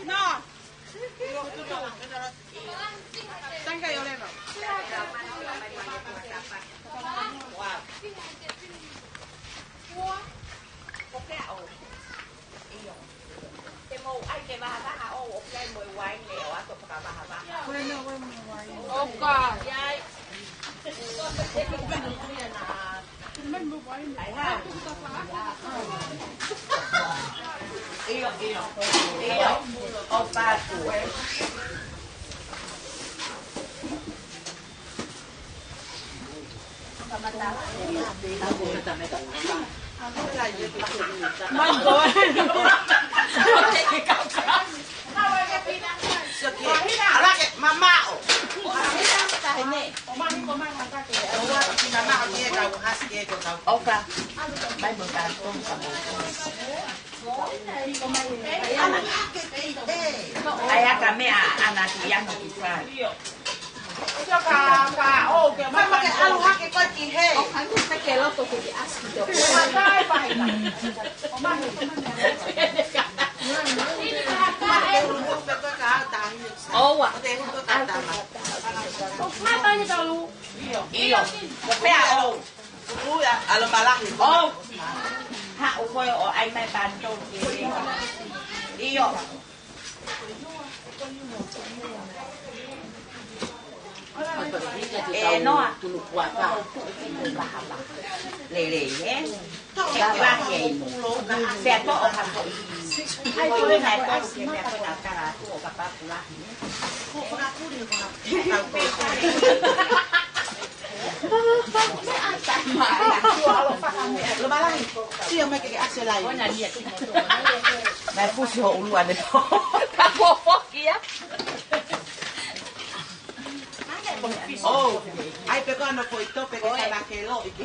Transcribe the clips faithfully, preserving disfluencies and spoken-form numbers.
No. Tangka yo leva. Wow. Ua. Ko pea o. ʻIo. Te mou ʻai ke vahavaha ʻo, ʻo pea mo e uaine ʻo ʻato fakavahavaha. Uaine, uaine, uaine. ʻOka. ʻIo. ʻAi ha. ʻIo, ʻio. ʻIo. ʻO patu. ʻOka. Mai mo ka tonu ka mo. ʻAi aka meʻa ʻana ki ano ki fai. ʻIo ka, ka, ʻo ke mai ma ke ʻalu hake koe ki he. ʻO kanu te ke loto ke ke aski to. Matai paina. ʻO mai, ʻo mai. ʻOua. ʻO te hu ko tatama. ʻO mai paina tolu. ʻIo. ʻIo. Ko pea ʻo. Ui, a, ʻalo malahi. ʻO. Haʻu koe ʻo ʻai mai panto ke. ʻIo. ʻE noa. Lelei, ē? Pea toʻo ka foʻi. ʻAi tole nai tolu ke mea ko na kara atu ʻo ka papu lahi. Mai pusi ho ʻulu ane. Ka fofoki ia. ʻO, ʻai pē ko ano foʻi tope ke kana ke lo iki.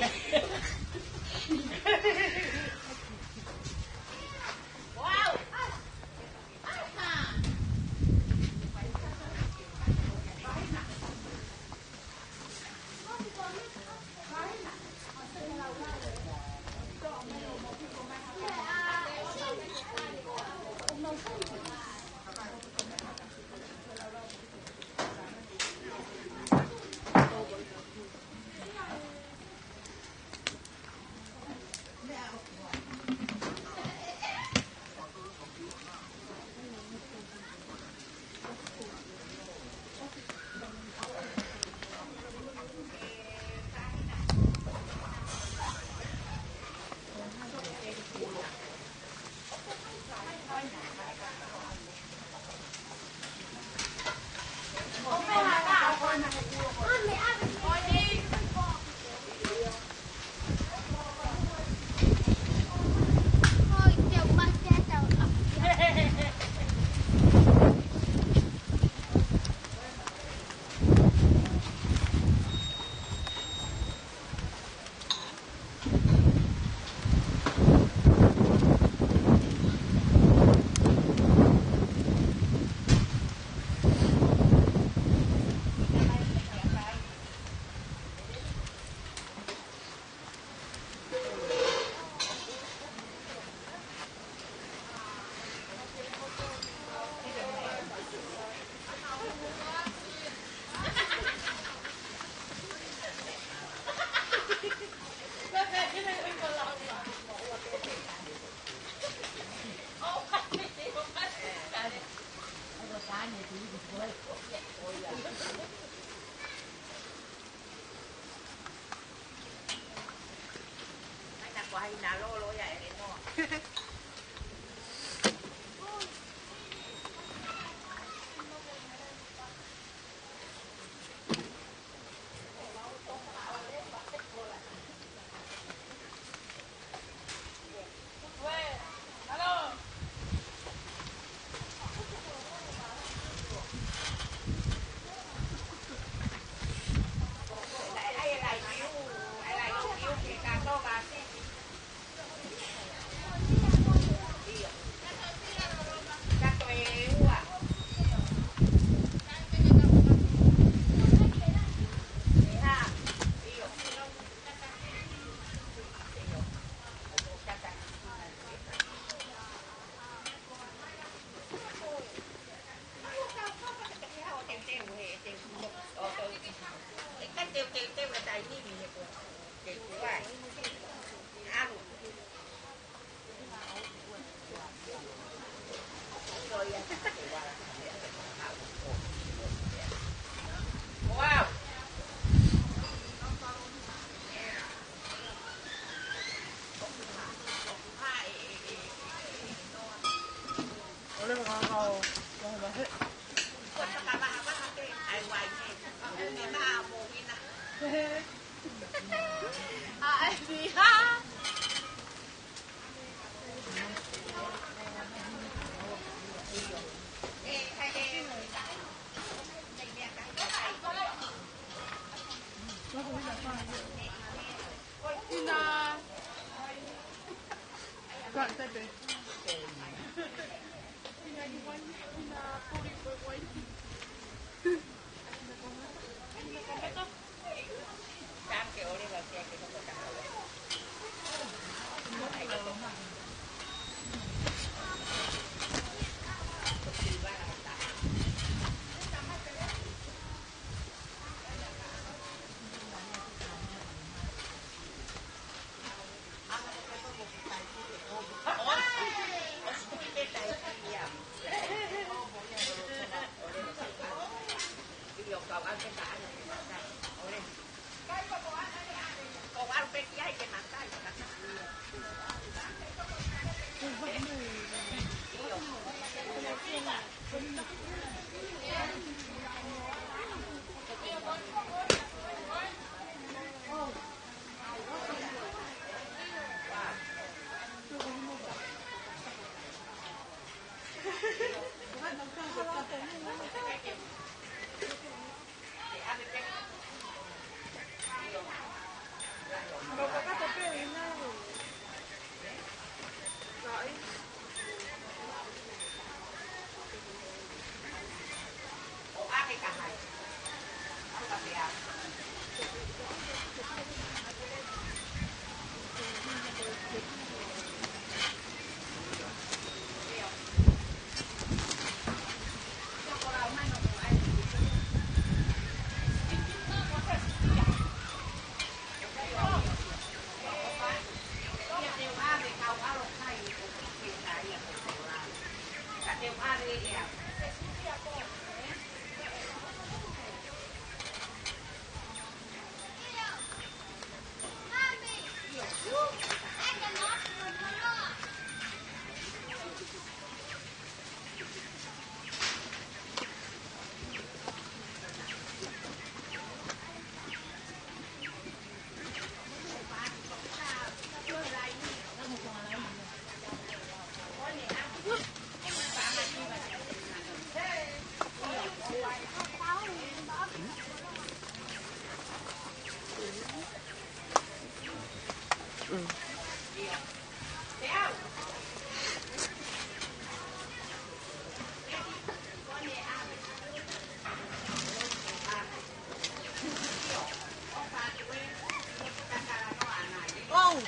Oh,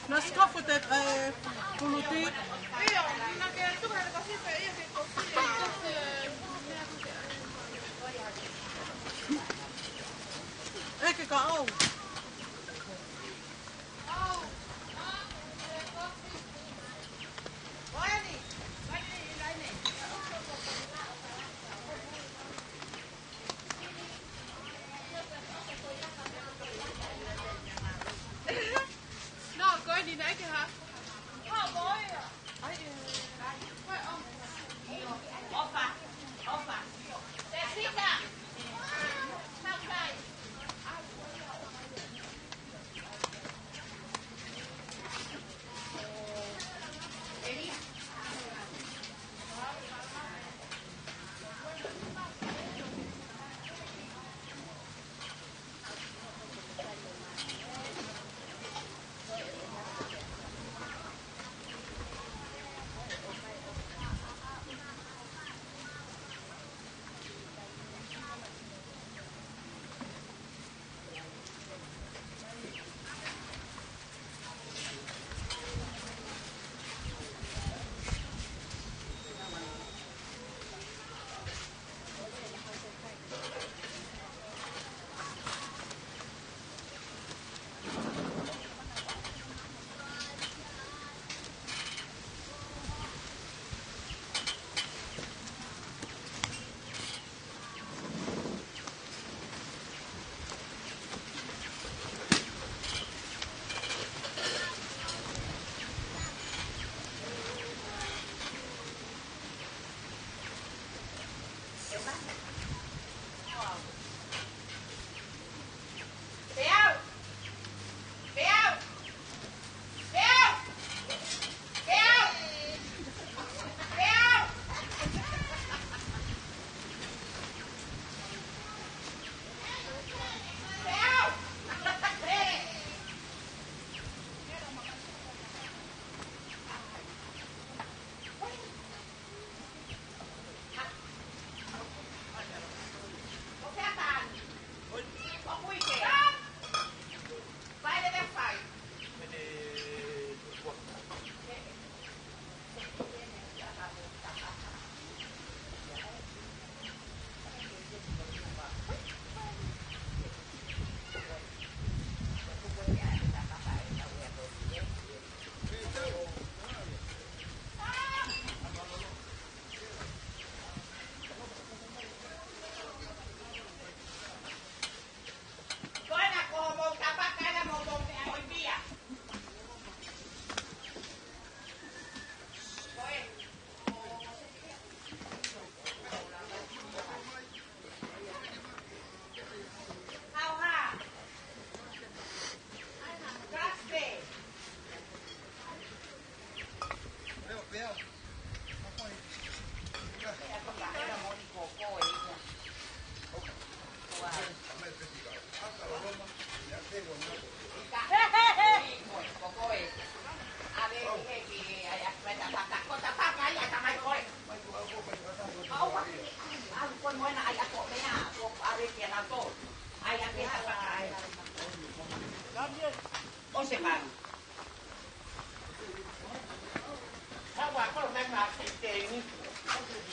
na sikafu te, eh, puluti. Eh, ke ka au.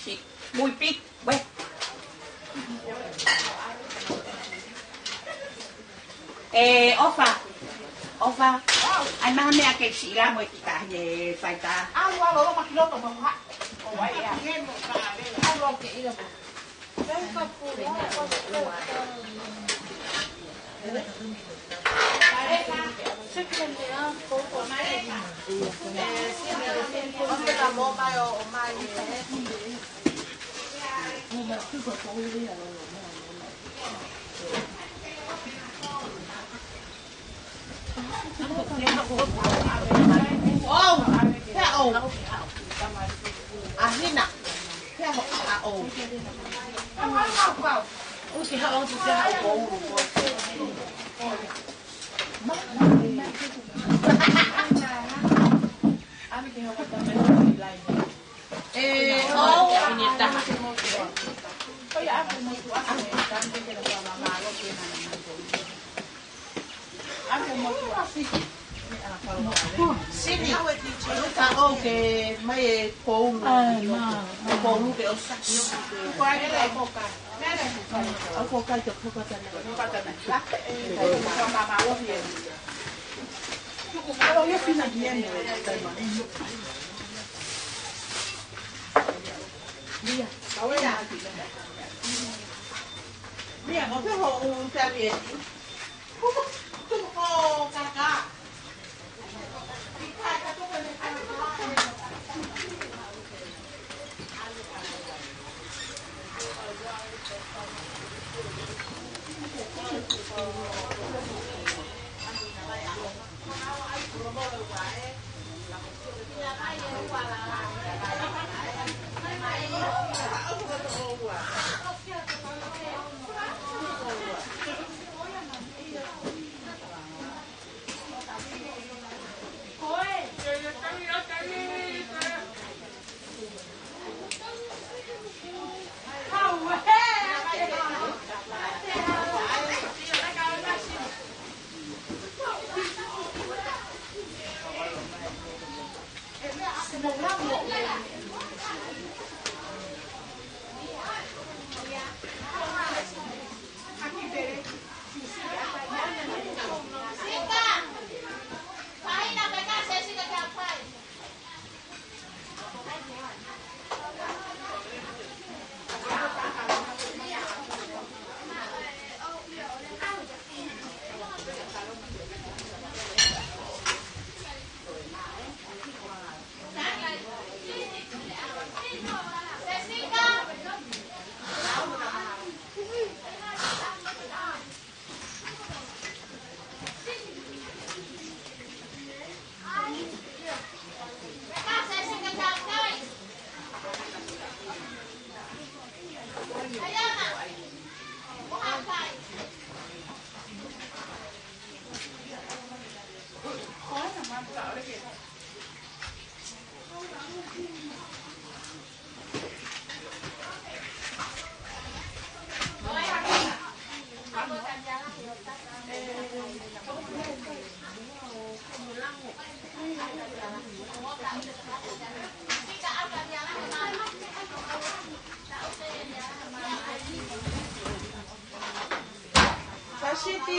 Si, muipi, we. E, ʻOfa. ʻOfa. ʻAi mai ha meʻa ke siʻi lamo e kita he faitā. Alu, alu, alu, maki loto, mama. O, ai, ea. Alu, alu, ke ila. ʻOu, pea ʻou. ʻAhina, pea ʻou. ʻUsi haʻo, ʻusi haʻo. ʻE, ʻou. Sini, ka ʻoku ke mai e pounu. ʻE pounu ke ʻosi. ʻOku kai ke poka tana. Mia, mia, mo ke ho un tavieti. Pasiti.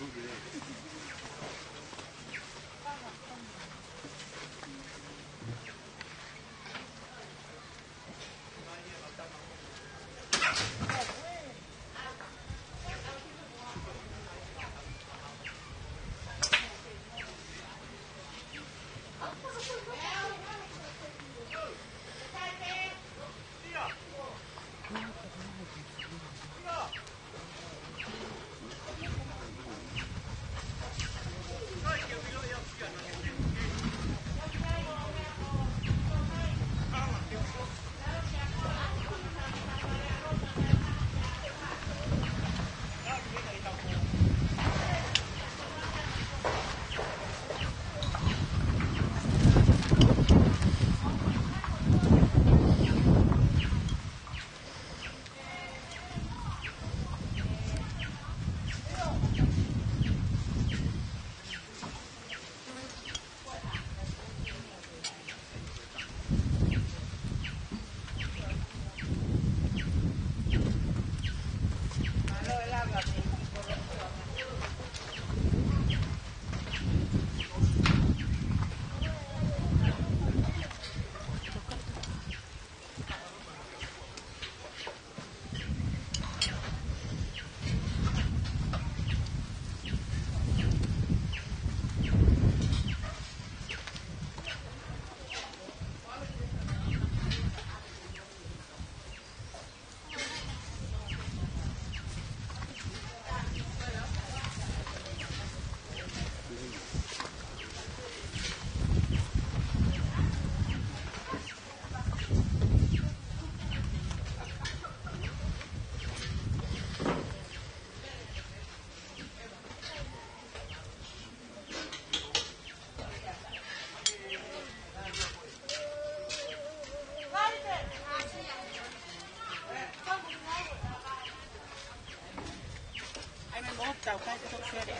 Ai, me mo tau kai to sere.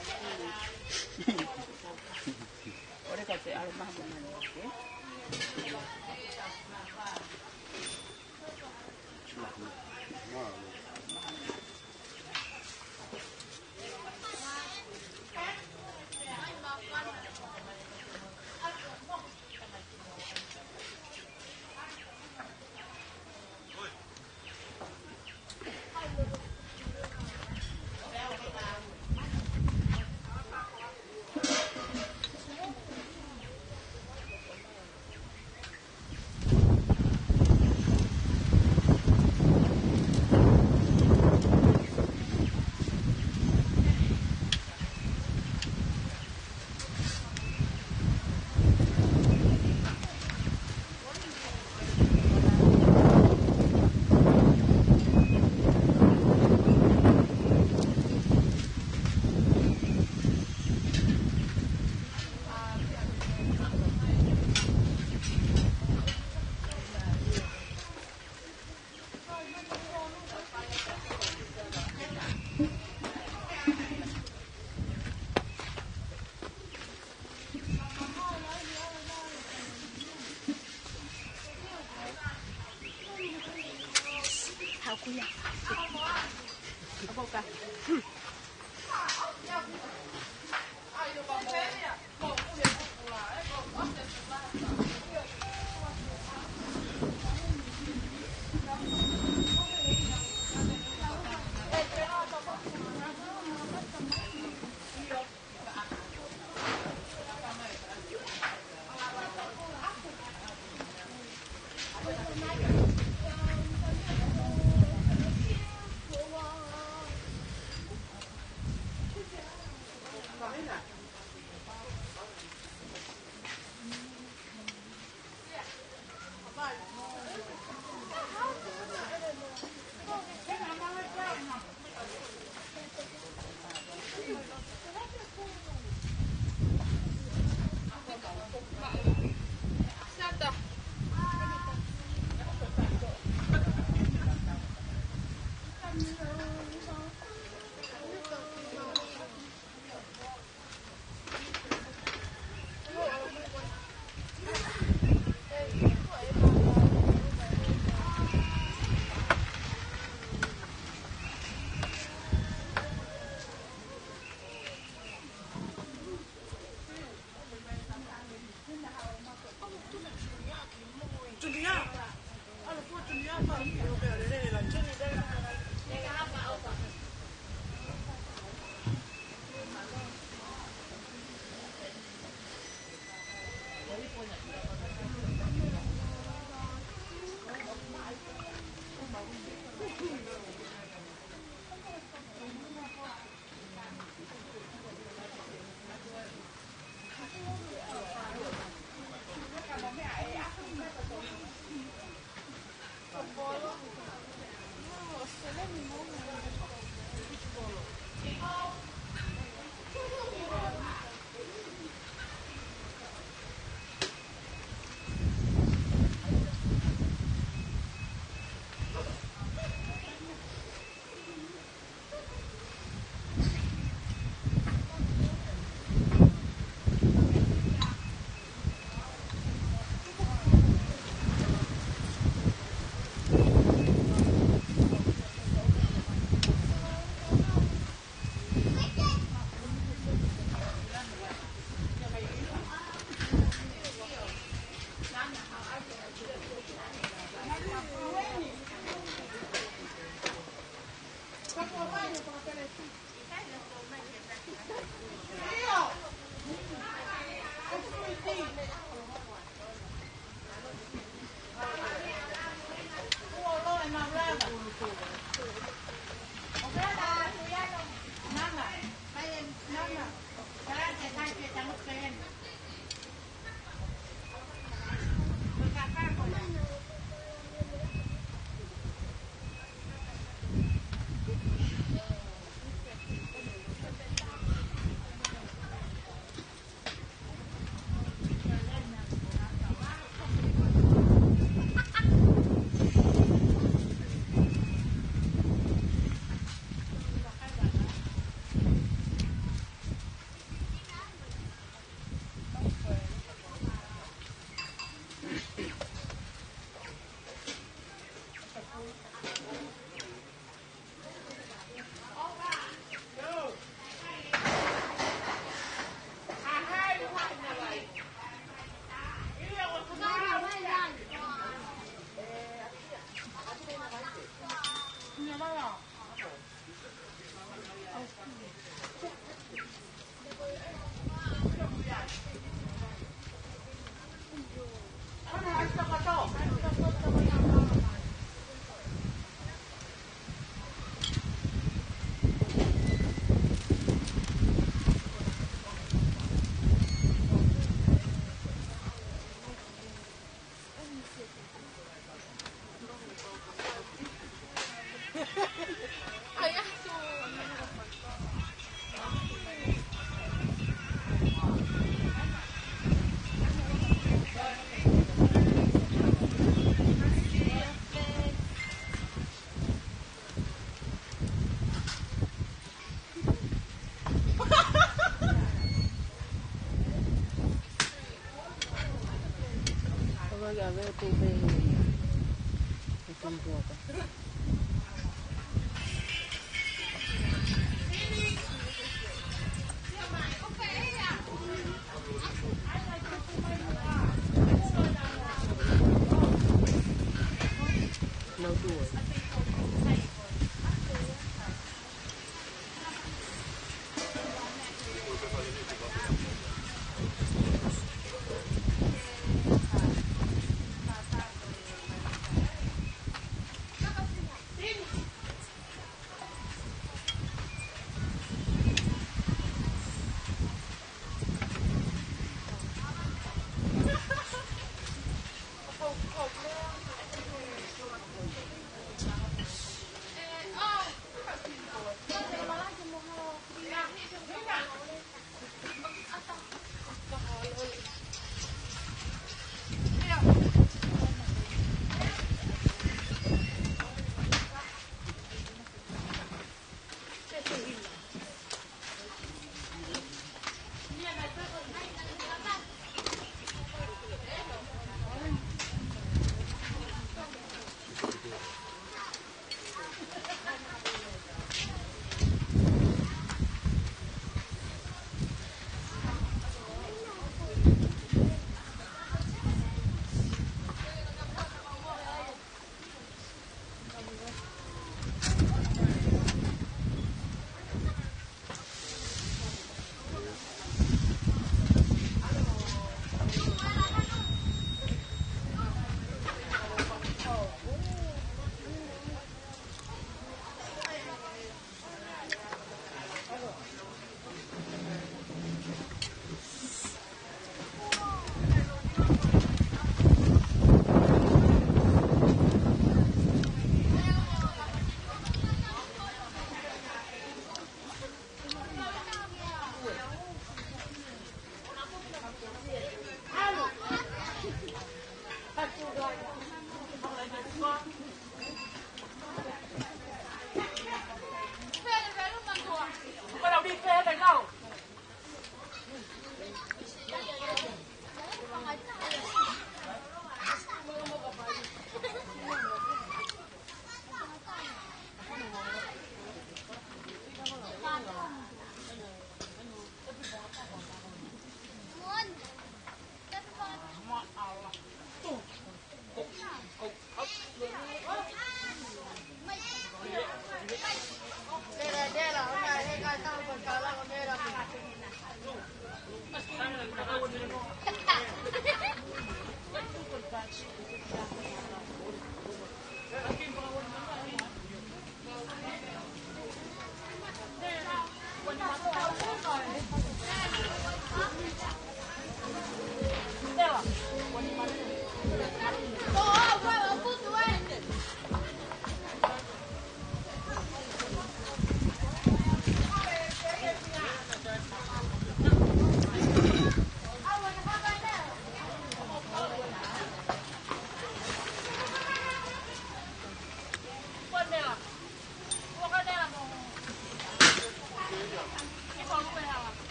Ore ka te alo maha mo mani, okay?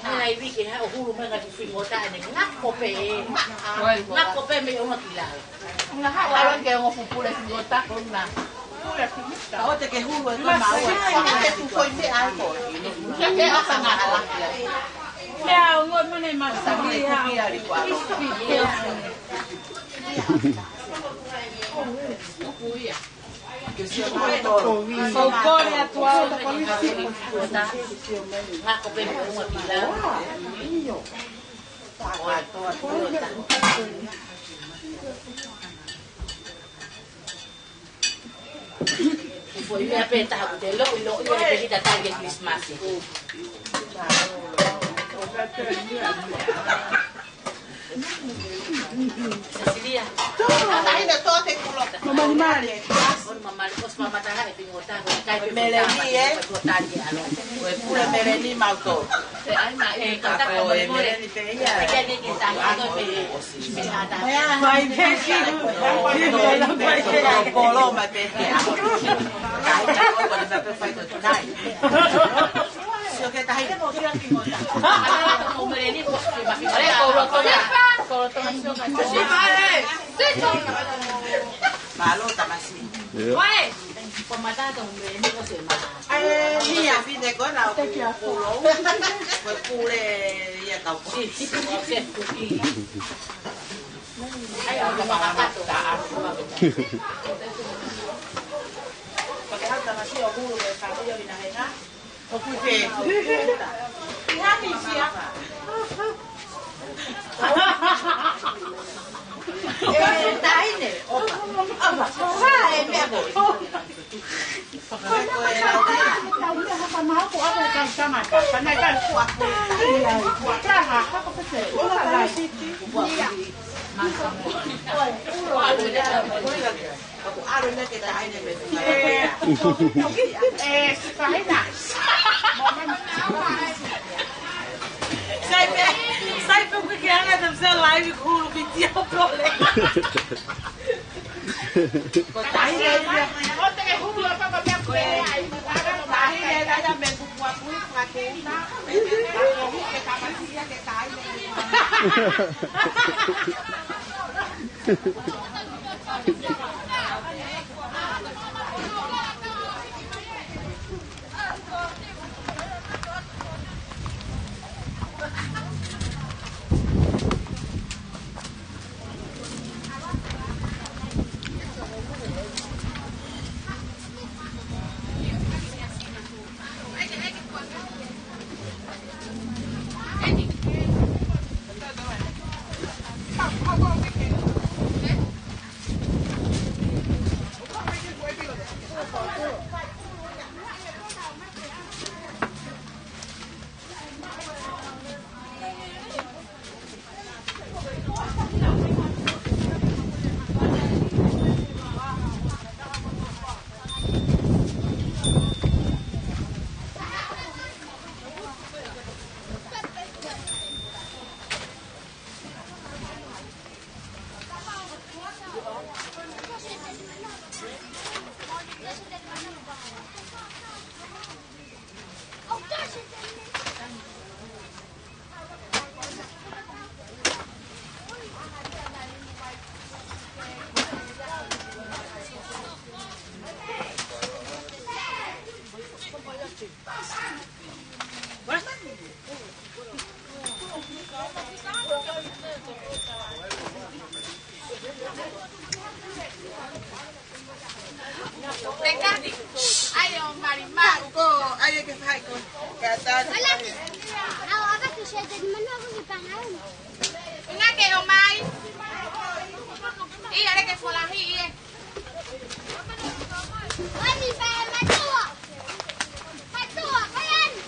Hala ivi ke ha o hulu mai ngati fingota ʻene ngako pē. Ngako pē mei ʻolunga ki lalo. Nga ha wala ke ngo fupule fingota ko na. Ka ʻoua te ke hulu e ko maua. Ka ke tu ko i meʻa ai ko. Ke ke ʻoka ngala. Meʻa o ngo mane masaki ha. Ngako pē mei ʻolunga ki lalo. Ko e meʻa pē taha ʻoku te loʻiloʻi ʻa e pehita tangi Christmas. Sesilia. Tahi na tō te kulo. Mamani male. Oi, mamali, ʻosi mamata e pingo taha, ko e kai pē Meleni, ē? Ko e tali alo. Ko e pule Meleni mau tō. Ko e Meleni pē ia. Ko e Meleni pē ia. Kolo ma pē ia. Kai na ko e pē fai ko nai. Sio ke tahi. Ko e Meleni ko e Meleni. Ko e Meleni. Mālō tamasiʻi. Ko e mata ko e Meleni ko e ma. Ai, ni a fine ko na o kulo. Ko e pule ia kau ko. Ai, o ka makato. Ko e hata masi o hulu e ka ia ina hena. ʻOku pē. ʻI hami sia. E taine. Ava. Ha, e meʻa ko. Ko e meʻa ko e lau. Taine haka maha ko ava e kau tangata. Ka naʻe kau ko aku. Ia, ia. Taha, haka pese. Ia. Ko e ulo. Ko e ulo. Ako alo ne ke taine me. Eh, eh, Saipe, Saipe, we can't let them sell live hulu video play. Ko taine, ko te hulu apa ko te play. Taine, taine, me kukua kui, kua ke. Ko ke kama sia ke taine. Ai, o mali maʻu ko, ai, ke fai ko. Ka ta. Ala ki. Au, aka ki se te manu aku ki pangaun. Ina ke o mai. Ia, le ke folahi, ia. Ani, pa, matua. Matua, pa, ani.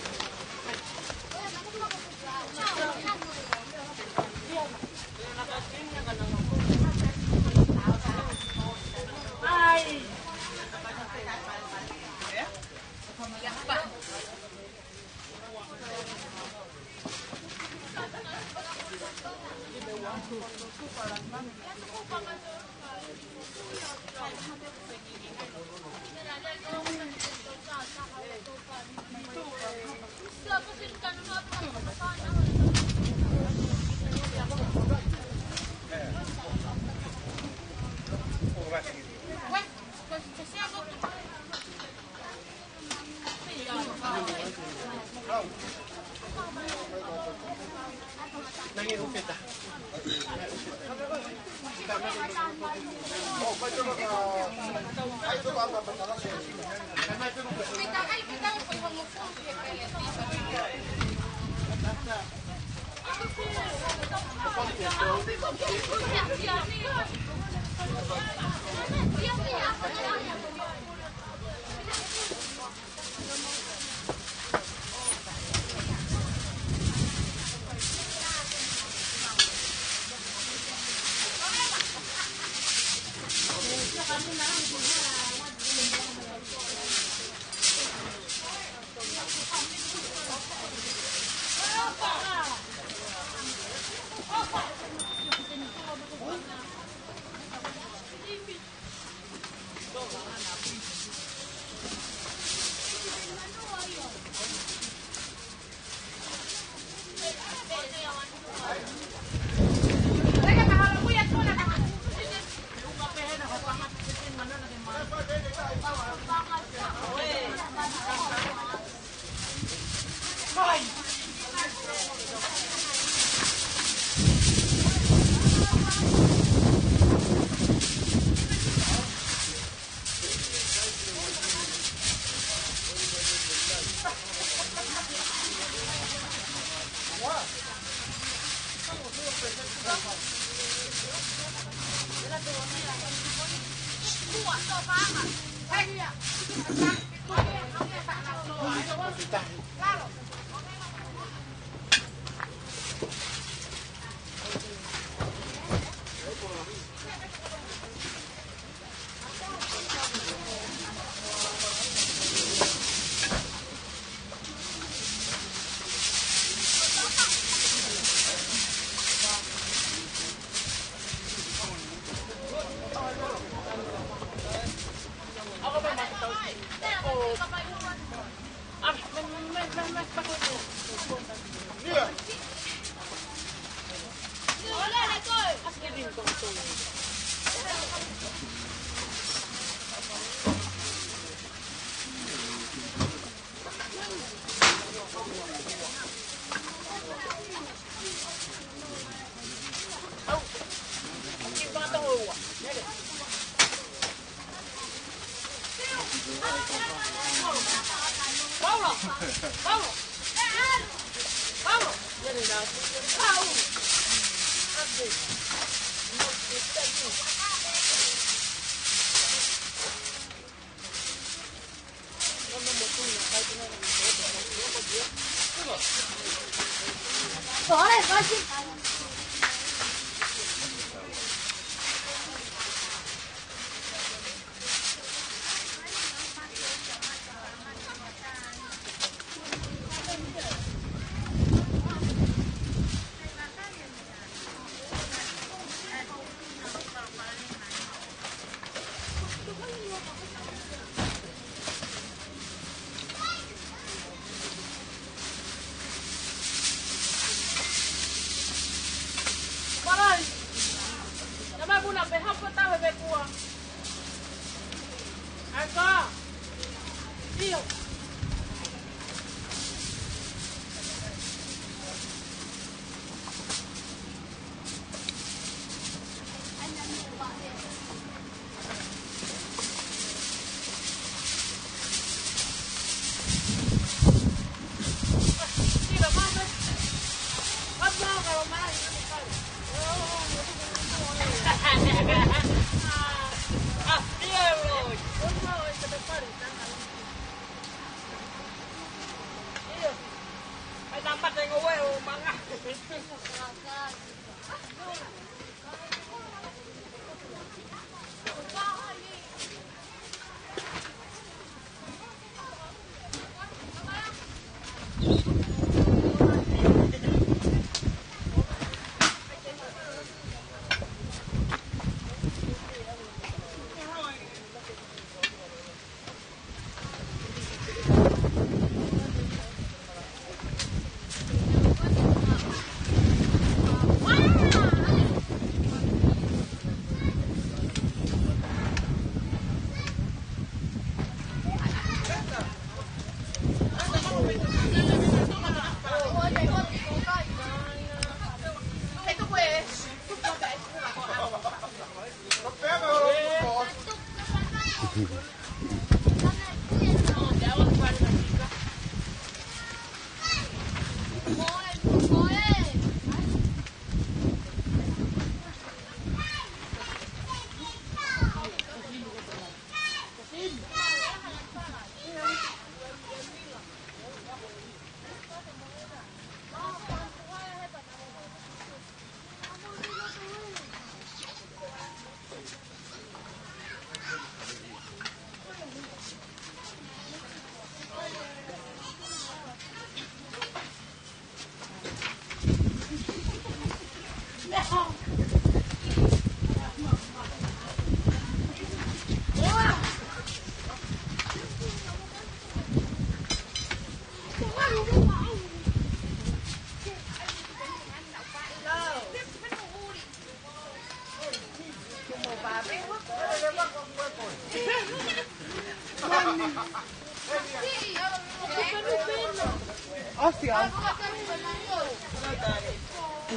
Gracias.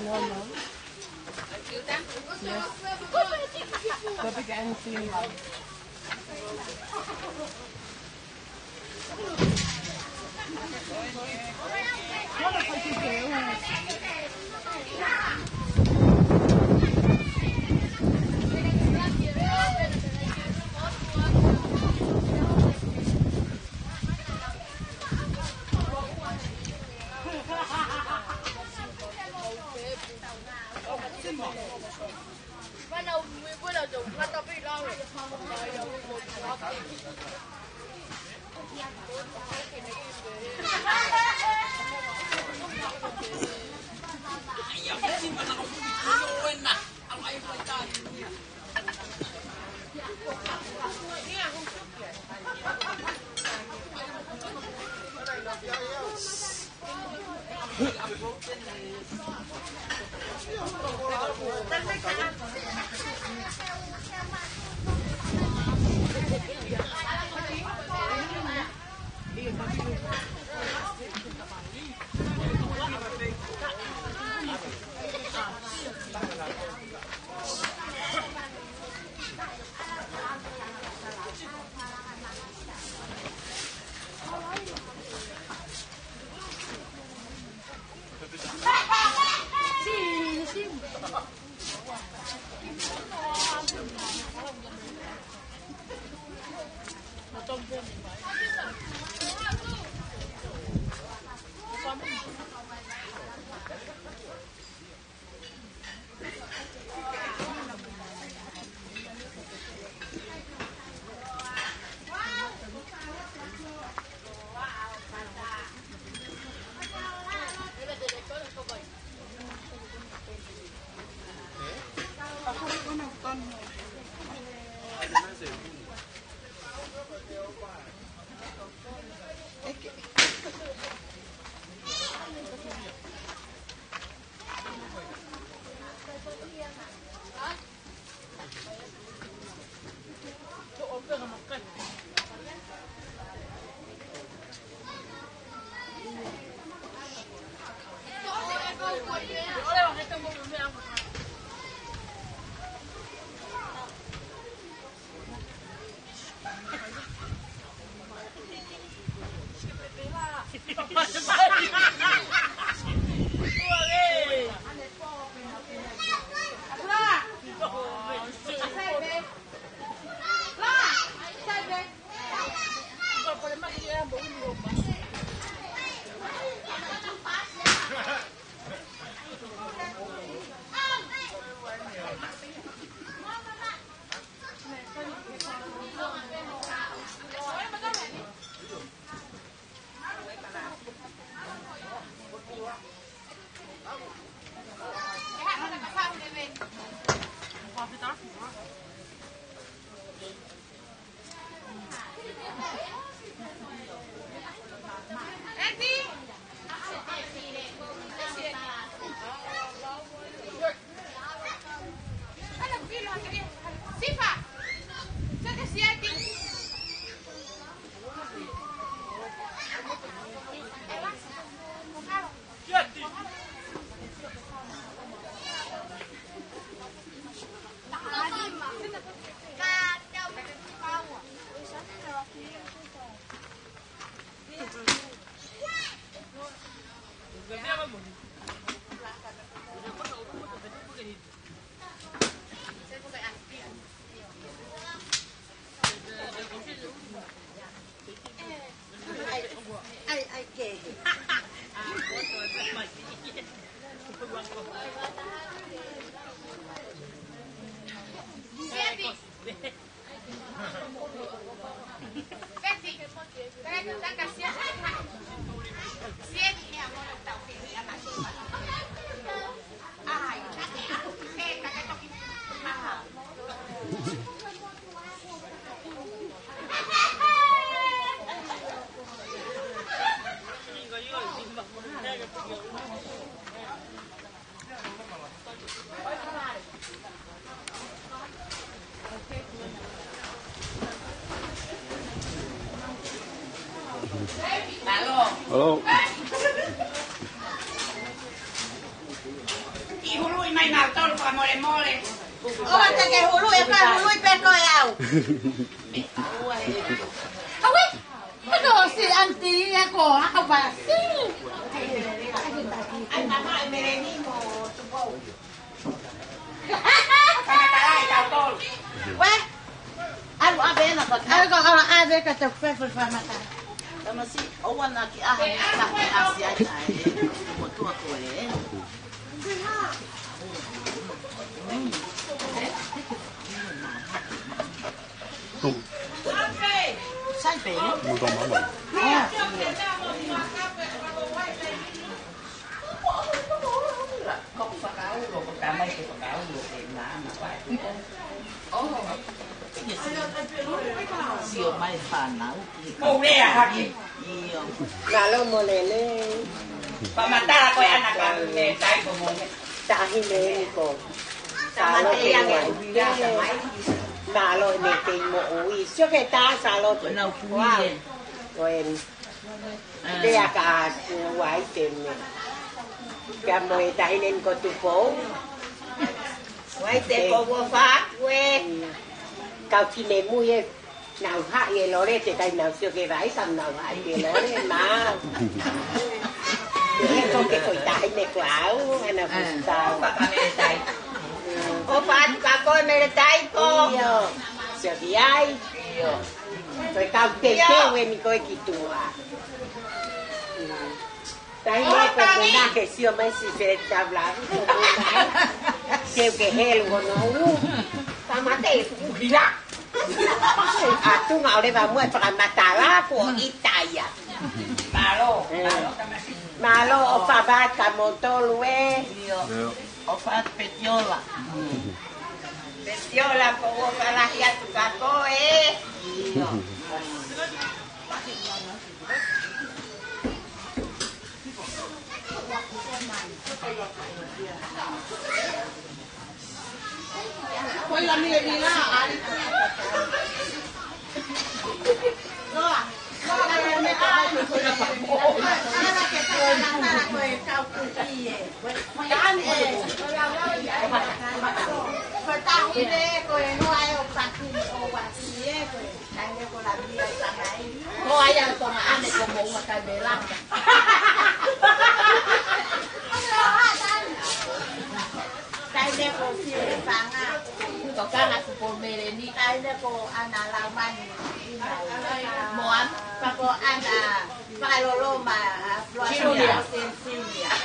No, no. Yes. Go back and see him. Hello. Nautolu fakamolemole. ʻOua te ke hulu, ʻe ka hului pē koe au. Awe, ʻe ko si anti, ʻe ko haka pasi. Ai, mama, e meleni mo tupo. Fakatalai tautolu. Ue, ʻalu ʻave ena ko. ʻAlu ko ʻalu ʻave ka te fefo fakamatala. Tamasiʻi, ʻoua naʻa ke ʻaha ni ka ke ʻasi ai ai. Ko tua ko e. Sai pē, ē? Muka mama. Ko e fakaʻulo, ko e tamai ke fakaʻulo, ke nana, vai. Sio mai fānau. Ko e lea hake. ʻIo. Mālō mo lelei. Fakamatala ko e ana ka me tai ko mo me. Taʻahine ko. Sālote Uaite. Mālō e meʻa ke mo ui. Sio ke tā Sālote. Ko e nau kui ē. Ko e lea ka Uaite me. Ka mo e taʻahine ko Tupou. Uaite ko ua fā kue. Kau ki me mui e. Nau haʻi e lole, te kai nau sio ke vai, kam nau haʻi e lole, mā. Ko ke ko e taʻahine ko au, ana fusitau. Ko fatu ka ko e mele tai ko. ʻIo, sio ki ai. ʻIo. Ko e kau teuteu eni ko e ki tuʻa. Taʻahine ko e muna ke sio mai si fele tau lavi, ko e muna. Keu ke helu hono ulu. Tamate e fukuhila. A tunga ʻo leva muʻa e fakamatala ko ʻita ia. Mālō. Mālō ʻo fakavat ka motolu ē. ʻIo. ʻO fakavat petiola. Petiola ko ʻo fakalahi atu ka ko ē. ʻIo. Ko e taʻahine ko e noa e o paki o wati e ko e. Ko ai au tonga ane ko mo uma kai me laka. Taʻahine ko Fie Fanga. Ko Kanga Kupo Meleni. Taʻahine ko Ana Laumani. Moam. Ka ko Ana Fakaloloma, a, Flora Junior. Sen Senior.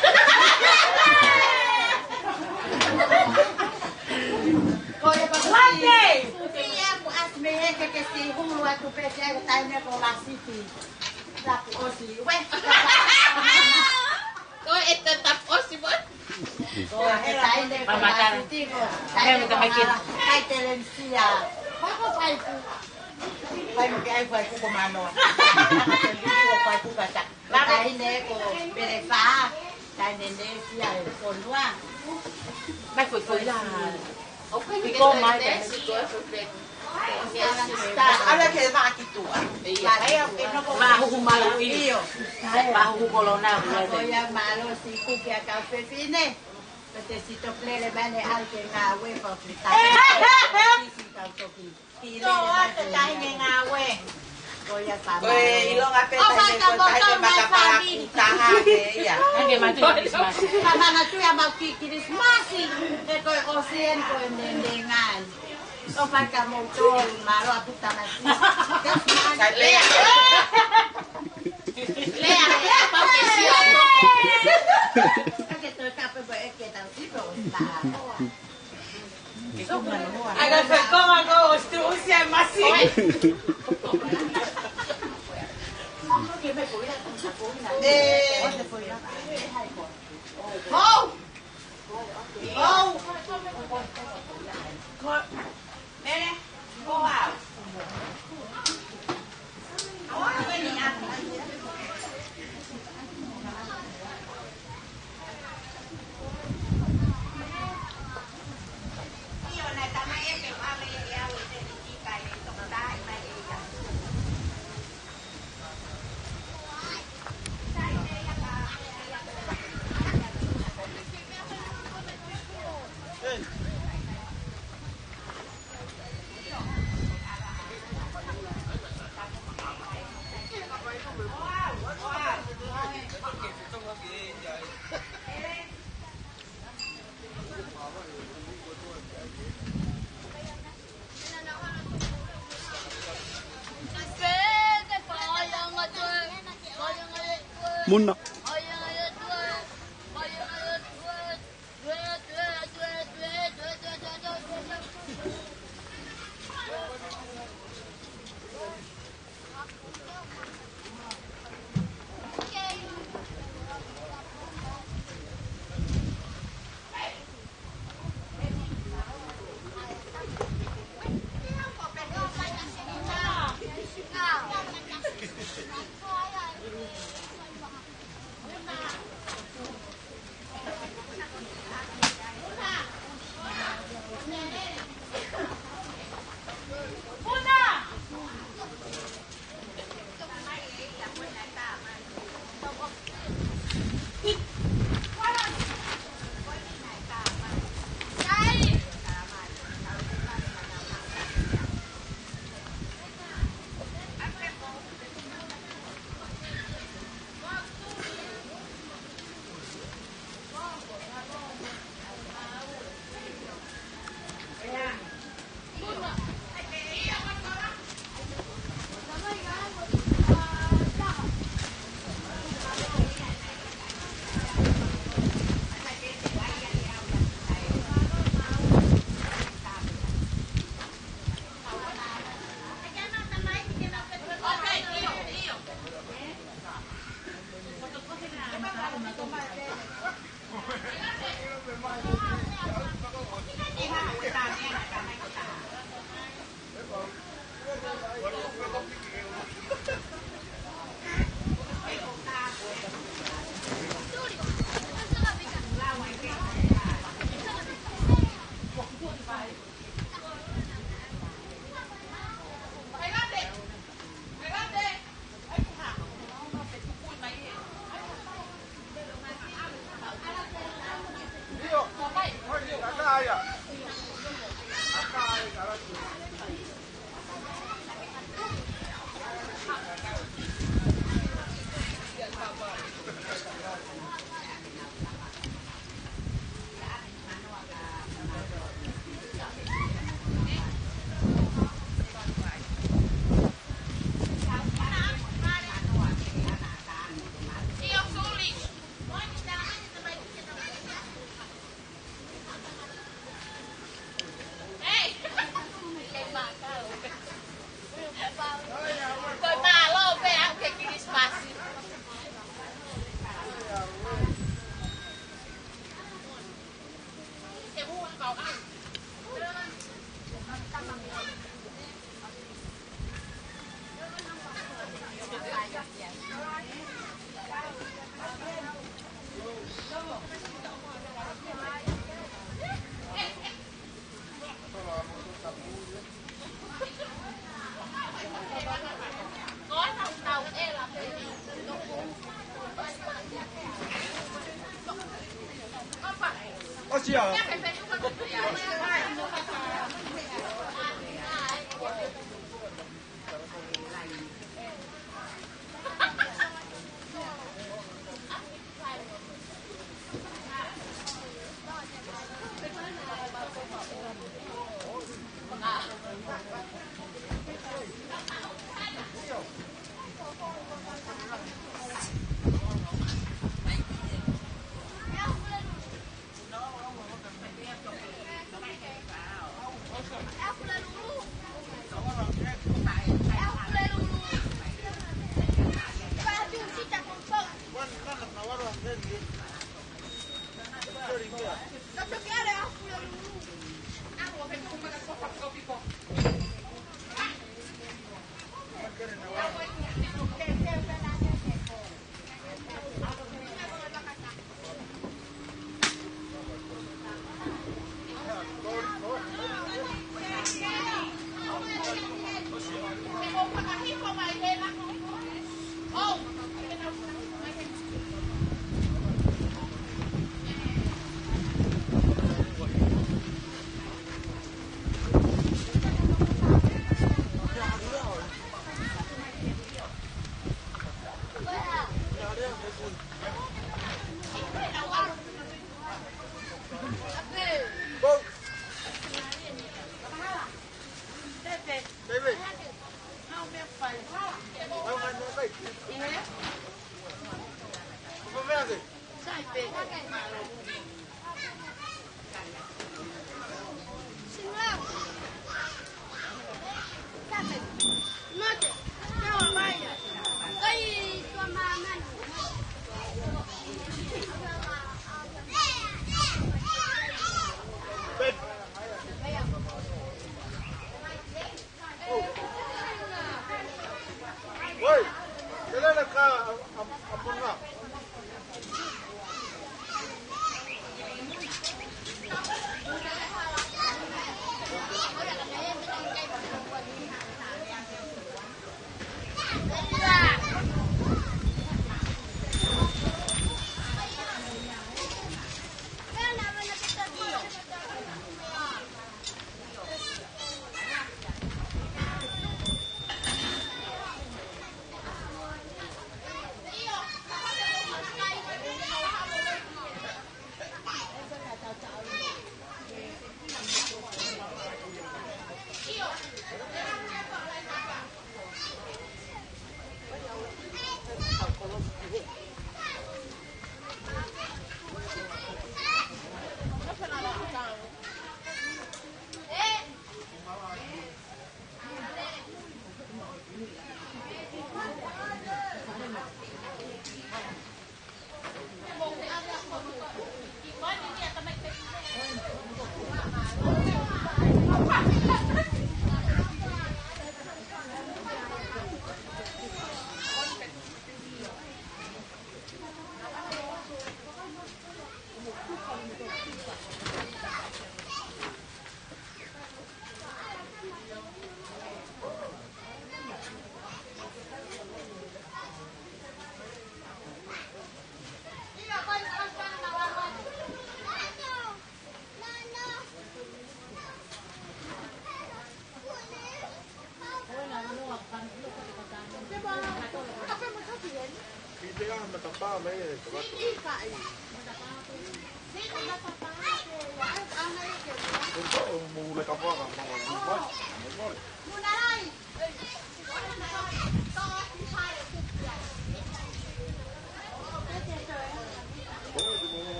Ko e pa Lande! Ia ku as me he ke ke si hulu atu pē te ai taʻahine ko Lasiti. Tapu ʻosi, ue. Ko e te tapu ʻosi, ue. Ko e taʻahine ko Lasiti ko. Taʻahine ko Mala, kai Telensia. Ko ko fai ku. Fai mo ke ai fai ku ko manoa. Ko fai ku ka ta. Taʻahine ko Pelefa, taʻahine ne fia e fonua. Mai ko e ko ia. Ko mai taʻahine. Ala ke vaki tuʻa. Ia. Ai, au ke noko. Mahuhu malu ʻi. ʻIo. Mahuhu kolona. Ko ia mālō si kuki a kau fefine. Ko te si toklele mane au ke ngāue ko kita. Si kau toki. Ko atu taʻahine ngāue. Ko ia sama. Ko e ʻilonga pē taʻahine ko taʻahine makapala kutaha pē ia. Ange matu Christmas. Ka mana tu ia mau ki Christmas. E ko e ʻosi eni ko e nenengai. ʻO fai ka mou tolu, mālō ʻaupito tamasiʻi. Sai pē. Lea, lea, pau ke sio. Ka ke toe kape ko e ke tau sipo. Ana fekoma ko o stu usi ai masi. Ē. Hou! Hou! Ko, ē, ko au. Una. ʻOsi ia.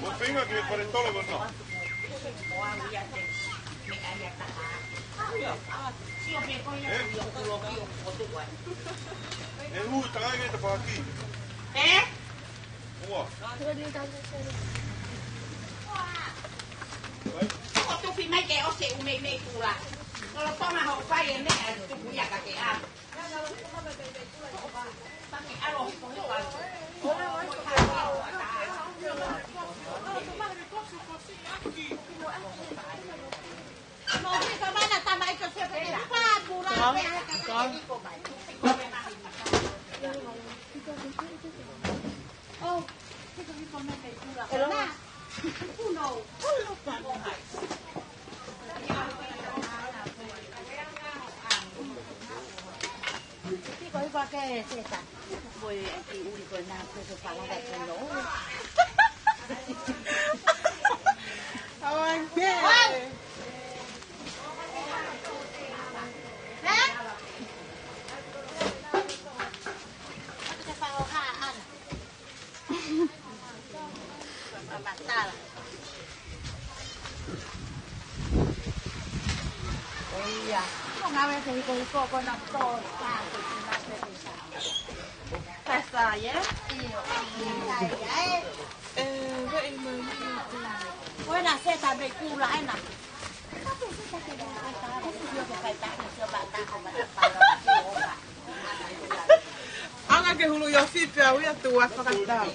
Mo feinga ke fare tolo kono. E? E ui, tangai ke ta paki. E? Ua. Ko tufi mai ke ʻosi ʻū meimei kula. Lolotonga hoʻo fai e meʻa, tuku ia ka ke ʻalu. Ko e ʻipa ke seta. Ko e ki uli ko e nā ko e palaka ko no. Awan ke. Ē? Atu ke whao hā ana. Mamatala. ʻO ia. Ko ngāue ke hiko hiko ko na tō. Pasa, ia? ʻIo, ʻio, ʻio. E, veʻi mai ni. Ko ena seta mei kula ena. Anga ke hulu ʻi ʻosi pea ui atu a fakatau.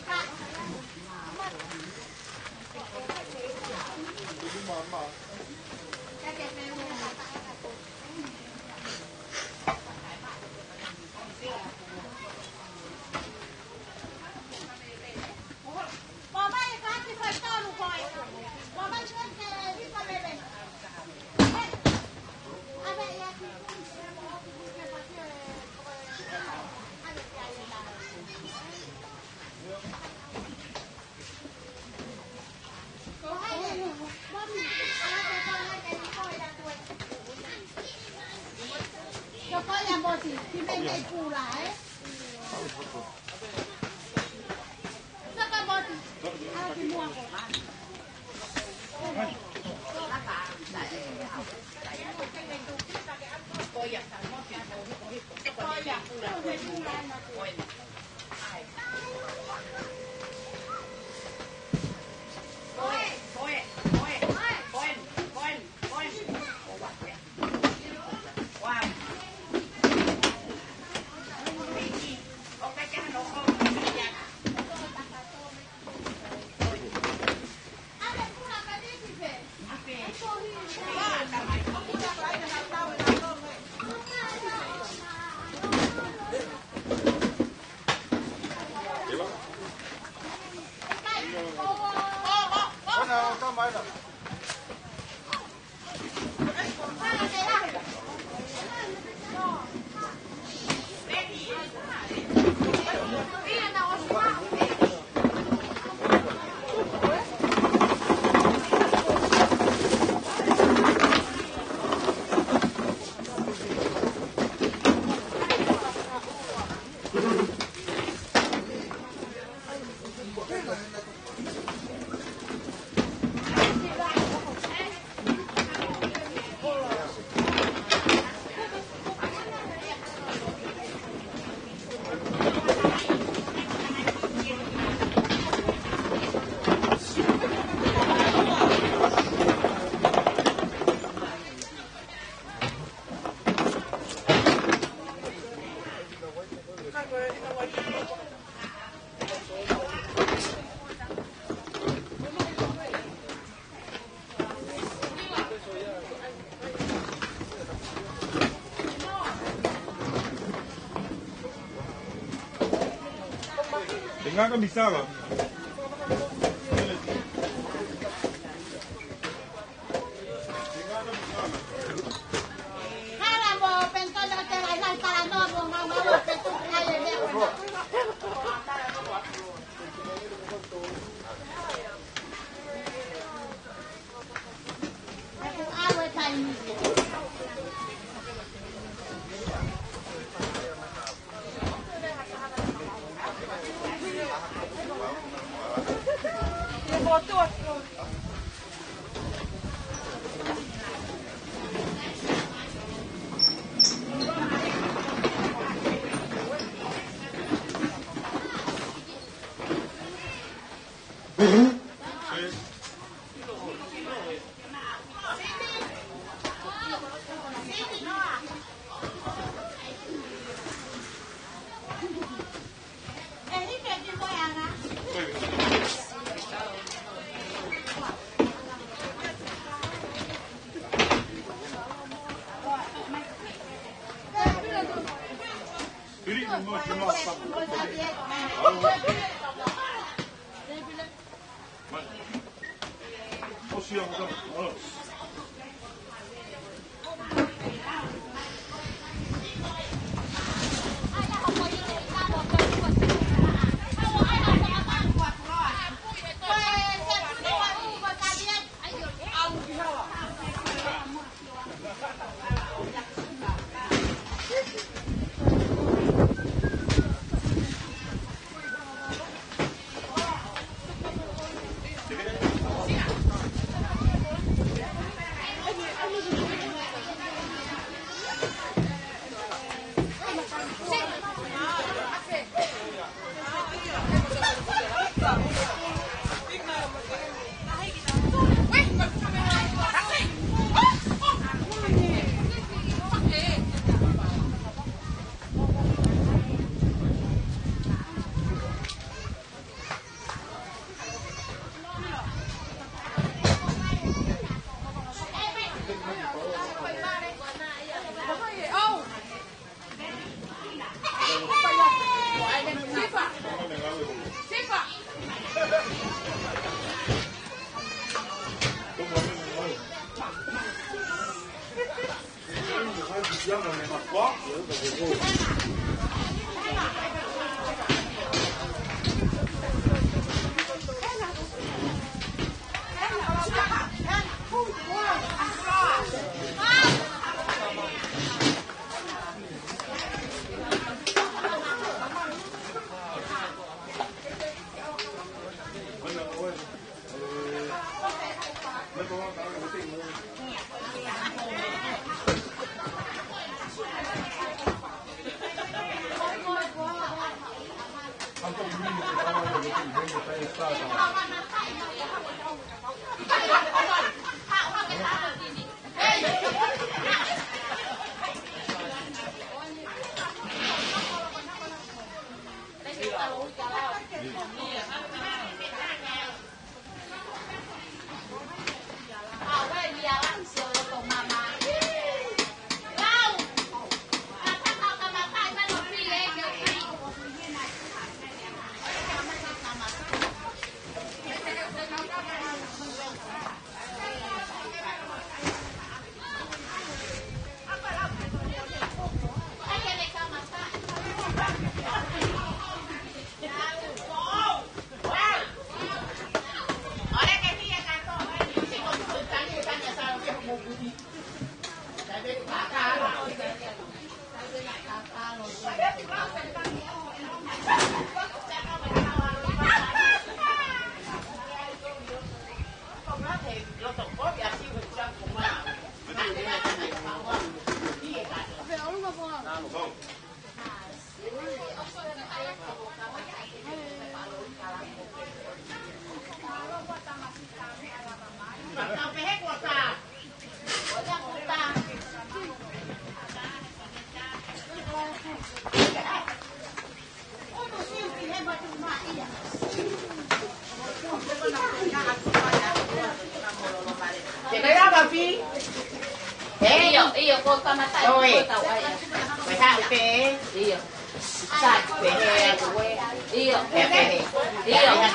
Tenga kamisala. ʻIo, ʻio, ko kamata ʻe, ko tau ai. ʻIo. ʻIo, ʻio, ʻio, ʻio. ʻIo, ʻio.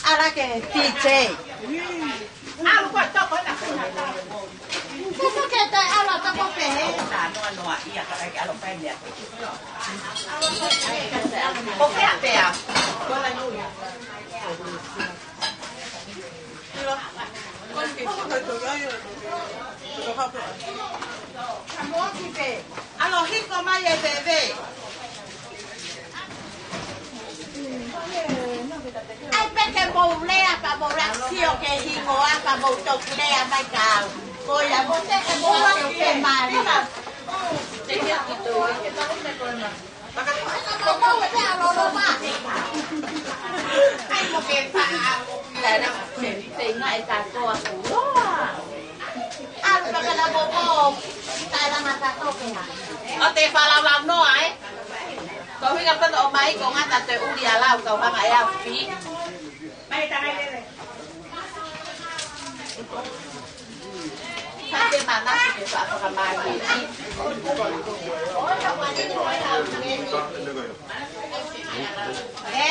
ʻAlu ke T J. ʻAlu ko e toko na kuna. Sasa ke tai ʻalu toko pē. Noa noa ia ka kai ʻalu pē ia. Ko pea pea. Ka moki pē. ʻAlu hiko mai e veve. ʻAi pē ke mou lea pea mou lea sio ki he hingoa pea mou toki lea mai ka au. Ko ia mo te ke mou ake ke mali. Te ke ki tō. Maka ko mou pē ʻalu loma. ʻAi mo ke pa a mo ki la na. Te ina e katoa kuloa. ʻAlu pē ke la mo mo. Tae la maka toke na. ʻO te falaulau noa, ē? Ko hinga pata ʻo mai ko ngata te uli a lau kau hanga e au pi. Ka te manasi ke fa fakamālie. Ē?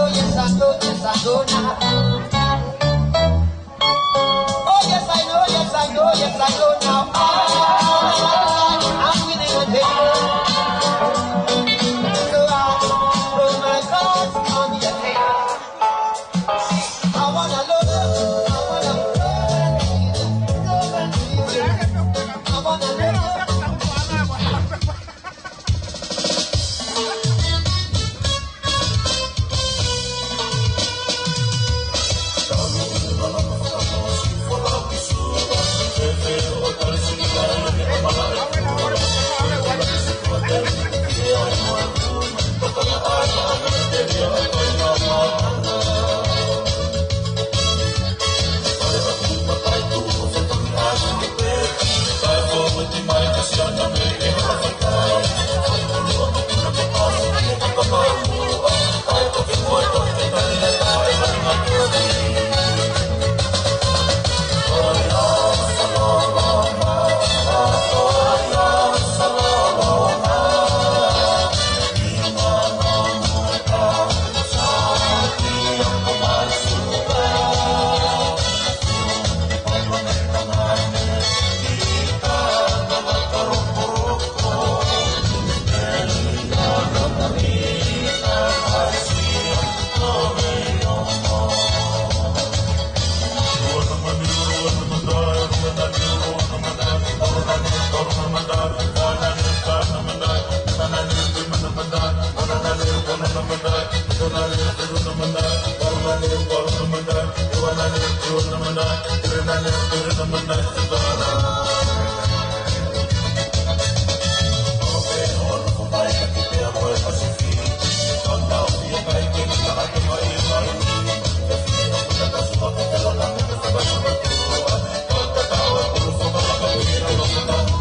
Oh, yes, I know, yes, I know now. Oh, yes, I know, yes, I know, yes, I know now. I, I'm winning again. So I throw my cards on the table. I wanna love, I wanna love, love and leave. I wanna love.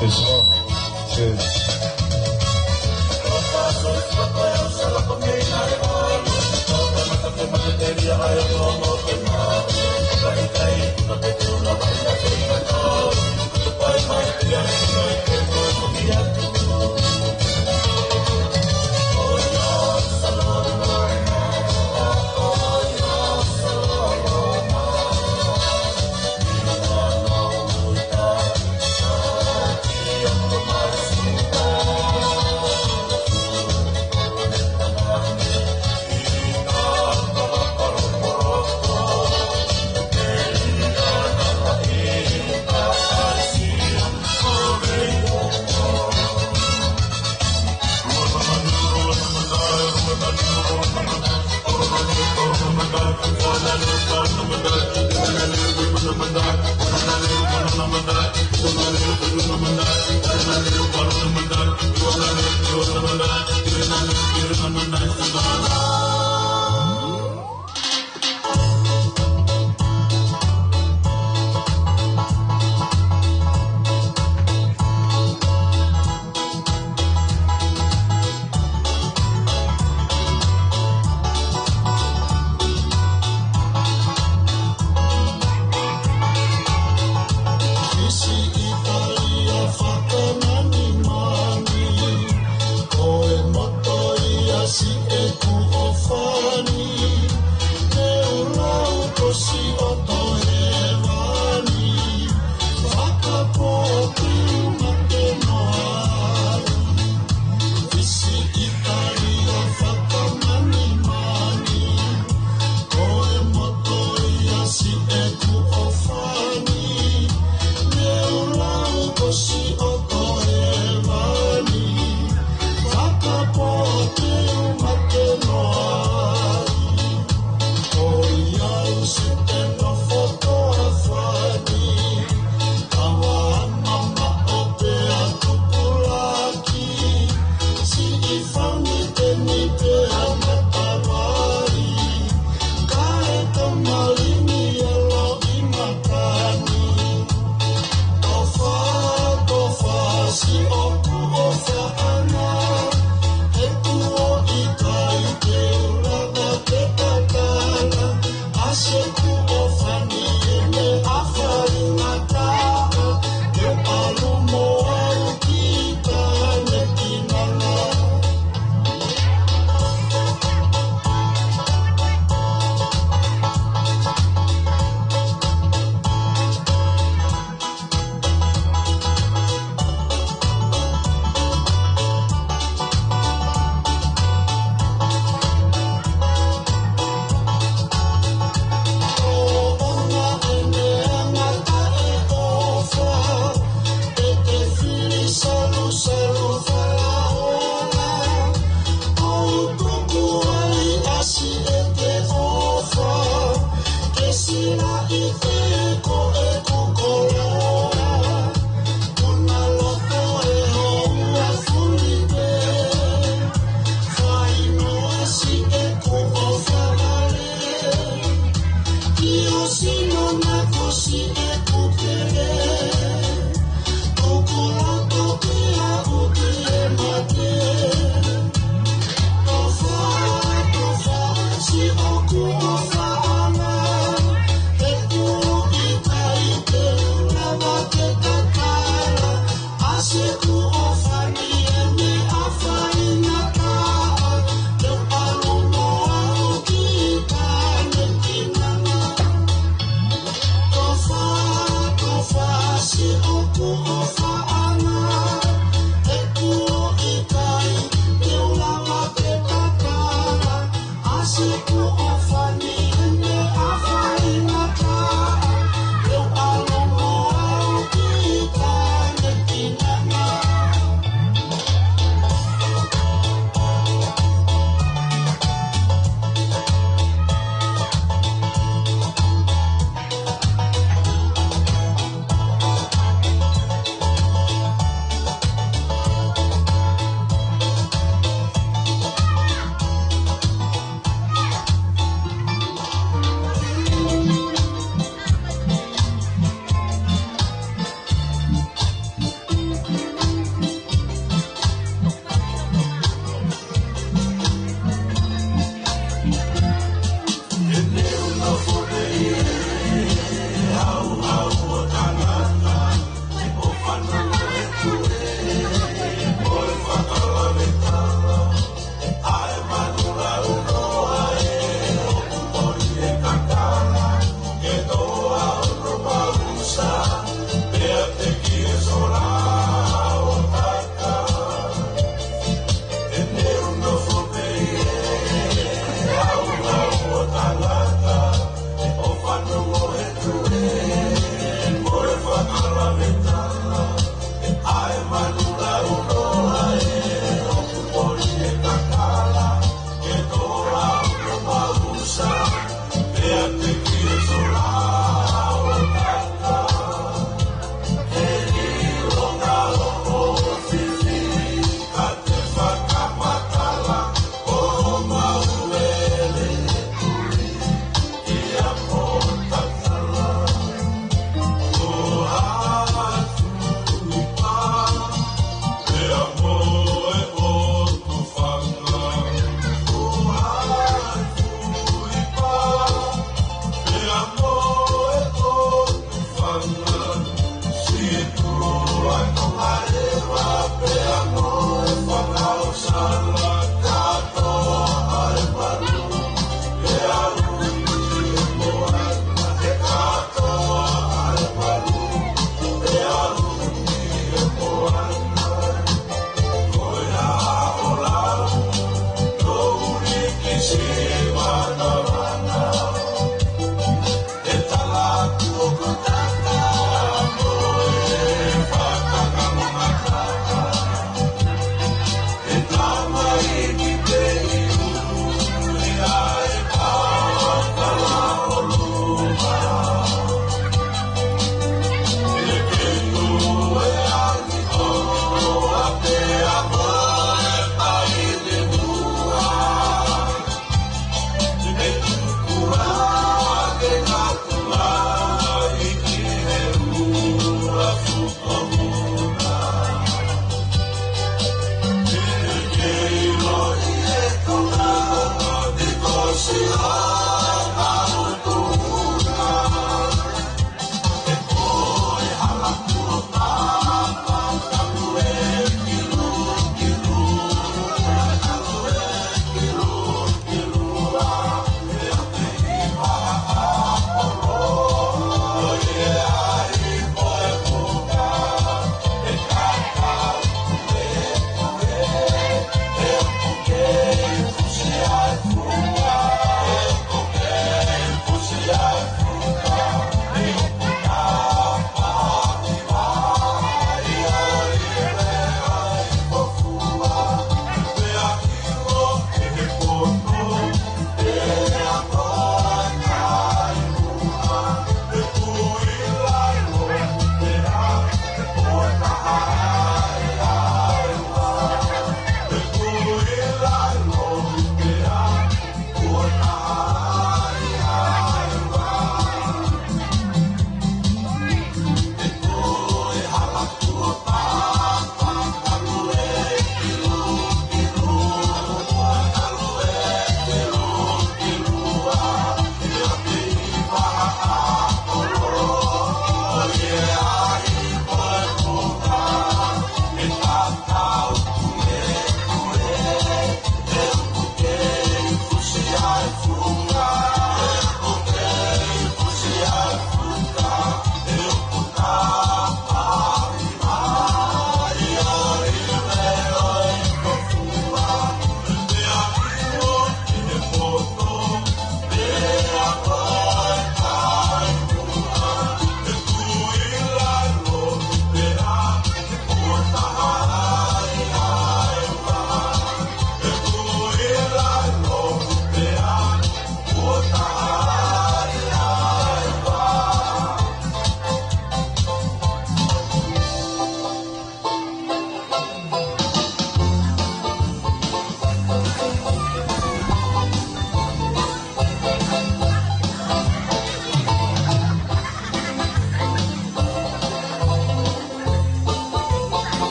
Yes, Lord. Yes.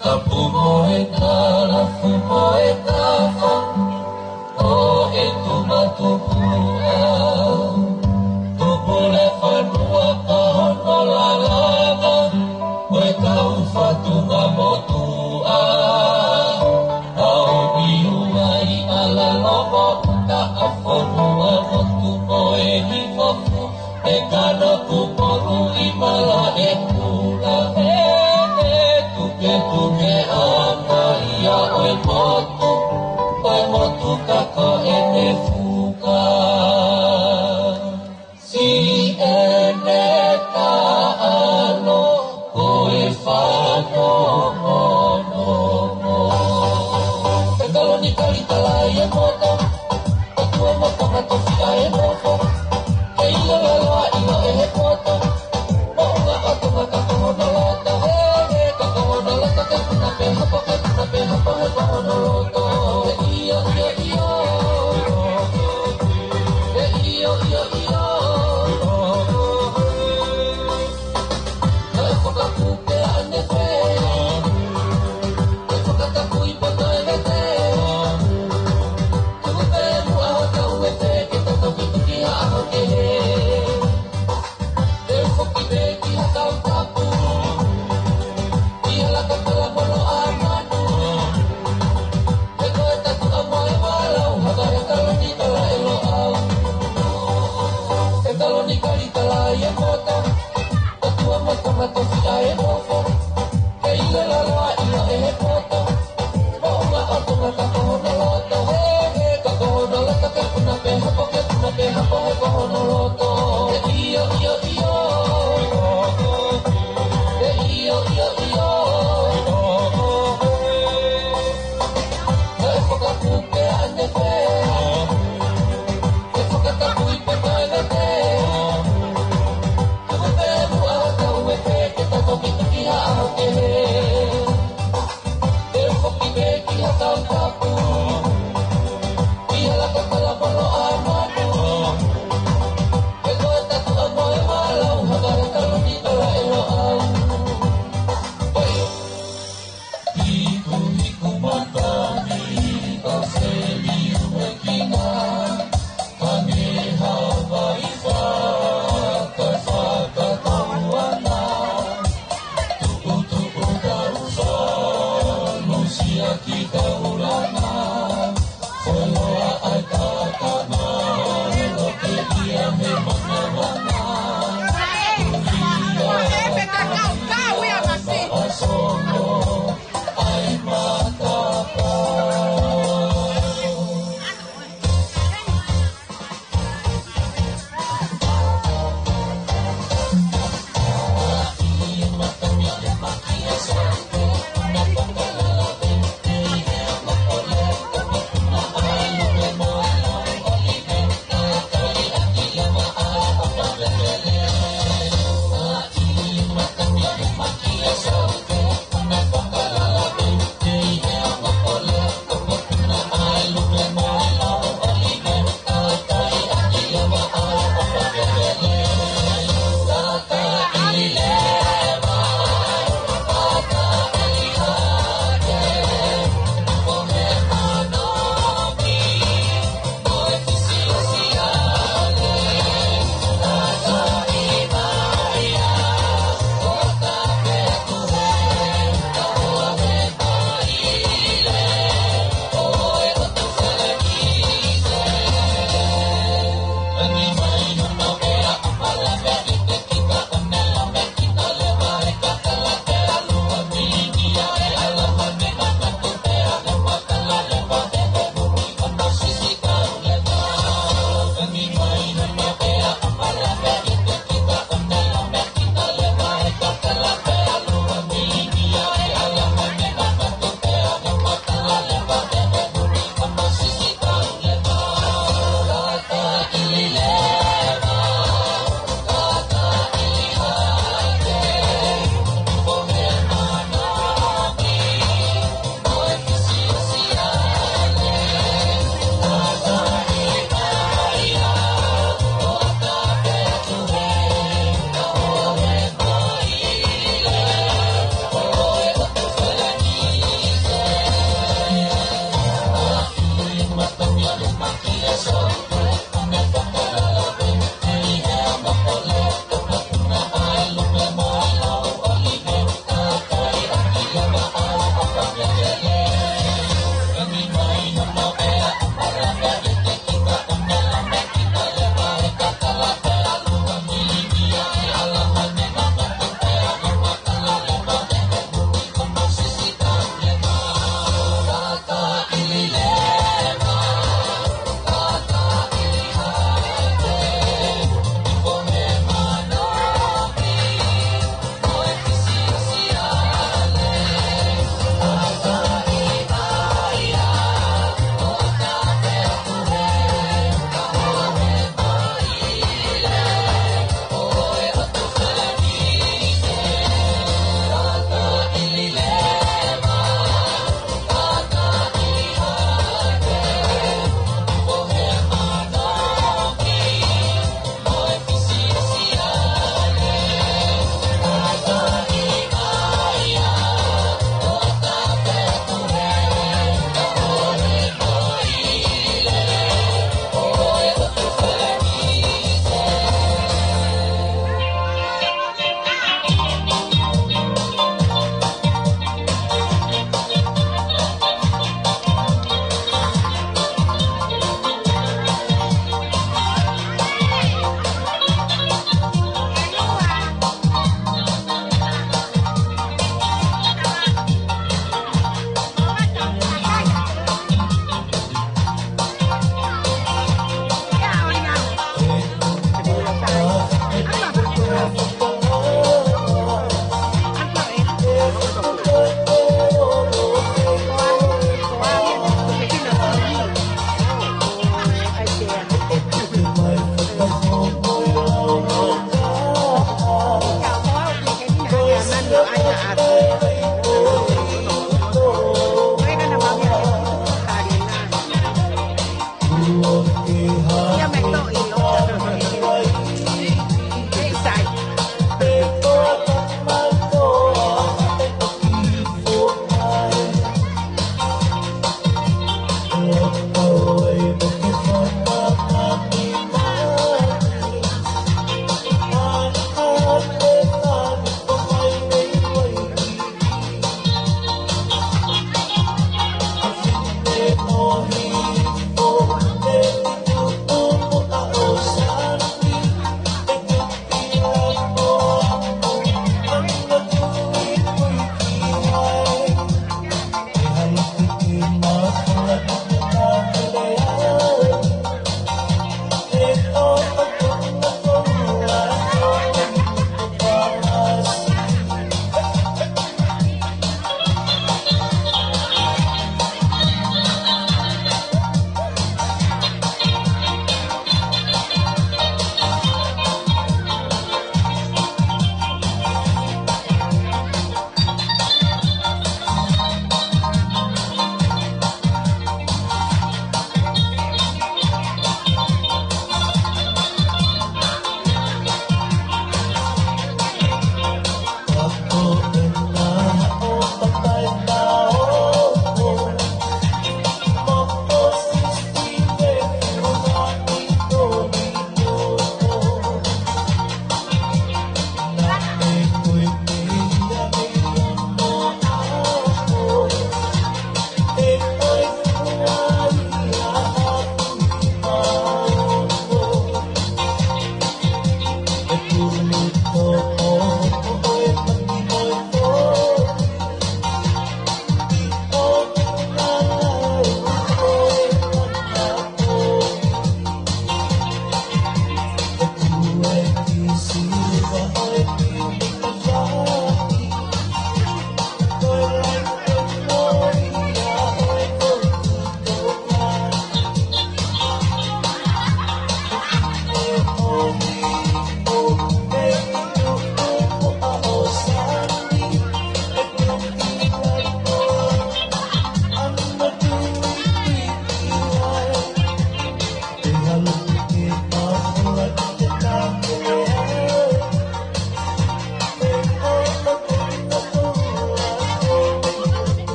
Tapu mo e talafu mo e tafa, ʻo e tuma tupu ʻa. Tupu le fanua ka hono lalava, ko e kau fatunga motuʻa. ʻA o miu mai ʻa lalo mo uta ʻa fonua motu mo e hifo. E kana kupolu i mala e kula. E, e, tuke, tuke, anga ia ʻo e motu, ʻo e motu ka ko ʻene fuka. Si ʻene kaʻalo, ko e fano mono. E kalo ni kali tala i e moto, e kua moto ma tofi a e moto. E ilo lalo a ilo e he poto. Moʻunga ʻo Tonga ka ko hono loto. He, he, ka ko hono loto, ke puna pē hapo, ke puna pē hapo, he ko hono loto. E io, io, io. E io, io, io. Naʻe fakapuke ane fea. Naʻe fakatapu i poto e vete. Tuku pē muʻa haka uefe ke tau tukituki ha ʻaho kehe. Te u foki pē ki ha kau tapu. Ki ha laka kala mono a manu. He ko e tatu a mai walau, haka he kalo ni kala e lo au. He kalo ni kali kala i e kota. Tatua mata mata si a e mofo. He ile lalo a ilo e he poto. Moʻunga ʻo Tonga ka ko hono loto. He, he, ka ko hono loto, ke puna pē hapo, ke puna pē hapo, he ko hono loto. He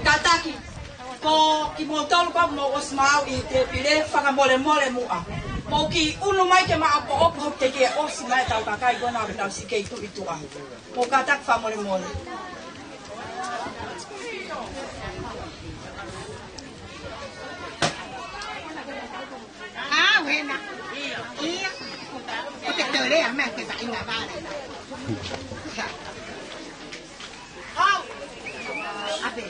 Kātaki, ko kimoutolu kuo mou ʻosi maʻu ʻi he tēpile, fakamolemole muʻa. Mou kiʻi ʻunu mai ke maʻopoʻopo, teʻeki ke ʻosi mai ʻetau kakai ko ena ʻoku nau siʻi kei tuʻu ʻi tuʻa. Mou kātaki fakamolemole. Ah, wena. Ia. Ko te tolea mai ke ta ina vale. Ape.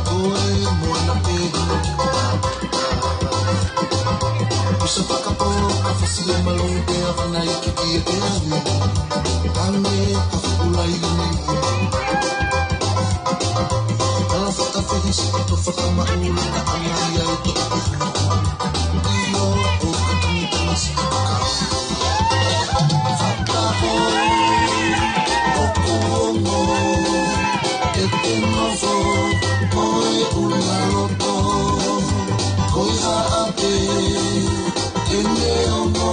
Ko e moana pē hano ki ʻApita. Kusa fakapō ka fasi e malu pea fana i ki ki e teani. Ane ka fukula i ni. Ala fakafehi si pato fakamaʻula ka ʻanai ai to. ʻIo ʻo ka tangi tangi si ka. Fakapō ʻoku ongo e te nofo mo e ʻuna loto. Ko e hā pē ʻene ongo,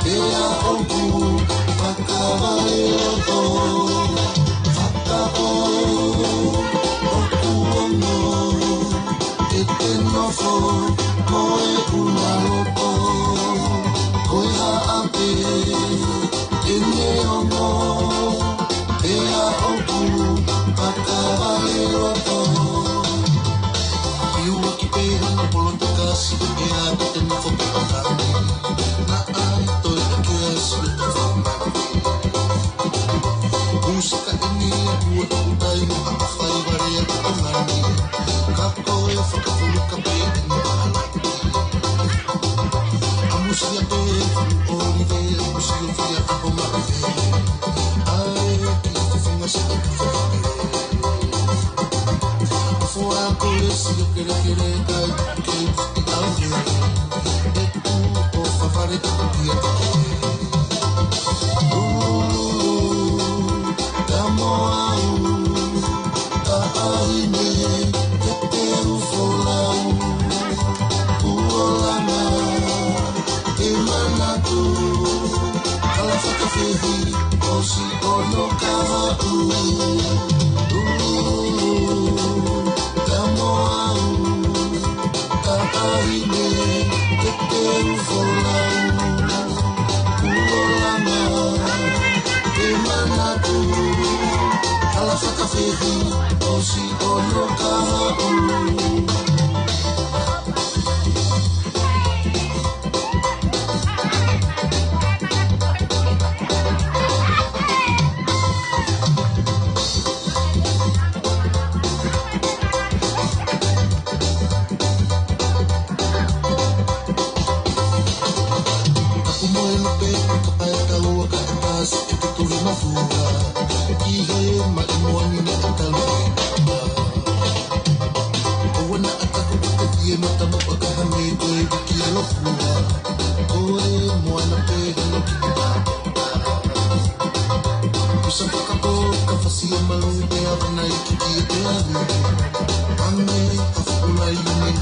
pea ʻoku fakavaleloto. Fakapō ʻoku ongo e te nofo mo e ʻuna loto. Ko e hā pē ʻene ongo, pea ʻoku fakavaleloto. Iu ʻaki pē hano polotika si, pea ko te nofo pē ʻo tani. Naʻa ʻi toe ake ai si ʻo tofo mai. Kusa ka ʻeni a kua toku tai mo a fai vale a ka ʻanani. Ka ko e fakafulu ka pē ʻeni a ʻanani. ʻAmusia pē ʻo live, ʻamusia fia ka ko ma ʻave. ʻAi ki te funga si ʻo tofo mai. Foa ko e sio kelekele kai ke i au ke. E tu o fafare ka ko ia ka ko e. Ulu, ka mo au, ka ʻahine, ke te u folau. Kuo langa, e manatu, ala fakafehi, ʻosi ono ka haʻu. Ulu, ka mo au, ka ʻahine, ke te u folau. Kuo langa, e manatu, ala fakafehi, ʻosi ono ka haʻu. Ka kumoe lupe, ka pae ka ua ka e pasi, e te tuli mafua. Ki he maʻi moani na e talu. ʻOua naʻa taku ka ke tie mata mo ʻaka hame ko e wiki e lokua. Ko e moana pē hano ki ʻApita. Kusa fakapō ka fasi e malu pea fana i ki ki e teani. Ane ka fukula i ni.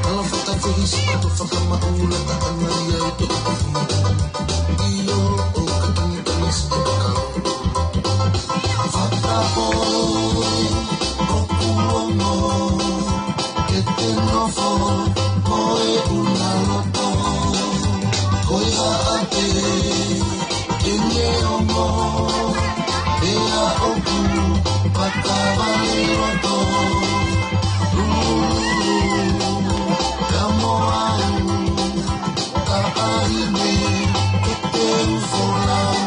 Ala fakafehi si pato fakamaʻula ka ʻanai ai to. ʻIo ʻo ka tangi tangi si ʻo ka. Fakapō ʻoku ongo e te nofo mo e ʻuna loto. Ko e hā pē ʻene ongo, pea ʻoku fakavaleloto. Ulu, ka mo au, ka ʻahine, ke te u folau.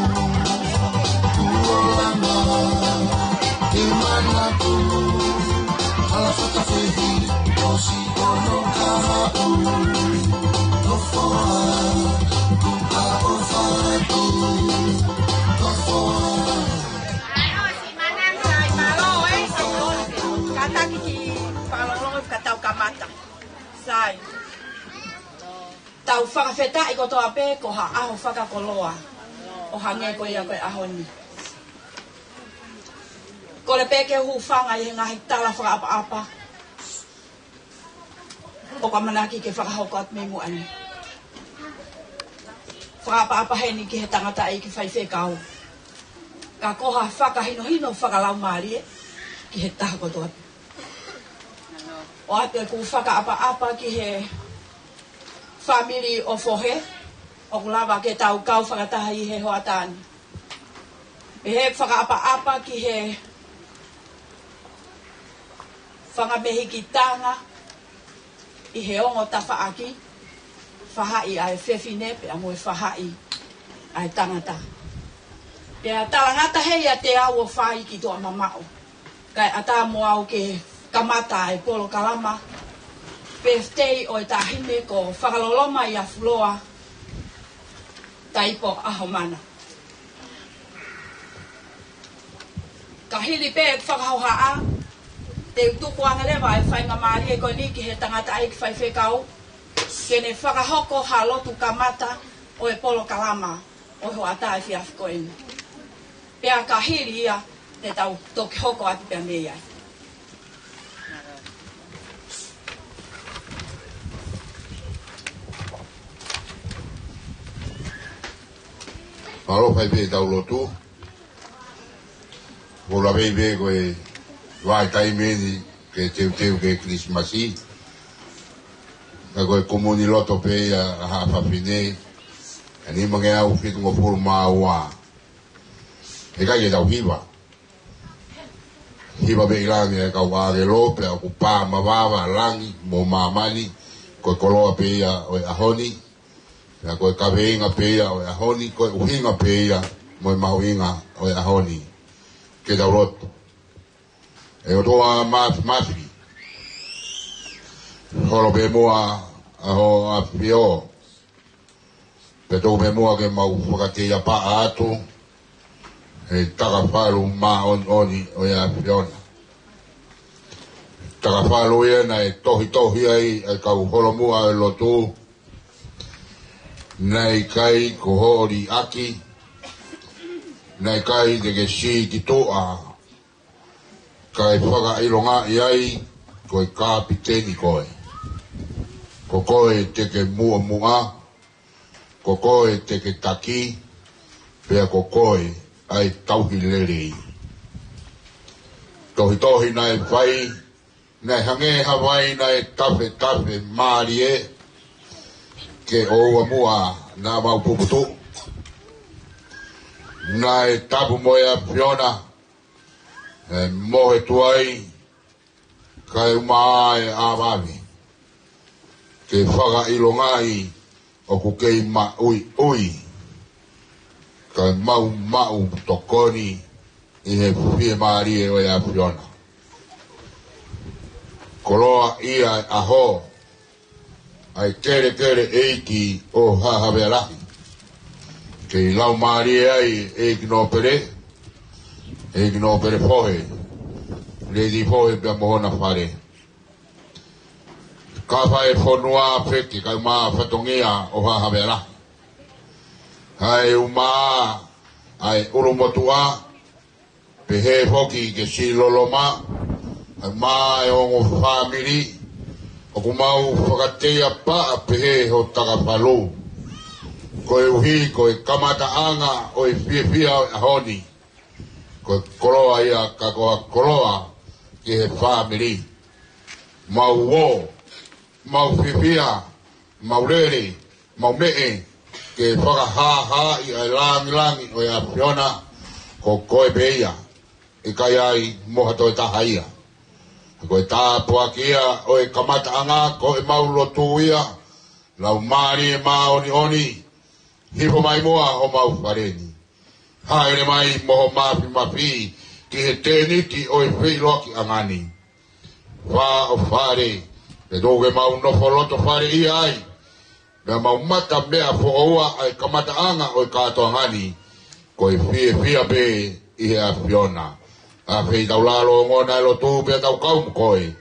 Kuo langa, e manatu, ala fakafehi, ʻosi ono ka haʻu. Nofoa, tuʻa ʻofa atu, nofoa. Sai, mālō e, sai, mālō e, ka tau kamata. Sai. Tau fakafetaʻi kotoa pē ko ha ʻaho fakakoloa ʻo hangē ko ia ko e ʻaho ni. Kole pē ke u hūfanga ʻi he ngaahi tala fakaʻapaʻapa ʻoku ʻamanaki ke fakahoko atu mei muʻa ni. Fakaʻapaʻapa heni ki he tangataʻeiki faifekau. Ka ko ha fakahinohino fakalaumālie ki he taha kotoa pē. ʻOatu ʻeku fakaʻapaʻapa ki he fāmili ʻo Fohe, ʻoku lava ke tau kau fakataha ʻi he hoʻatā ni. Pehē fakaʻapaʻapa ki he fanga mehikitanga ʻi he ongo tafaʻaki, faʻahi ʻa e fefine pea mo e faʻahi ʻa e tangata. Pea talangata he ʻiate au ʻo fai ki tuʻa mamaʻo, kae ʻatā mo au ke kamata e polokalama pefitei ʻo e taʻahine ko Fakaloloma ʻi Afuloa Taipo ʻAhomana. Ka hili pē ʻeku fakahohaʻa, te u tuku ange leva e faingamālie ko eni ki he tangataʻeiki faifekau ke ne fakahoko ha lotu kamata ʻo e polokalama ʻo e hoʻatā efiafi ko eni. Pea ka hili ia, te tau toki hoko atu pea mei ai. Mālō, fai pē ʻetau lotu. Ko e lavei pē ko e vahaʻa taimi eni ke teuteu ki he Kilisimasi. Ka ko e kumuni loto pē ia ʻa haʻa fafine ʻe nimangeau fitungofulu mā ua. ʻIkai ke tau hiva. Hiva pē ʻi langi e kau ʻāngelo pea ʻoku pā mavava langi mo māmani, ko e koloa pē ia ʻo e ʻaho ni, pea ko e kaveinga pē ia ʻo e ʻaho ni, ko e ʻuhinga pē ia mo e mahuʻinga ʻo e ʻaho ni. Ke tau lotu. ʻE ʻOtua Māfimafi, holo pē muʻa ʻa Hoʻo ʻAfio, pea tuku pē muʻa ke mau fakateiapaʻa atu he takafalu māʻoniʻoni ʻo e ʻAfiona. Takafalu ia naʻe tohitohi ai ʻa e kau holomuʻa ʻo e lotu, naʻe ʻikai ko hoʻo liʻaki, naʻe ʻikai te ke sī ki tuʻa, kae fakaʻilongaʻi ai ko e kapiteni koe. Ko koe te ke muʻomuʻa, ko koe te ke taki, pea ko koe ʻa e tauhi lelei. Tohitohi naʻe fai, naʻe hangē ha vai naʻe tafetafe mālie, ke ʻoua muʻa naʻa mau puputuʻu. Naʻe tapu mo e ʻAfiona, ʻe mohe tuai, kae ʻumaʻā e ʻāvave, ke fakaʻilongaʻi ʻoku kei maʻuiʻui, kae mau maʻu tokoni ʻi he fiemālie ʻo e ʻAfiona. Koloaʻia e ʻaho, ʻa e kelekele ʻeiki ʻo Haʻa Havea Lahi. Kei laumālie ai ʻEiki Nōpele, ʻEiki Nōpele Fohe, Lady Fohe pea mo hona fale. Kau fai fonua pē ke kau maʻu fatongia ʻo Haʻa Havea Lahi. ʻA e ʻumaʻā ʻa e ʻulumotuʻa, pehē foki ki he Siloloma, ʻa e maʻa e ongo fāmili, ʻoku mau fakateiapaʻa pehē ho takafalu. Koeʻuhi ko e kamataʻanga ʻo e fiefia ʻo e ʻaho ni, ko e koloa ia ka ko ha koloa ki he fāmili. Mau ō, mau fiefia, mau lele, mau meʻe, ke fakahāhāʻi ʻa e langilangi ʻo e ʻAfiona, ko koe pē ia, ʻikai ai mo ha toe taha ia. Ko e tāpuaki ia ʻo e kamataʻanga, ko e mau lotu ia, Laumālie Māʻoniʻoni, hifo mai muʻa homau fale ni. Hāʻele mai mo ho Māfimafi ki he tēniti ʻo e feʻiloakiʻanga ni. Fā ʻo fale, ke tuku ke mau nofo loto fale ia ai, pea mau mata meʻa foʻou ʻa e kamataʻanga ʻo e kātoanga ni, ko e fiefia pē ʻi he ʻAfiona. ʻAfeʻi tau lalo ongona e lotu pea tau kau mo koe.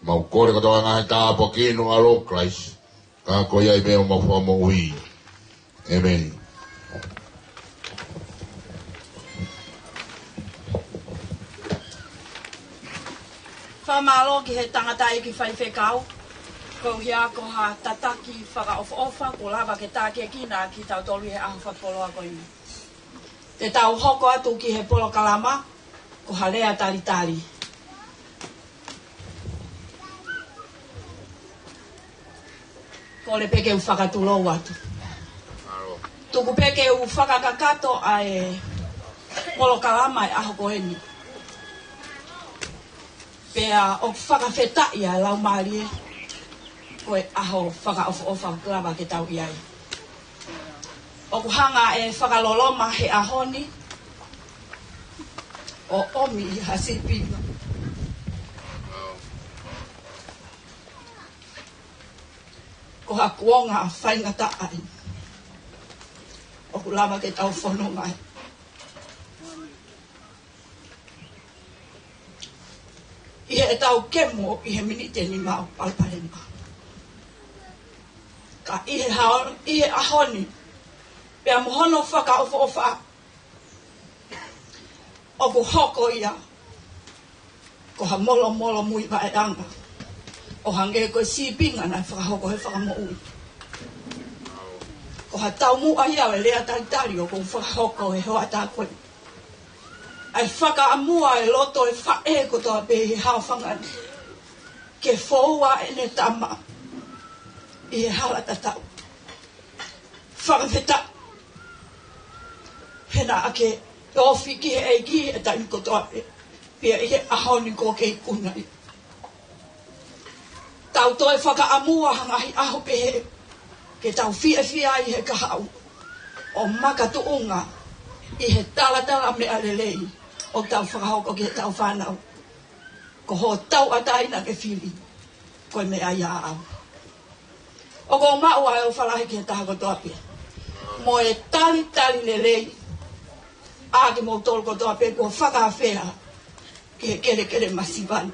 Mau kole kotoa ngaahi tāpuaki ʻi he huafa ʻo Kalaisi. Ka ko ia ʻi pē ʻo mau fakamoʻui. ʻĒmeni. Fakamālō ki he tangataʻeiki faifekau, ko ia ko ha tataki fakaʻofoʻofa, kuo lava ke takiekina kitautolu he ʻaho fakakoloa ko eni. Te tau hoko atu ki he polokalama, ko ha lea talitali. Kole pē ke u fakatulou atu. Tuku pē ke u fakakakato ʻa e polokalama e ʻaho ko eni. Pea ʻoku fakafetaʻi ʻa e Laumālie, ko e ʻaho fakaʻofoʻofa ʻoku lava ke tau ʻi ai. ʻOku hanga ʻe Fakaloloma he ʻaho ni ʻo ʻomi ʻi ha sīpinga. Ko ha kuonga faingataʻa ia ʻoku lava ke tau fononga ai. ʻI heʻetau kemo ʻi he miniti ʻe nima ʻo palopalema. Ka ʻi he hao-, ʻi he ʻaho ni, pea mo hono fakaʻofoʻofa, ʻoku hoko ia ko ha molomolo muivaʻeʻanga, ʻo hangē ko e sīpinga naʻe fakahoko he Fakamoʻui. Ko ha taumuʻa ia ʻo e lea talitali ʻoku fakahoko he hoʻatā ko eni. ʻA e fakaʻamua e loto e faʻē kotoa pē he haofanga ni ke foua ʻene tama ʻi he hala tatau. Fakafetaʻi he naʻa ke ofi ki he ʻEiki he taimi kotoa pē, pea ʻi he ʻaho ni ʻoku ke ikuna ai. Tau toe fakaʻamua ha ngaahi ʻaho pehē ke tau fiefia ai he kahaʻu, ʻo makatuʻunga ʻi he talatala meʻa lelei ʻoku tau fakahoko ki heʻetau fānau. Ko hoʻo tauʻatāina ke fili, ko e meʻa ia ʻaʻau. ʻOku ou maʻu ʻa e ʻofa lahi ki he taha kotoa pē, mo e talitali lelei ʻa kimoutolu kotoa pē kuo fakaafeʻi ki he kelekele masiva ni.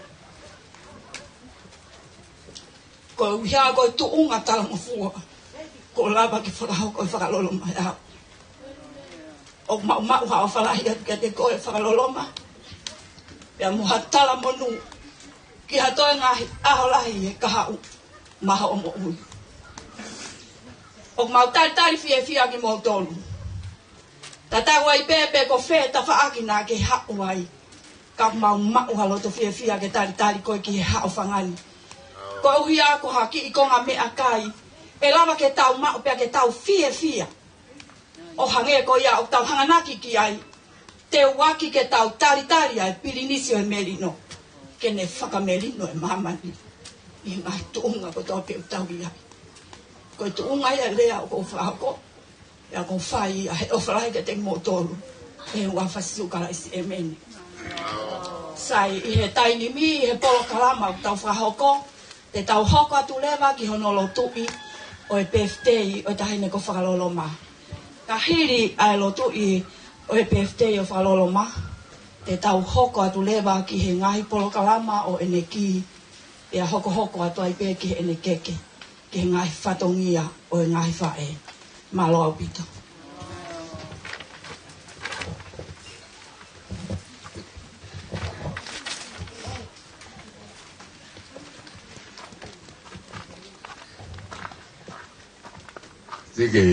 Koeʻuhi ko e tuʻunga talangofua kuo lava ke fakahoko e Fakaloloma ʻe au. ʻOku maʻumaʻu ha ʻofa lahi atu kiate koe Fakaloloma, pea mo ha talamonū ki ha toe ngaahi ʻaho lahi he kahaʻu maʻa hoʻo moʻui. ʻOku mau talitali fiefia kimoutolu. Tatau ai pē pe ko fē tafaʻaki naʻa ke haʻu ai, ka ʻoku mau maʻu ha loto fiefia ke talitali koe ki he haofanga ni. Koeʻuhi ko ha kiʻi konga meʻakai ʻe lava ke tau maʻu pea ke tau fiefia, ʻo hangē ko ia ʻoku tau hanganaki ki ai, teuaki ke tau talitali ʻa e Pilinisi ʻo e Melino, ke ne fakamelino e māmani ʻi he ngaahi tuʻunga kotoa pē ʻoku tau ʻi ai. Ko e tuʻunga ia e lea ʻoku ou fakahoko, pea ʻoku ou fai ia he ʻofa lahi kiate kimoutolu, ʻi he huafa ʻo Sīsū Kalaisi, ʻēmeni. Sai, ʻi he taimi ni, ʻi he polokalama ʻoku tau fakahoko, te tau hoko atu leva ki hono lotuʻi ʻo e pēfitei ʻo e taʻahine ko Fakaloloma. Ka hili ʻa e lotuʻi ʻo e pēfitei ʻo Fakaloloma, te tau hoko atu leva ki he ngaahi polokalama ʻo ʻene kī, pea hokohoko atu ai pē ki heʻene keke, ki he ngaahi fatongia ʻo e ngaahi faʻē. Mālō ʻaupito. Te ke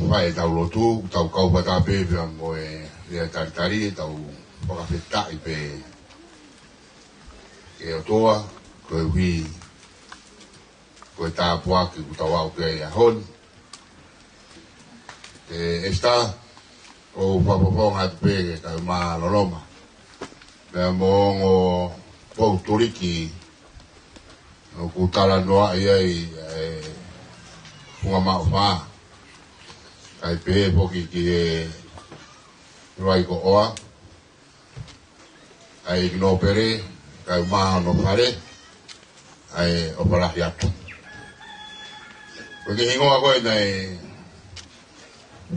fai ʻetau lotu, tau kau fakataha pē pea mo e lea talitali, tau fakafetaʻi pē ki he ʻOtua, koeʻuhi ko e tāpuaki kuo tau aʻu ki ai he ʻaho ni. ʻE Esita, ʻoku ou fakafofonga atu pē ki he kakai Fakaloloma, pea mo e ongo pou tuliki ʻoku talanoaʻi ai ʻa e funga maʻu fā. Kae pehē foki ki he vai ko ʻOa, ʻa e ʻEiki Nōpele, kae ʻumaʻā hono fale, ʻa e ʻofa lahi atu. Ko e kiʻi hingoa ko ē naʻe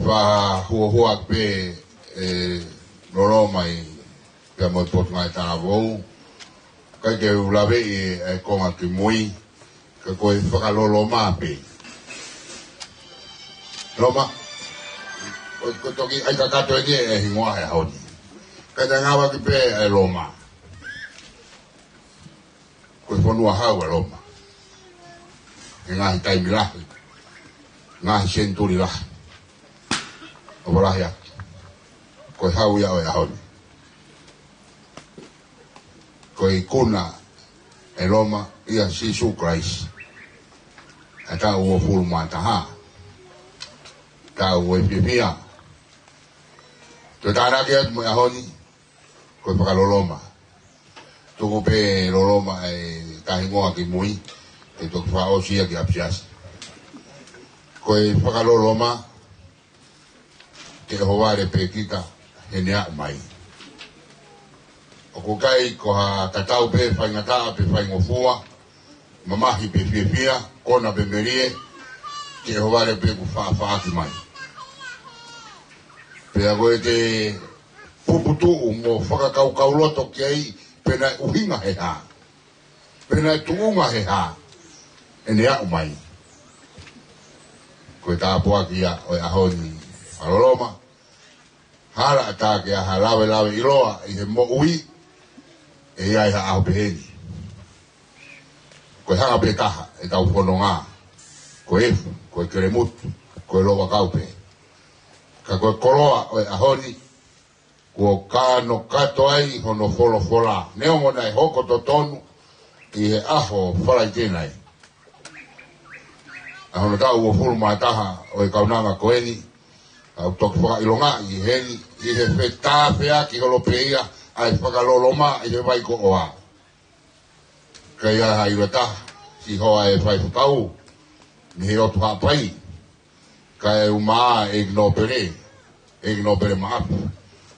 fakahuohua pē ʻe Loloma ʻi pea mo e Potungāue Talavou, ʻikai ke u laveʻi e konga kimui, ka ko e Fakaloloma pē. Loma, ko, ko e toki ʻai kakato eni e hingoa he ʻaho ni. Ka naʻe ngāueʻaki pē e Loma. Ko e fonua hau ʻa Loma he ngaahi taimi lahi, ngaahi senituli lahi. ʻOfa lahi atu. Ko e hau ia ʻo e ʻaho ni. Ko e ikuna ʻe Loma ia Sīsū Kalaisi, ʻa e taʻu uofulu mā taha, taʻu ʻo e fiefia. Toe tānaki atu mo e ʻaho ni, ko e Fakaloloma. Tuku pē Loloma e kiʻi hingoa kimui, ke toki fakaʻosi ia ki ʻapisiasi. Ko e Fakaloloma, ke ʻohovale pē kita heʻene aʻu mai. ʻOku ʻikai ko ha tatau pē faingataʻa pe faingofua, mamahi pe fiefia, kona pe melie, ke ʻohovale pē kuo faʻafaʻaki mai. Pea ko ʻete puputuʻu mo fakakaukauloto ki ai, pe naʻe ʻuhinga he hā, pe naʻe tuʻunga he hā ʻene aʻu mai. Ko e tāpuaki ia ʻo e ʻaho ni, Fakaloloma. Hala ʻatā ke ʻi ai ha lavelaveʻiloa ʻi he moʻui, ʻe ʻi ai ha ʻaho pehē ni. Ko e hanga pē taha ʻetau fononga, ko e efu, ko e kelemutu, ko e loʻu ʻakau pē. Ka ko e koloa ʻo e ʻaho ni, kuo kanokato ai hono folofola, neongo naʻe hoko totonu ʻi he ʻaho Falaite nai, ʻa hono taʻu uofulu mā taha ʻo e kaunanga ko eni. ʻOku toki fakaʻilongaʻi heni, ʻi he fetāfeaki holo pē ia ʻa e Fakaloloma ʻi he vai ko ʻoa. Ka ʻi ai ha ʻilo ʻe taha, Sihova ʻe faifekau mei he ʻotu Haʻapai, kae ʻumaʻā ʻEiki Nōpele, ʻEiki Nōpele Maʻafu.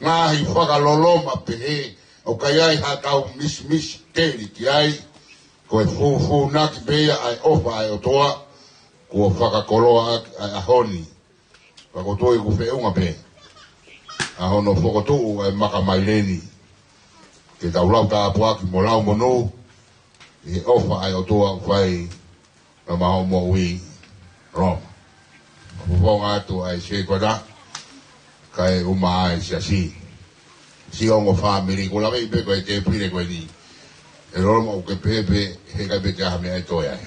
Ngaahi fakaloloma pehē, ʻoku ʻikai ha tau misimisi teli ki ai, ko e fūfūnaki pē ia ʻa e ʻofa ʻa e ʻOtua, kuo fakakoloa ʻaki ʻa e ʻaho ni. Pea ʻoku ou tui ʻoku feʻunga pē ʻa hono fokotuʻu ʻa e maka maile ni, ke tau lau tāpuaki mo lau monū ʻi he ʻofa ʻa e ʻOtua ʻoku fai maʻa hoʻo moʻui, Loma. Fofonga atu ʻa e sekola, kae ʻumaʻā ʻa e siasi. Siʻi ongo fāmili, ʻoku ou laveʻi pē ko e tēpile ko eni, ʻe Loma, ʻoku ke pehē pē he ʻikai pē ke ʻi ai ha meʻa ʻe toe ai.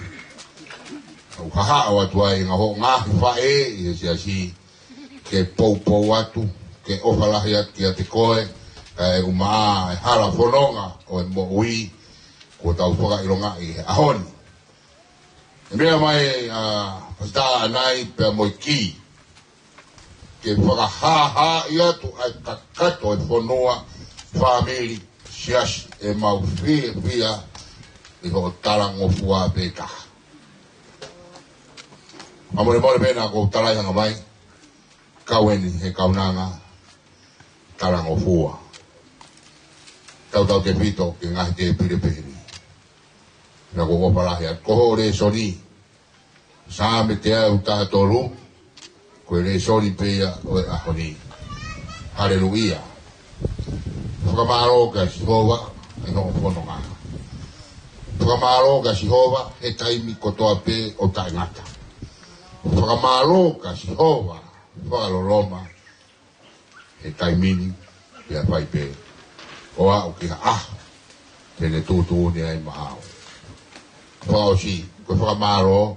ʻOku hahaʻo atu ai ngaahi, hoʻo ngaahi faʻē ʻi he siasi, ke poupou atu, ke ʻofa lahi atu kiate koe, kae ʻumaʻā ʻa e hala fononga ʻo e moʻui, kuo tau fakaʻilongaʻi he ʻaho ni. ʻE meʻa mai ʻa Pasitā ʻAnai pea mo e kī, ke fakahāhāʻi atu ʻa e kakato ʻo e fonua, fāmili, siasi, ʻemau fiefia ʻi hoʻo talangofua pē taha. Fakamolemole pē naʻa ku talai hanga mai, kau eni he kaunanga talangofua. Tautautefito ki he ngaahi tēpile pehē ni. Naʻa ku ʻofa lahi atu. Ko hoʻo lēsoni, Saame teau taha tolu, ko e lēsoni pē ia ʻo e ʻaho ni. Haleluia. Fakamālō kia Sihova ʻi hoʻo fononga. Fakamālō kia Sihova he taimi kotoa pē ʻo taʻengata. Fakamālō kia Sihova Fakaloloma he taimi ni, pea fai pē ʻo aʻu ki ha ʻaho te ne tuʻutuʻuni ai maʻau. Fakaʻosi, ko e fakamālō,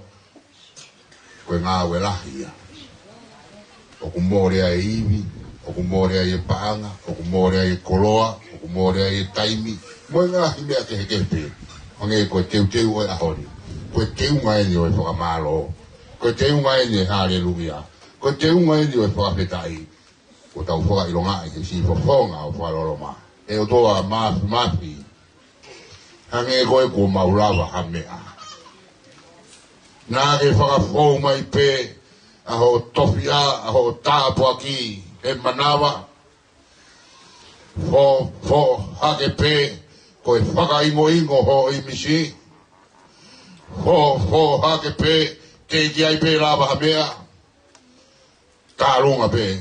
ko e ngāue lahi ia. ʻOku mole ai e ivi, ʻoku mole ai e paʻanga, ʻoku mole ai e koloa, ʻoku mole ai e taimi, mo e ngaahi meʻa kehekehe pē. Hangē ko e teuteu ʻo e ʻaho ni, ko e teunga eni ʻo e fakamālō, ko e teunga eni ʻo e haleluia, ko e teunga eni ʻo e fakafetaʻi. Kuo tau fakaʻilongaʻi he siʻi fofonga ʻo Fakaloloma, ʻe ʻOtua Māfimafi, hangē ko e kuo mau lava ha meʻa. Naʻa ke fakafou mai pē ʻa hoʻo tofiʻa, ʻa hoʻo tāpuaki he manava. Fo, fo hake pē ko e fakaingoingo hoʻo ʻīmisi. Fo, fo hake pē, teʻeki ai pē lava ha meʻa. Tālunga pē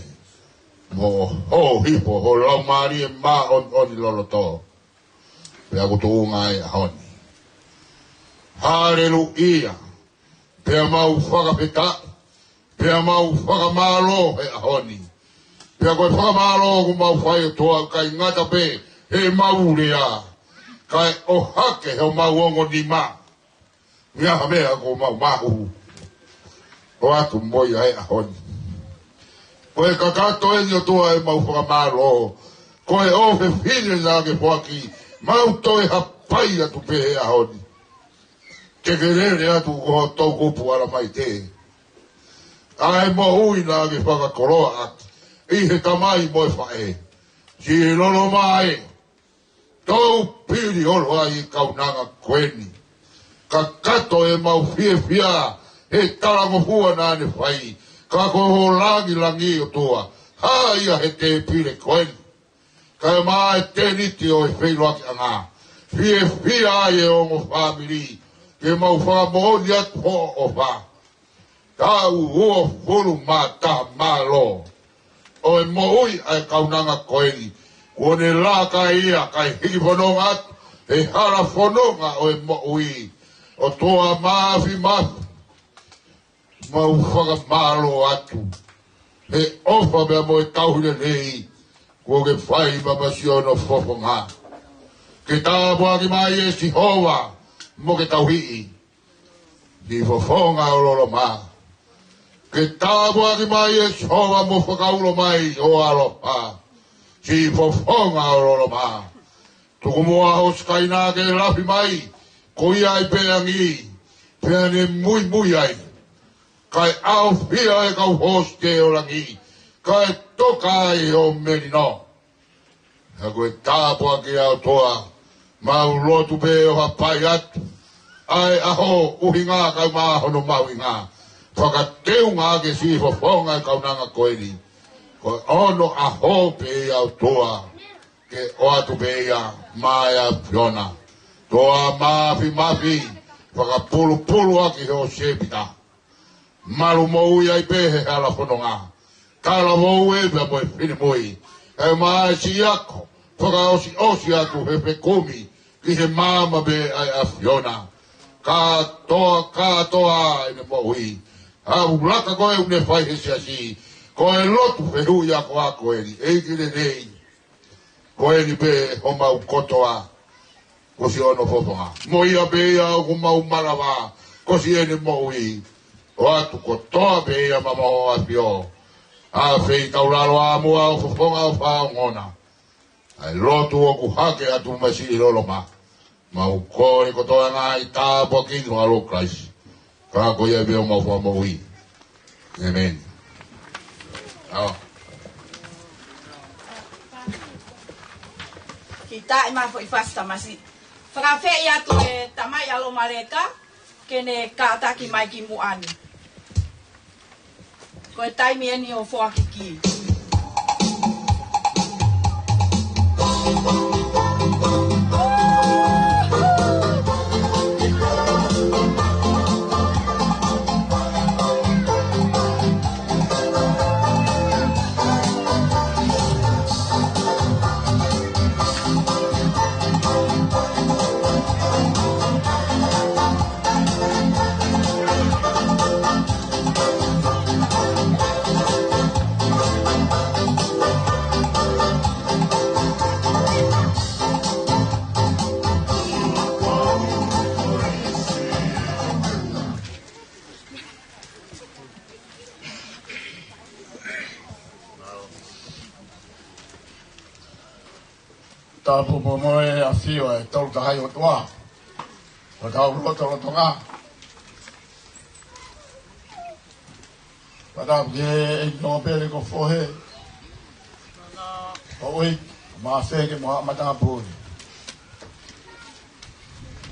mo hoʻo hifo ho Laumālie Māʻoniʻoni loloto. Pea ʻoku tuʻunga ai ʻaho ni. Haleluia. Pea mau fakafetaʻi, pea mau fakamālō he ʻaho ni. Pea ko e fakamālō ʻoku mau fai, ʻOtua, ʻikai ngata pē heʻemau lea, kae ʻohake homau ongo nima. Meʻa ha meʻa kuo mau maʻu ʻo ʻoatu mo ia he ʻaho ni. Ko e kakato eni, ʻOtua, ʻemau fakamālō. Ko e ʻofefine naʻa ke foaki, mau toe hapai atu pē he ʻaho ni. Te ke lele atu ko ho toʻukupu ʻalamaite. ʻA e moʻui naʻa ke fakakoloa ʻaki ʻi he tamai mo e faʻē. Siʻi Loloma ē, tau pili holo ai e kaunanga ko eni. Kakato ʻemau fiefia he talangofua naʻa ne fai. Ka ko ho langilangi, ʻOtua, hā ia he tēpile ko eni. kae ʻumaʻā e tēniti ʻo e feʻiloakiʻanga. Fiefia ai e ongo fāmili ke mau fakamoʻoni atu hoʻo ʻofa. Taʻu uofulu mā taha mālō ʻo e moʻui ʻa e kaunanga ko eni. Kuo ne laka ia kae hiki fononga atu he hala fononga ʻo e moʻui. ʻOtua Māfimafi, mau fakamālō atu he ʻofa pea mo e tauhi lelei kuo ke fai maʻa Siʻono Fofonga. Ke tāpuaki mai ʻe Sihova mo ke tauhi ʻi Siʻi Fofonga ʻo Loloma. Ke tāpuaki mai ʻe Sihova mo fakaulo mai ʻo aloha Siʻi Fofonga ʻo Loloma. Tuku muʻa ho Sikaina ke lafi mai, ko ia ʻi pē angi, pea ne muimui ai, kae ʻaofia e kau hosite ʻo langi, kae toka ai ʻo melino. He ko e tāpuaki ʻa e ʻOtua, mau lotu pē ʻo hapai atu ʻa e ʻaho, ʻuhinga kae ʻumaʻā hono mahuʻinga. Fakateunga ʻaki Siʻi Fofonga e kaunanga ko eni. Ko e ono ʻaho pē ia ʻOtua, ke ʻoatu pē ia maʻa e ʻAfiona. ʻOtua Māfimafi, fakapulupulu ʻaki ho sēpita. Malu moʻui ai pē he hala fononga. Talavou ē pea mo e finemui, kae ʻumaʻā e siʻi ako fakaʻosiʻosi atu he fekumi ki he maama pē ʻa e ʻAfiona. Kātoa, kātoa ʻene moʻui, ʻa e ʻuluaki ko ē ʻoku ne fai he siasi, ko e lotu fehuʻi akoako eni, ʻEiki lelei. Ko eni pē homau kotoa, ko Siʻono Fofonga. Mo ia pē ia ʻoku mau malava, ko siʻene moʻui, ʻoatu kotoa pē ia maʻa ho ʻAfio. ʻA e feitaulalo ʻa muʻa ʻo Fofonga ʻo Faʻongona. ʻA e lotu ʻoku hake atu maʻa Siʻi Loloma. Mau kole kotoa ngaahi tāpuaki ʻi he huafa ʻo Kalaisi. Ka ko ia pē homau Fakamoʻui. ʻĒmeni. ʻAo. Kiʻi taʻi mai foʻi fasi tamasiʻi. Fakaafeʻi atu e tamai ʻa Lomaleka ke ne kātaki mai ki muʻa ni. Ko e taimi eni ʻo foaki ki. Tāpuaki mo e ʻafio ʻa e Tolu Tahaʻi ʻOtua ʻo hotau lotolotonga. Pea tāpuaki ʻEiki Nōpele ko Fohe, ʻo ui, Mafeke mo Haʻa Matāpule.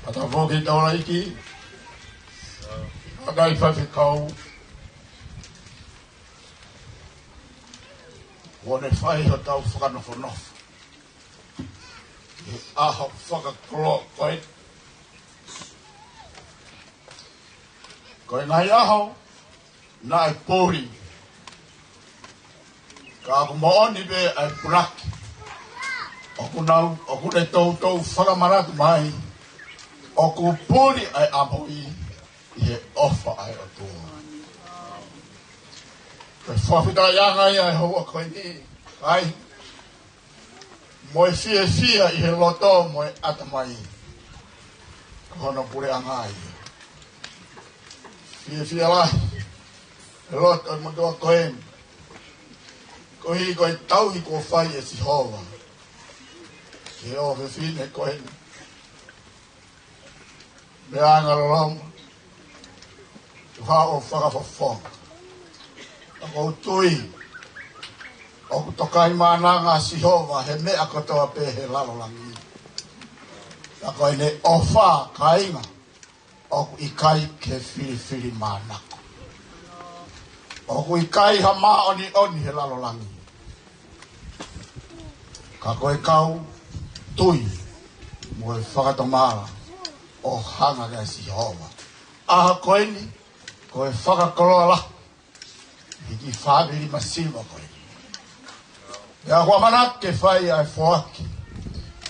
Pea tāpuaki Taulaʻeiki, ʻa e kau faifekau, kuo ne fai hotau fakanofonofo ʻi he ʻaho fakakoloa ko eni. Ko e ngaahi ʻaho naʻe puli, ka ʻoku moʻoni pē ʻa e punake. ʻOku nau, ʻoku ne toutou fakamanatu mai, ʻoku puli ʻa e ʻapi ʻi he ʻofa ʻa e ʻOtua. Ko e fakafetaʻiʻanga ia ʻo e houa ko eni, ʻa e mo e fiefia ʻi he loto mo e ʻatamai, ko hono puleʻanga ia. Fiefia lahi e loto ʻo e motuʻa ko eni, koeʻuhi ko e tauhi kuo fai ʻe Sihova ki he ʻofefine ko eni. Meʻa anga loloma, tuʻu ʻo fakafofonga. ʻOku ou tui ʻoku tokaimaʻananga ʻa Sihova he meʻa kotoa pē he lalo langi. Ka ko ʻene ʻofa, kāinga, ʻoku ʻikai ke filifilimānako. ʻOku ʻikai ha māʻoniʻoni he lalo langi. Ka ko e kau tui mo e fakatomala ʻo hanga kia Sihova. ʻAho ko eni, ko e fakakoloa lahi ʻi he kiʻi fāmili masiva ko eni. Pea ʻoku ou ʻamanaki ke fai ʻa e foaki,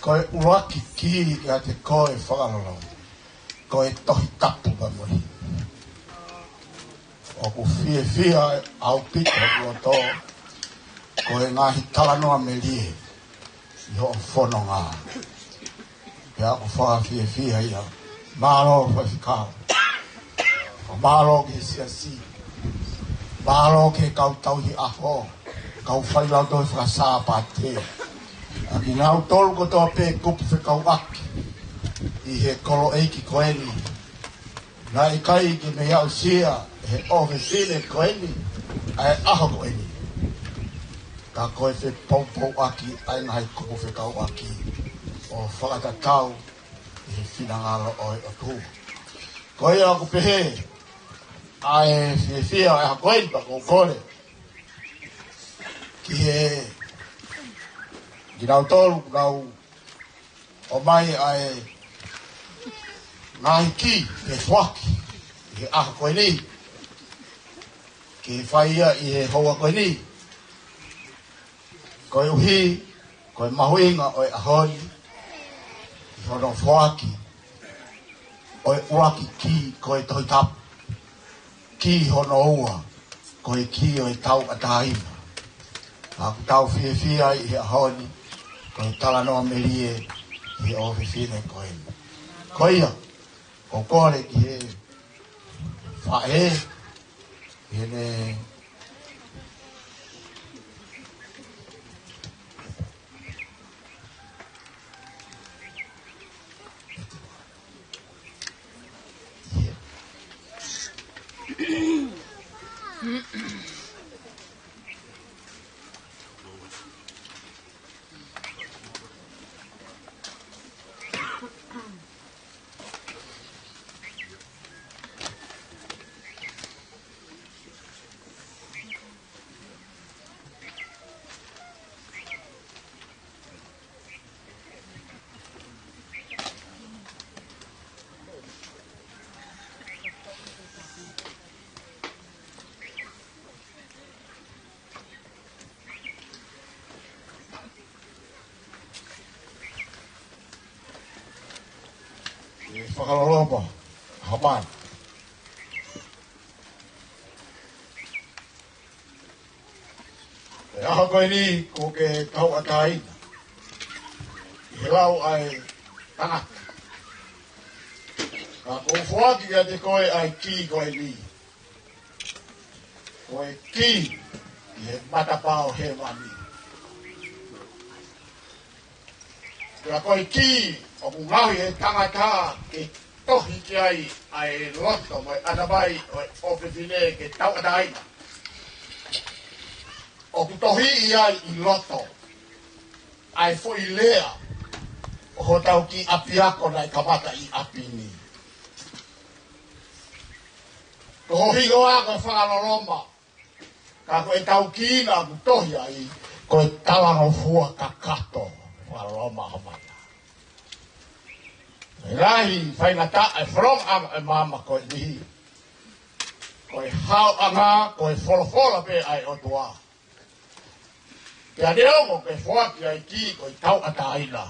ko e ʻuluaki kī kiate koe Fakaloloma, ko e Tohi Tapu pea mo e himi. ʻOku fiefia ʻaupito hoku loto ko e ngaahi talanoa melie ʻi hoʻo fononga. Pea ʻoku fakafiefia ia. Mālō Faifekau. Mālō ki he siasi. Mālō ki he kau tauhi ʻaho, kau failautohi fakasāpate, ʻa kinautolu kotoa pē kupu fekauʻaki ʻi he koloʻeiki ko eni. Naʻe ʻikai ke mei aʻusia ʻe he ʻofefine ko eni ʻa e ʻaho ko eni, ka ko e fepoupouaki ʻa e ngaahi kupu fekauʻaki ʻo fakatatau ʻi he finangalo ʻo e ʻOtua. Ko ia ʻoku pehē ʻa e fiefia ʻo e ʻaho ko eni, pea ʻoku ou kole ki he, kinautolu ʻoku nau ʻomai ʻa e ngaahi kī ke foaki ʻi he ʻaho ko eni, ke fai ia ʻi he houa ko eni. Koeʻuhi ko e mahuʻinga ʻo e ʻaho ni ʻi hono foaki ʻo e ʻuluaki kī, ko e Tohi Tapu. Kī hono ua, ko e kī ʻo e tauʻatāina. ʻOku tau fiefia ai ʻi he ʻaho ni, ko e talanoa melie ʻi he ʻofefine ko eni. Ko ia, ʻoku ou kole ki he faʻē, ʻi heʻene ʻe Fakaloloma Hamani. ʻI he ʻaho ko eni kuo ke tauʻatāina ʻi he lau ʻa e tangata. Ka ʻoku ou foaki kiate koe ʻa e kī ko eni. Ko e kī ʻi he matapā ʻo hēvani. Pea ko e kī ʻoku ngaohi ʻe he tangata ke tohi ki ai ʻa e loto mo e ʻatamai ʻo e ʻofefine ke tauʻatāina. ʻOku tohi ai ʻi loto ʻa e foʻi lea ʻo hotau kiʻi ʻapiako naʻe kamata ʻi ʻapi ni. Ko ho hingoa ko Fakaloloma. Ka ko e tau kī naʻa ku tohi ai, ko e talangofua kakato, Fakaloloma Hamani. ʻE lahi faingataʻa e fononga ʻa e maama ko eni. Ko e haoʻanga, ko e folofola pē ʻa e ʻOtua. Pea neongo ke foaki ʻa e kī ko e tauʻatāina,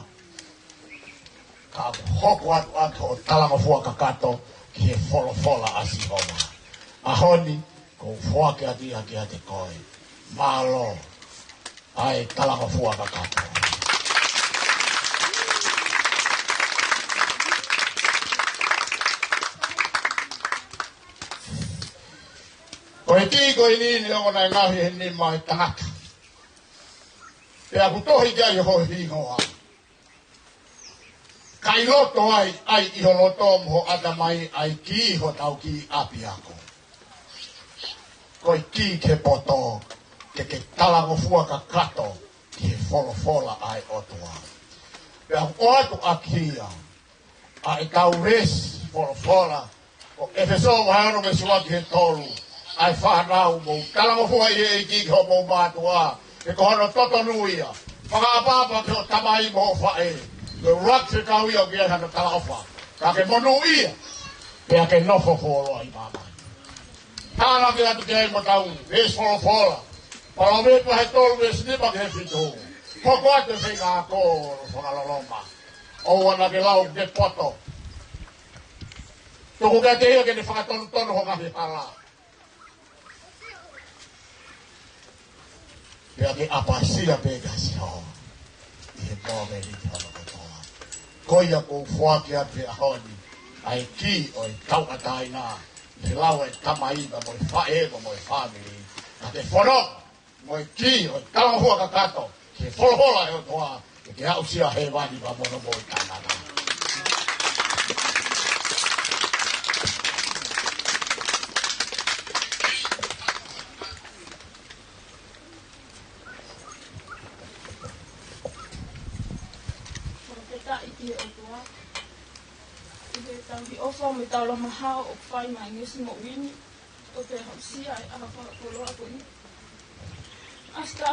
ka ʻoku hoko atu ʻaki hoʻo talangofua kakato ki he folofola ʻa Sihova. ʻAho ni, ʻoku ou foaki atu ia kiate koe. Mālō ʻa e talangofua kakato. Ko e kī ko eni, neongo naʻe ngaohi ʻe he nima ʻo e tangata, pea ku tohi ki ai ho hingoa, ka ʻi loto ai, ʻai ʻi ho loto mo ho ʻatamai ʻa e kī hotau kiʻi ʻapiako. Ko e kī ki he poto, ke ke talangofua kakato ki he folofola ʻa e ʻOtua. Pea ʻoatu ʻaki ia ʻa e tau veesi folofola ʻo ʻEfesō vahe ono veesi ua ki he tolu. ʻA e fānau, mou talangofua ʻi he ʻEiki ki hoʻomou mātuʻa, he ko hono totonu ia. Fakaʻapaʻapa ki hoʻo tamai mo hoʻo faʻē. Ko e ʻuluaki fekau ia ʻoku ʻi ai hano talaʻofa. Ka ke monūʻia, pea ke nofo fuoloa ʻi māmani. Tānaki atu ki ai mo tau, veesi folofola. Palōvepi he tolu veesi nima ki he fitu. Hoko atu e feinga ako ʻo e fakaloloma. ʻOua naʻa ke lau ke poto. Tuku kiate ia ke ne fakatonutonu ho ngaahi hala. Pea ke ʻapasia pē kia Sihova ʻi he mōmeniti hono kotoa. Ko ia ʻoku ou foaki atu he ʻaho ni ʻa e kī ʻo e tauʻatāina, ʻi he lau ʻa e tamai pea mo e faʻē pea mo e fāmili. Ka ke fononga mo e kī ʻo e talangofua kakato ki he folofola ʻa e ʻOtua, ke ke aʻusia hēvani pea mo hono moʻui taʻengata. Fakafetaʻi ki he ʻOtua ʻi he tauhi ʻofa mo e taulama hao ʻoku fai maʻa e ngeʻesi moʻui ni, ʻo toe aʻusia e ʻaho fakakoloa ko eni. Asta,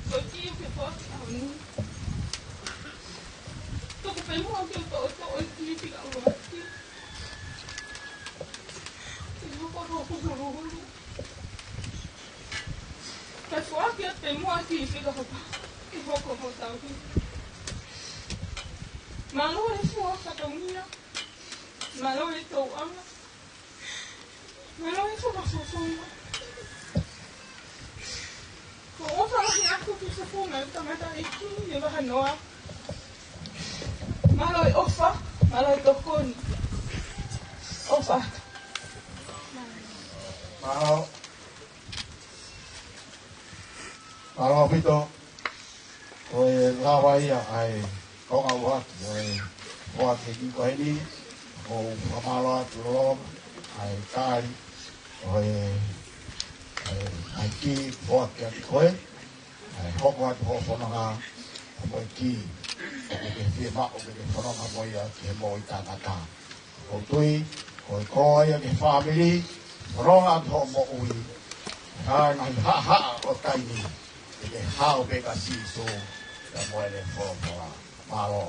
ko e kī ʻoku ke foaki ʻaho ni. Tuku pē muʻa ke u toʻotoʻo e kī fika ʻuluaki. Ke hoko hoku huluhulu. Kae foaki atu pē muʻa e kī fika hoku, ke hoko hoku tauhi. Mālō e fua fatongia. Mālō e tauʻanga. Mālō e fakafofonga. Ko e ʻofa lahi ʻaku ki he fakafofonga ʻo e tangataʻeiki ʻi he vahanoa. Mālō e ʻofa, mālō e tokoni. ʻOfa. Mālō. Mālō ʻaupito. Ko e lava ia ʻa e konga ʻuluaki ʻo e foaki e kī ko eni, ʻoku ou fakamālō atu loloa ʻa e tali ʻo e, ʻa e, ʻa e kī foaki atu ko ē, ʻa e hoko atu hoʻo fononga, ʻa mo e kī ʻoku ke fiemaʻu ke ke fononga mo ia ki he moʻui taʻengata. ʻOku ou tui, ko e koloa ia ki he fāmili, fononga ki hoʻo moʻui, ʻa e ngaahi haʻahaʻa ʻo e taimi ni, ke ke hao pē kia Sīsū, pea mo ʻene folofola. Mālō.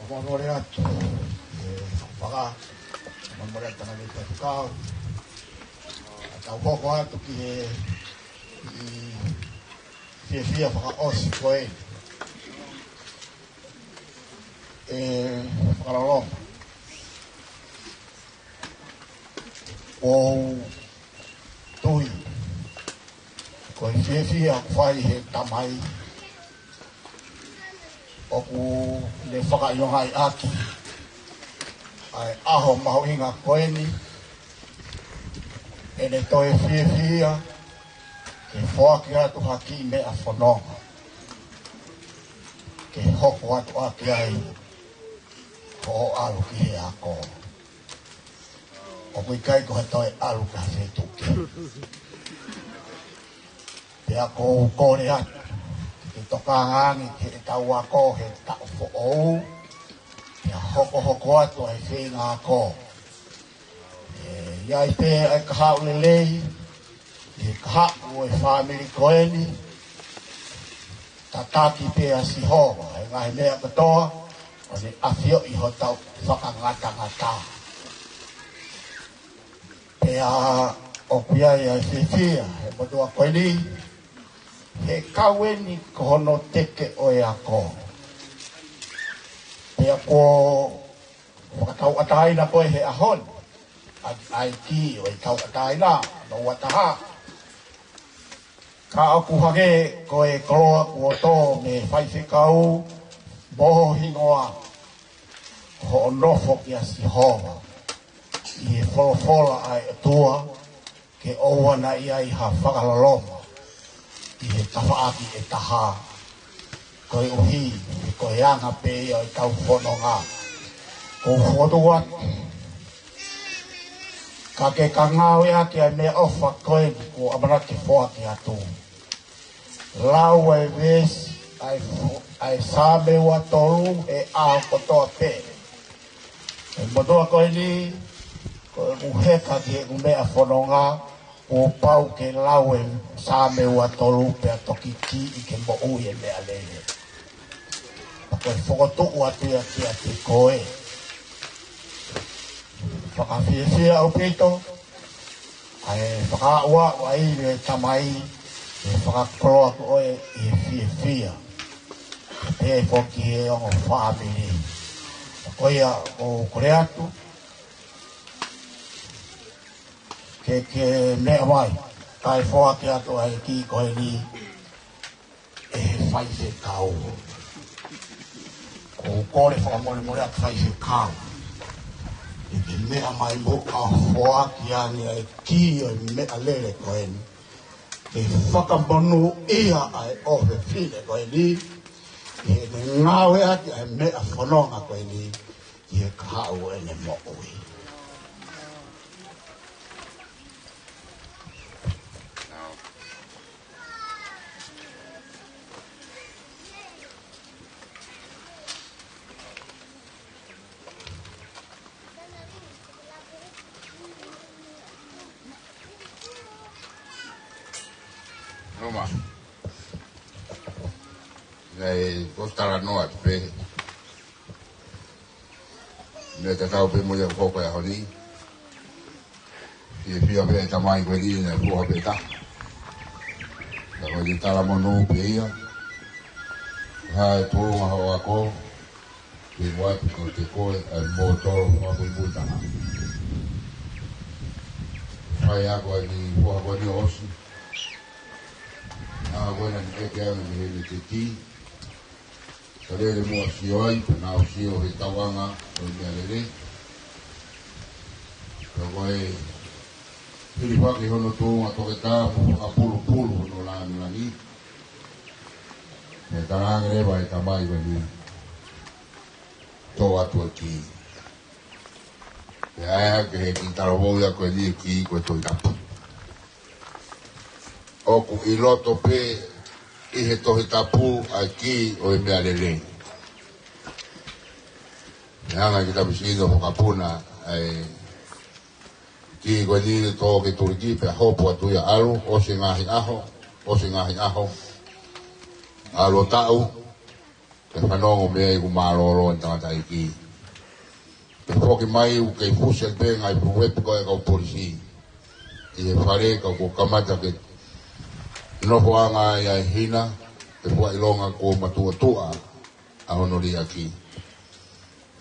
Fakamolemole atu, ē, faka-, fakamolemole atu ʻa e tangataʻeiki faifekau. ʻA tau hoko atu ki he, ʻi, fiefia fakaʻosi ko ē. Ē, fakaloloma. ʻOku ou tui, ko e fiefia ʻoku fai he tamai, ʻoku ne fakaʻilongaʻi ʻaki ʻa e ʻaho mahuʻinga ko eni, ʻene toe fiefia ke foaki atu ha kiʻi meʻa fononga ke hoko atu ʻaki ai hoʻo ʻalu ki he ako. ʻOku ʻikai ko ha toe ʻalu ki ha fetuʻu kehe. Pea ʻoku ou kole atu ke ke tokanga ange ki heʻetau ako he taʻu foʻou, pea hokohoko atu ʻa e feinga ako. ʻE ʻi ai pē ʻa e kahaʻu lelei ʻi he kahaʻu ʻo e fāmili ko eni, tataki pē ʻa Sihova ʻa e ngaahi meʻa kotoa, ʻAfioʻi hotau fakangatangata. Pea ʻoku ʻi ai ʻa e fiefia he motuʻa ko eni, he kau eni ko hono teke ʻo e ako. Pea ko fakatauʻatāina ko ē he ʻaho ni, ʻa, ʻa e kī ʻo e tauʻatāina, no ua taha. Ka ʻoku hangē ko e koloa kuo tō mei he faifekau, mo ho hingoa, hoʻo nofo kia Sihova, ʻi he folofola ʻa e ʻOtua, ke ʻoua naʻa ʻi ai ha fakaloloma ʻi he tafaʻaki ʻe taha, koeʻuhi, he ko e anga pē ia ʻo ʻetau fononga. Ko u fokotuʻu atu, ka ke ka ngāueʻaki ʻa e meʻaʻofa ko eni kuo ʻamanaki ke foaki atu. Lau e veesi ʻa e fo-, ʻa e Saame ua tolu he ʻaho kotoa pē. He motuʻa ko eni, ko ʻeku heka ki heʻeku meʻa fononga, kuo pau ke lau e Saame ua tolu pea toki kiʻi ke moʻui e meʻalele. Pea ko e fokotuʻu atu ia kiate koe. Fakafiefia ʻaupito, ʻa e fakaaʻu ʻa e ʻEiki Tamai, ʻe fakakoloa ʻoe ʻi he fiefia. Pea pehē foki he ongo fāmili. Ko ia ʻoku ou kole atu, ke, ke meʻa mai, kae foaki atu ʻa e kī ko eni ʻe he faifekau. ʻOku ou kole fakamolemole atu faifekau. ʻE ke meʻa mai muʻa ʻo foaki ange ʻa e kī ʻo e meʻalele ko eni. Ke fakamonūʻia ʻa e ʻofefine ko eni. ʻI heʻene ngāueʻaki ʻa e meʻa fononga ko eni. ʻI he kahaʻu ʻene moʻui. Roma. Ngai, ko e talanoa atu pē. Meʻa tatau pē mo ia ʻoku hoko he ʻaho ni. Fiefia pē ʻa e tamai ko eni naʻe foha pē taha. Ka ko e talamonū pē ia. Ko e hā e tuʻunga hoʻo ako, ke ʻoatu kiate koe ʻa e mōtolo fakapuipuitaha. Fai ako ʻa e foha ko eni ʻo ʻosi. Naʻa ko ena ni ʻeke ʻa e meʻa ni te ki. Ka lele muʻa sio ai, pea nau sio he tauʻanga ʻo e meʻalele. Ka ko e hilifaki hono tuʻunga toketā mo fakapulupulu hono lāngilangi. Pea talaange leva ʻe he tamai ko eni, toʻo atu e kī. Pea ʻai hake he kiʻi talavou ia ko eni e kī ko e Tohi Tapu. ʻOku ʻi loto pē ʻi he Tohi Tapu ʻa e kī ʻo e meʻalele. Naʻe hanga ʻe Kitamisi ʻo fakapuna ʻa e kī ko eni ʻo tō ki Tuliki pea hopo atu ia ʻalu, ʻosi e ngaahi ʻaho, ʻosi e ngaahi ʻaho. ʻAlu ʻo taʻu, pea fanongo mei ai ʻoku mālōlō ʻene tangataʻeiki. Pea foki mai ʻoku kei fusi pē ngaahi fuʻu wepi ko ē ʻa e kau polisi. ʻI he fale ka kuo kamata ke nofoʻanga ai ʻa e hina, pea fua ʻilonga kuo matuʻotuʻa ʻa hono liʻaki.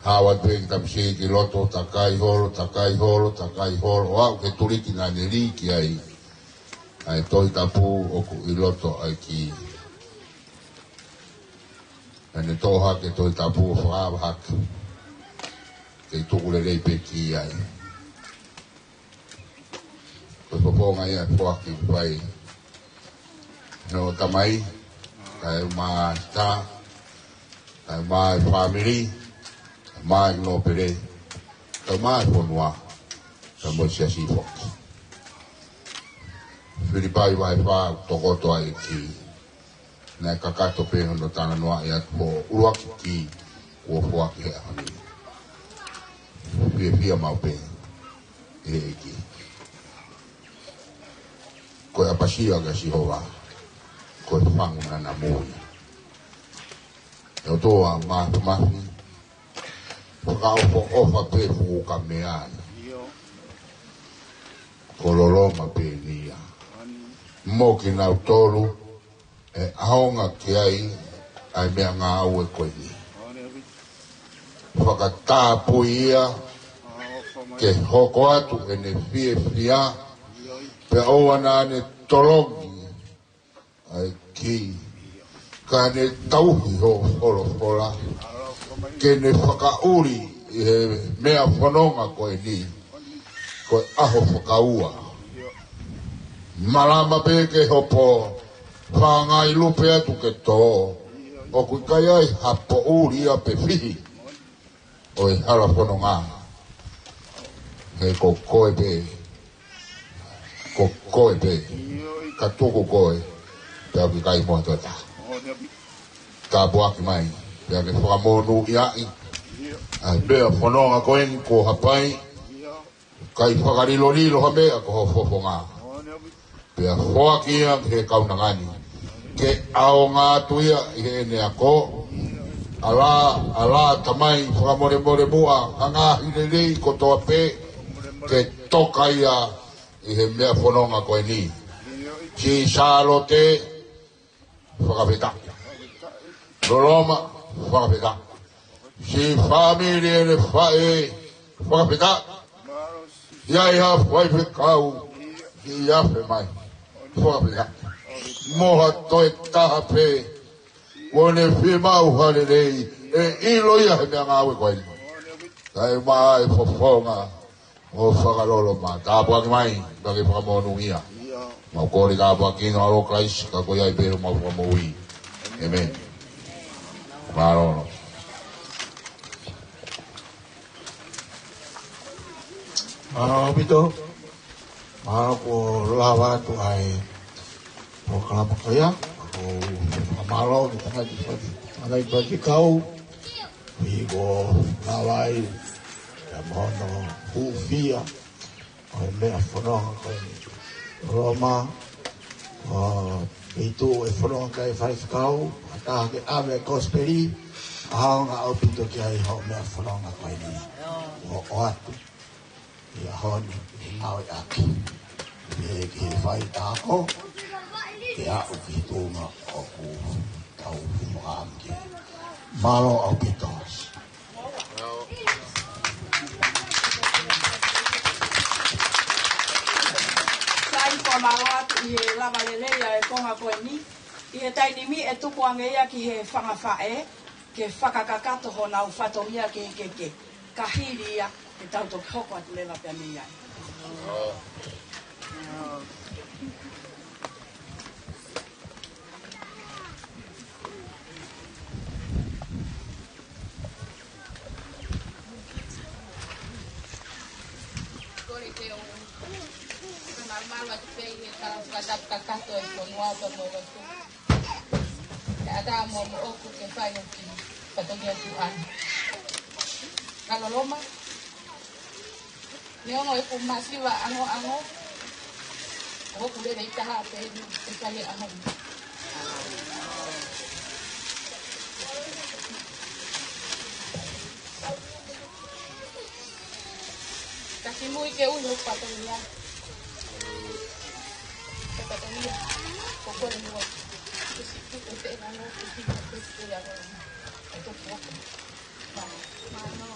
Hao atu pē Kitamisi ki loto, takai holo, takai holo, takai holo, ʻo aʻu ki Tuliki naʻa ne lī ki ai ʻa e Tohi Tapu ʻoku ʻi loto ʻa e kī. Naʻa ne toʻo hake Tohi Tapu ʻo fakaava hake. Kei tuku lelei pē kī ai. Ko e fofonga ia ʻa e foaki ʻoku fai ʻe hoʻo tamai, kae ʻumaʻā ʻa e sita, kae ʻumaʻā e fāmili, kae ʻumaʻā e nōpele, kae ʻumaʻā e fonua, kae mo e siasi foki. Filipai vahe fā, tokoto ai e kī. Naʻe kakato pē hono talanoaʻi atu hoʻo ʻuluaki kī kuo foaki he ʻaho ni. Fiefia maʻu pē ʻi he ʻEiki. Ko e ʻapasia kia Sihova, ko e fangu nanamu ia. ʻE ʻOtua Māfimafi, Fakaʻofoʻofa pē fuʻu ka meʻa ia. Ko Loloma pē eni ia. Mo kinautolu ʻe ʻaonga ki ai ʻa e meʻangāue ko eni. Fakatapui ia ke hoko atu ʻene fiefia, pea ʻoua naʻa ne tolongi ʻa e kī, ka ne tauhi hoʻo folofola ke ne fakaʻuli ʻi he meʻa fononga ko eni, ko e ʻaho fakaua. Malama pē ke hopo, fāngai lupe atu ke tō, ʻoku ʻikai ai ha poʻuli ia pe fihi ʻo e hala fononga. He ko koe pē, ko koe pē, ka tuku koe, pea ʻoku ʻikai mo ha taha. Tāpuaki mai, pea ke fakamonūʻiaʻi ʻa e meʻa fononga ko eni kuo hapai, ʻikai fakalilolilo ha meʻa ko ho fofonga. Pea foaki ia ki he kaunanga ni ke ʻaonga atu ia ʻi heʻene ako. ʻAlā, ʻalā Tamai, fakamolemole muʻa ʻa e ngaahi lelei kotoa pē ke toka ia ʻi he meʻa fononga ko eni. Siʻi Sālote, fakafetaʻi. Loloma, fakafetaʻi. Siʻi fāmili ʻene faʻē, fakafetaʻi. ʻI ai ha faifekau, siʻi afe mai, fakafetaʻi. Mo ha toe taha pē kuo ne fiemaʻu ha lelei, ʻe ʻilo ia he meʻangāue ko eni. Kae ʻumaʻā e fofonga ʻo Fakaloloma. Tāpuaki mai, pea ke fakamonūʻia. Mau kole tāpuaki ʻi he huafa ʻo Kalaisi, ka ko ia ai pē homau Fakamoʻui. ʻĒmeni. Mālō. Mālō ʻaupito. Mālō kuo lava atu ʻa e polokalama ko ia. Ko e mālō ki he tangataʻeiki, tangataʻeiki faifekau. ʻI ko lava ai, ia mo hono hūfia ʻo e meʻa fononga ko eni. Loloma, ʻo e tuʻu e fononga ki ai faifekau, ʻa taha ke ʻave e kosipeli, ʻaonga ʻaupito ki ai hoʻo meʻa fononga ko eni. ʻO, ʻoatu ʻi he ʻaho ni, ʻi he ngāueʻaki. ʻI he, ki he fai tāko, ke aʻu ki he tuʻunga ʻoku tau fakaʻamu ki ai. Mālō ʻaupito. Sai, fakamālō atu ʻi he lava lelei ʻa e konga ko eni. ʻI he taimi ni ʻe tuku ange ia ki he fanga faʻē ke fakakakato honau fatongia kehekehe. Ka hili ia, ke tau toki hoko atu leva pea mei ai. Kole ke u fakamalumalu atu pē ʻi he tala fakatapu kakato ʻa e fonua pea mo e lotu. Kae ʻatā mo moʻoku ke fai ʻo ki fatongia tuʻa. Ka Loloma, neongo ʻeku masiva ʻangoʻango, ʻoku lelei taha pē eni ʻi he fai ʻaho ni. Ka kimui ke ui hoku fatongia. Ko e fatongia, ko e kole muʻa. Kusi kuku te nano, kusi kuku te nano. ʻE toki hoko. Mālō. Mālō.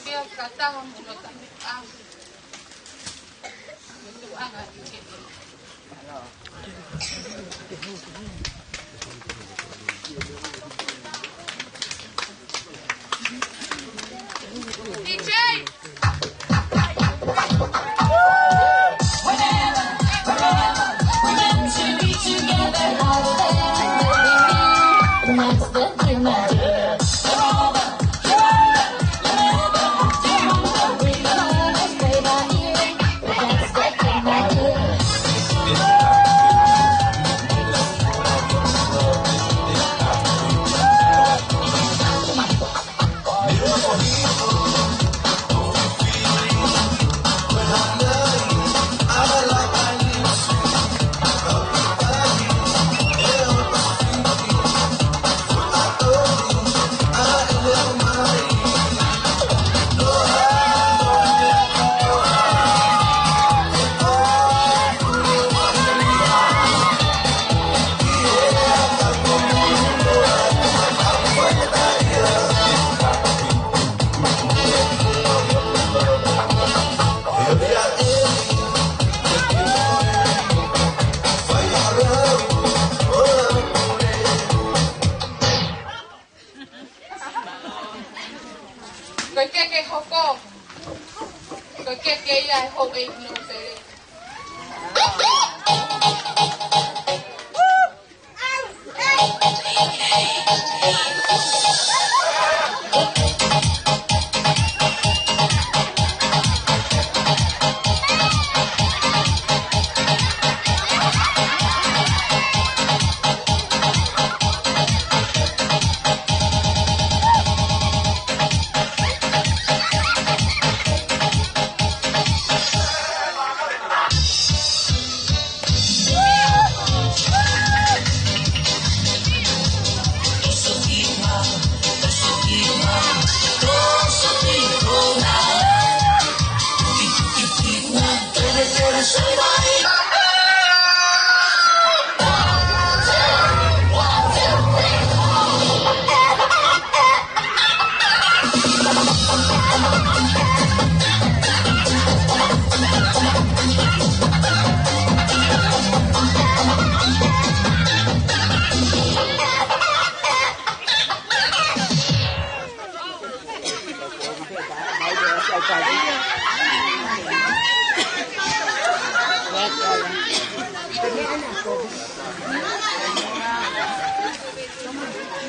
Ke ka taha mo no taha. Ah. Mo tu anga i ke. D J. Ko e keke hoko. Ko e keke ia ʻe hoko ʻi no fere.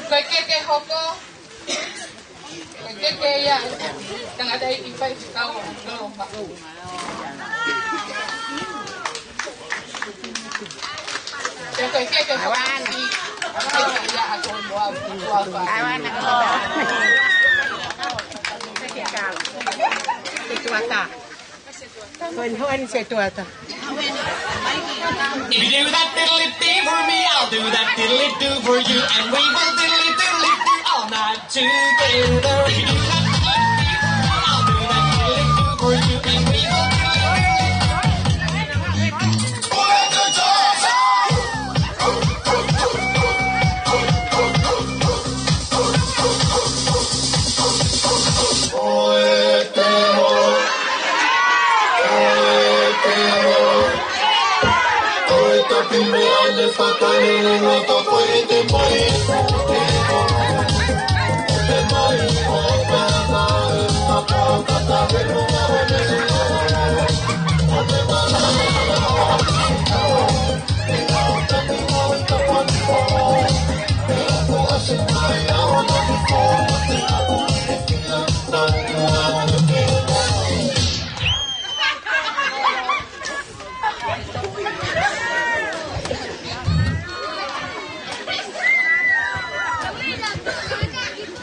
Ko e keke hoko. Ko e keke ia. Tangata i fai kau o kau o maku. Ko e keke hoko. Ko e keke ia ʻa Tonga, Tonga. Ko e tuata. Ko e hoani se tuata. If you do that diddly-dee for me, I'll do that diddly-doo for you, and we will diddly-doodly-doo all night together. If you do that diddly-dee for me, I'll do that diddly-doo for you, and we will diddly-doodly-doo.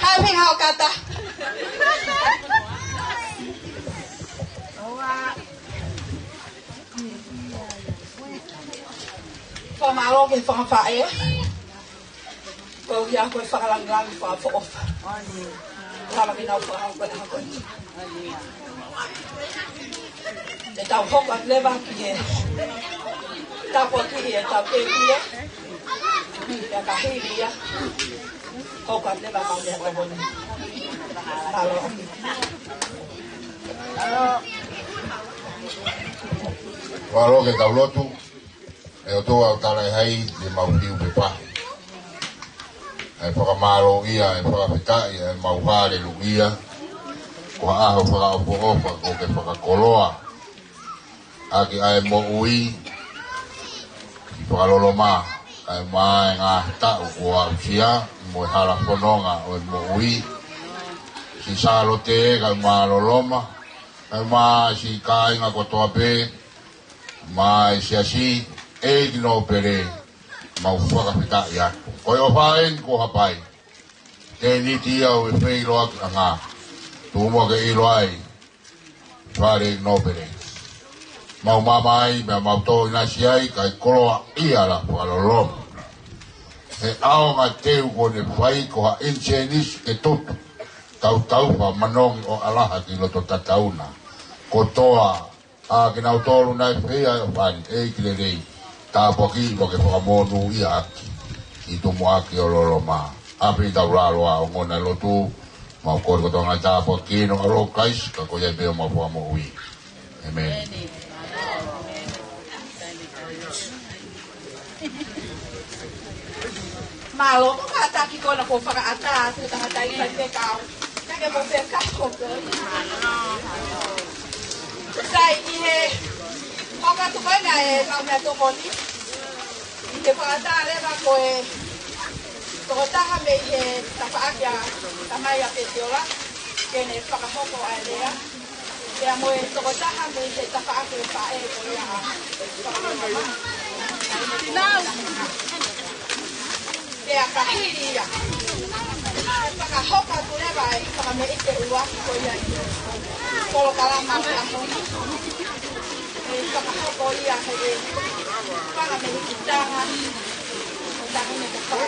Happy Haukata. Fakamālō ki he fanga faʻē. Ko ia ko e fakalāngilangi fakaʻofoʻofa. Lava ke nau fakahoko e ʻaho ko eni. Te tau hoko atu leva ki he tāpuaki ʻetau kēpile. Pea ka hili ia, hoko atu leva mau lea ko eni. Mālō. Mālō ke tau lotu. ʻE ʻOtua ʻoku tala ʻe hai te mau fiu pe pahi. ʻE fakamālō ia, ʻe fakafetaʻi, ʻe mau haleluia. Ko e ʻaho fakaʻofoʻofa, ko e fakakoloa ʻaki ʻa e moʻui, ki fakaloloma, kae ʻumaʻā e ngaahi taʻu kuo aʻusia, mo e hala fononga ʻo e moʻui. Siʻi Sālote, kae ʻumaʻā Loloma, kae ʻumaʻā siʻi kāinga kotoa pē, mo e siasi, ʻEiki Nōpele, mau fakafetaʻi atu. Ko e ʻofa eni kuo hapai. Tēniti ia ʻo e feʻiloakiʻanga. Tuku muʻa ke ʻilo ai, Fale Nōpele. Mau mamahi, pea mau tō ʻinasi ai, kae koloaʻia la fakaloloma. He ʻaonga teu kuo ne fai ko ha ʻinisēnisi ke tutu. Tautau fa manongi ʻo ʻalaha ki loto tatauna. Kotoa ʻa kinautolu naʻe feia ʻe ʻOfani, ʻEiki lelei, tāpuakiʻi mo ke fakamonūʻia ʻaki ʻi he tumuʻaki ʻo Loloma. ʻApi tau lalo ʻa e ongona lotu, mau kole kotoa ngaahi tāpuaki ʻi he huafa ʻo Kalaisi, ka ko ia pē homau Fakamoʻui. ʻĒmeni. Mālō, ko e kātaki ko ena kuo fakaʻatā atu, tangataʻeiki faifekau. Kae ke mo fekau ko ē. Sai, ʻi he hoko atu ko ena ʻemau meʻatokoni, ʻi he fakaʻatā leva ko e tokotaha mei he tafaʻaki ʻa Tamai ʻa Pesiola, ke ne fakahoko ʻa e lea. Pea mo e tokotaha mei he tafaʻaki ʻo e faʻē ko ia ʻa Pea ka hili ia, ʻe fakahoko atu leva ʻa e fakameʻite ʻuluaki ko ia ʻi he polokalama ʻo e ʻaho ni. ʻE fakahoko ia ʻe he fanga mehikitanga ʻo Taʻahine Tafalo.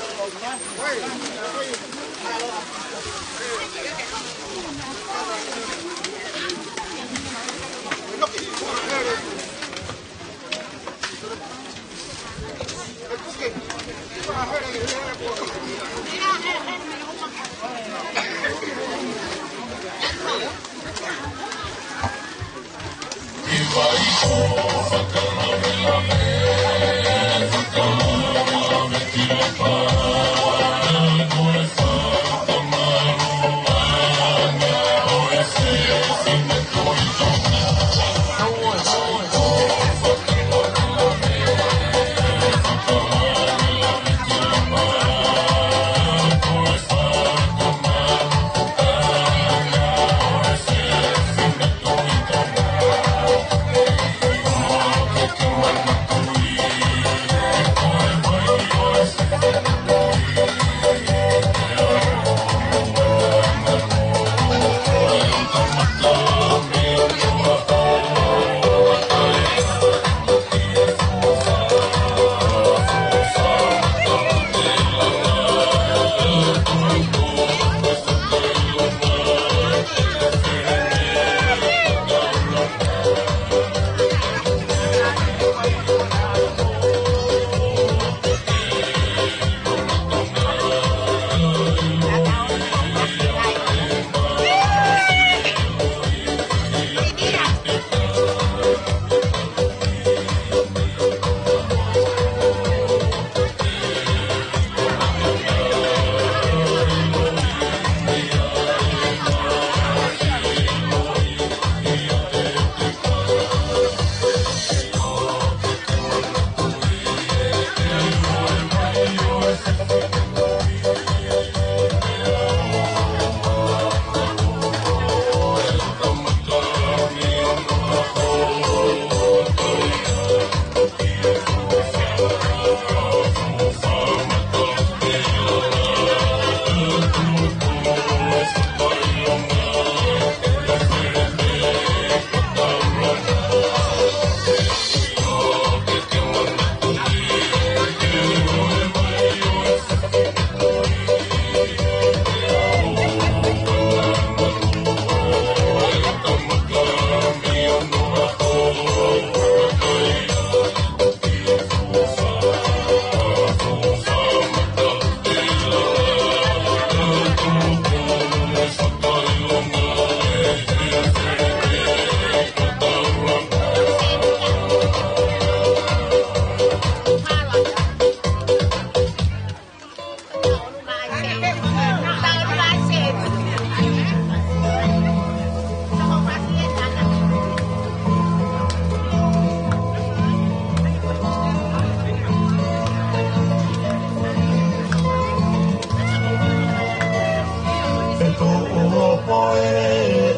Pe ko ʻoku ʻopo ʻe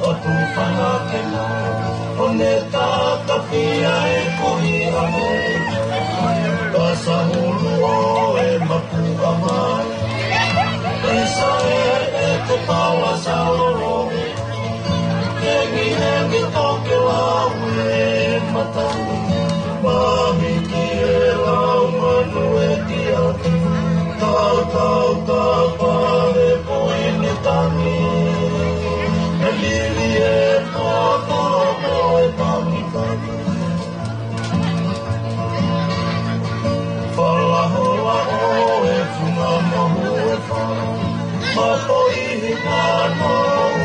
ʻOtu Fanga ke nā, ʻo ne takafi ʻa e kohi ʻa e, ka sahulu ʻo e mapuʻa mai. Isa ē, ʻe te pala salolo. Hengihengi tokelau e mata, mahiki e lau manu e tiati. Tau, tau, tau, pale poini tani. E lili e tōtō mo e tani tani. Falaholaho e funga mahu e fā, mapoihi nano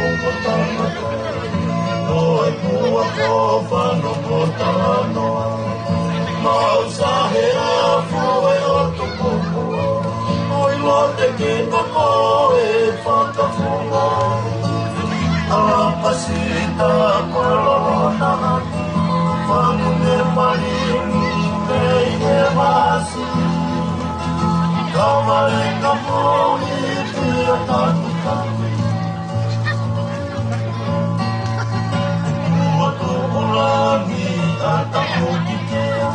uko tangata. Ko e pua ko fano ko talanoa, mau sahe a fue o tukuku. Oi lote ki na ko e fakafunga. Alapasita ko lolona. Fangune malingi pei e vasi. Kavalenga moʻi pia takitaki. Ua tuʻulangi a tapukikia.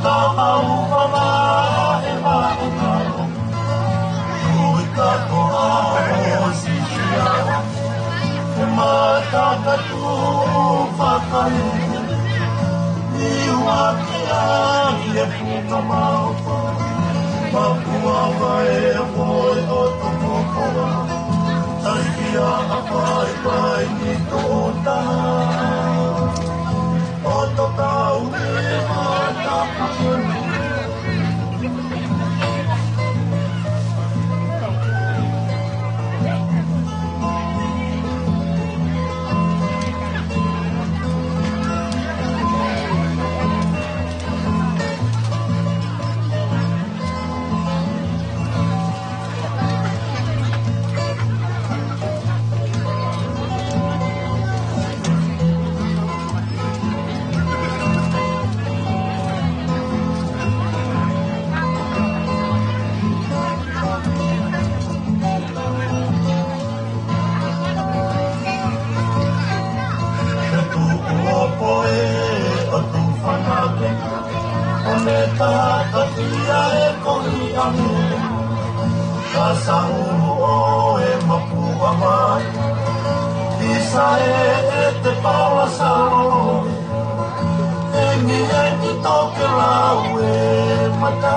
Tapa upa ma e maʻu. Ui katoa ʻo Sisia, e matakatu fakaʻi, i uaki ai e puka maupa, mapuava e moe o tupukua, taikia a paipai ni tōtaha, ʻo totau e matakatu. He tuʻu ʻo poe ʻo tuʻu fanake, ʻo ne takafi ʻa e kohi ʻa mule. Ka sahulu ʻo e mapuʻa mai, isa ē, ʻe te pala salolo. Hengihengi tokelau e mata,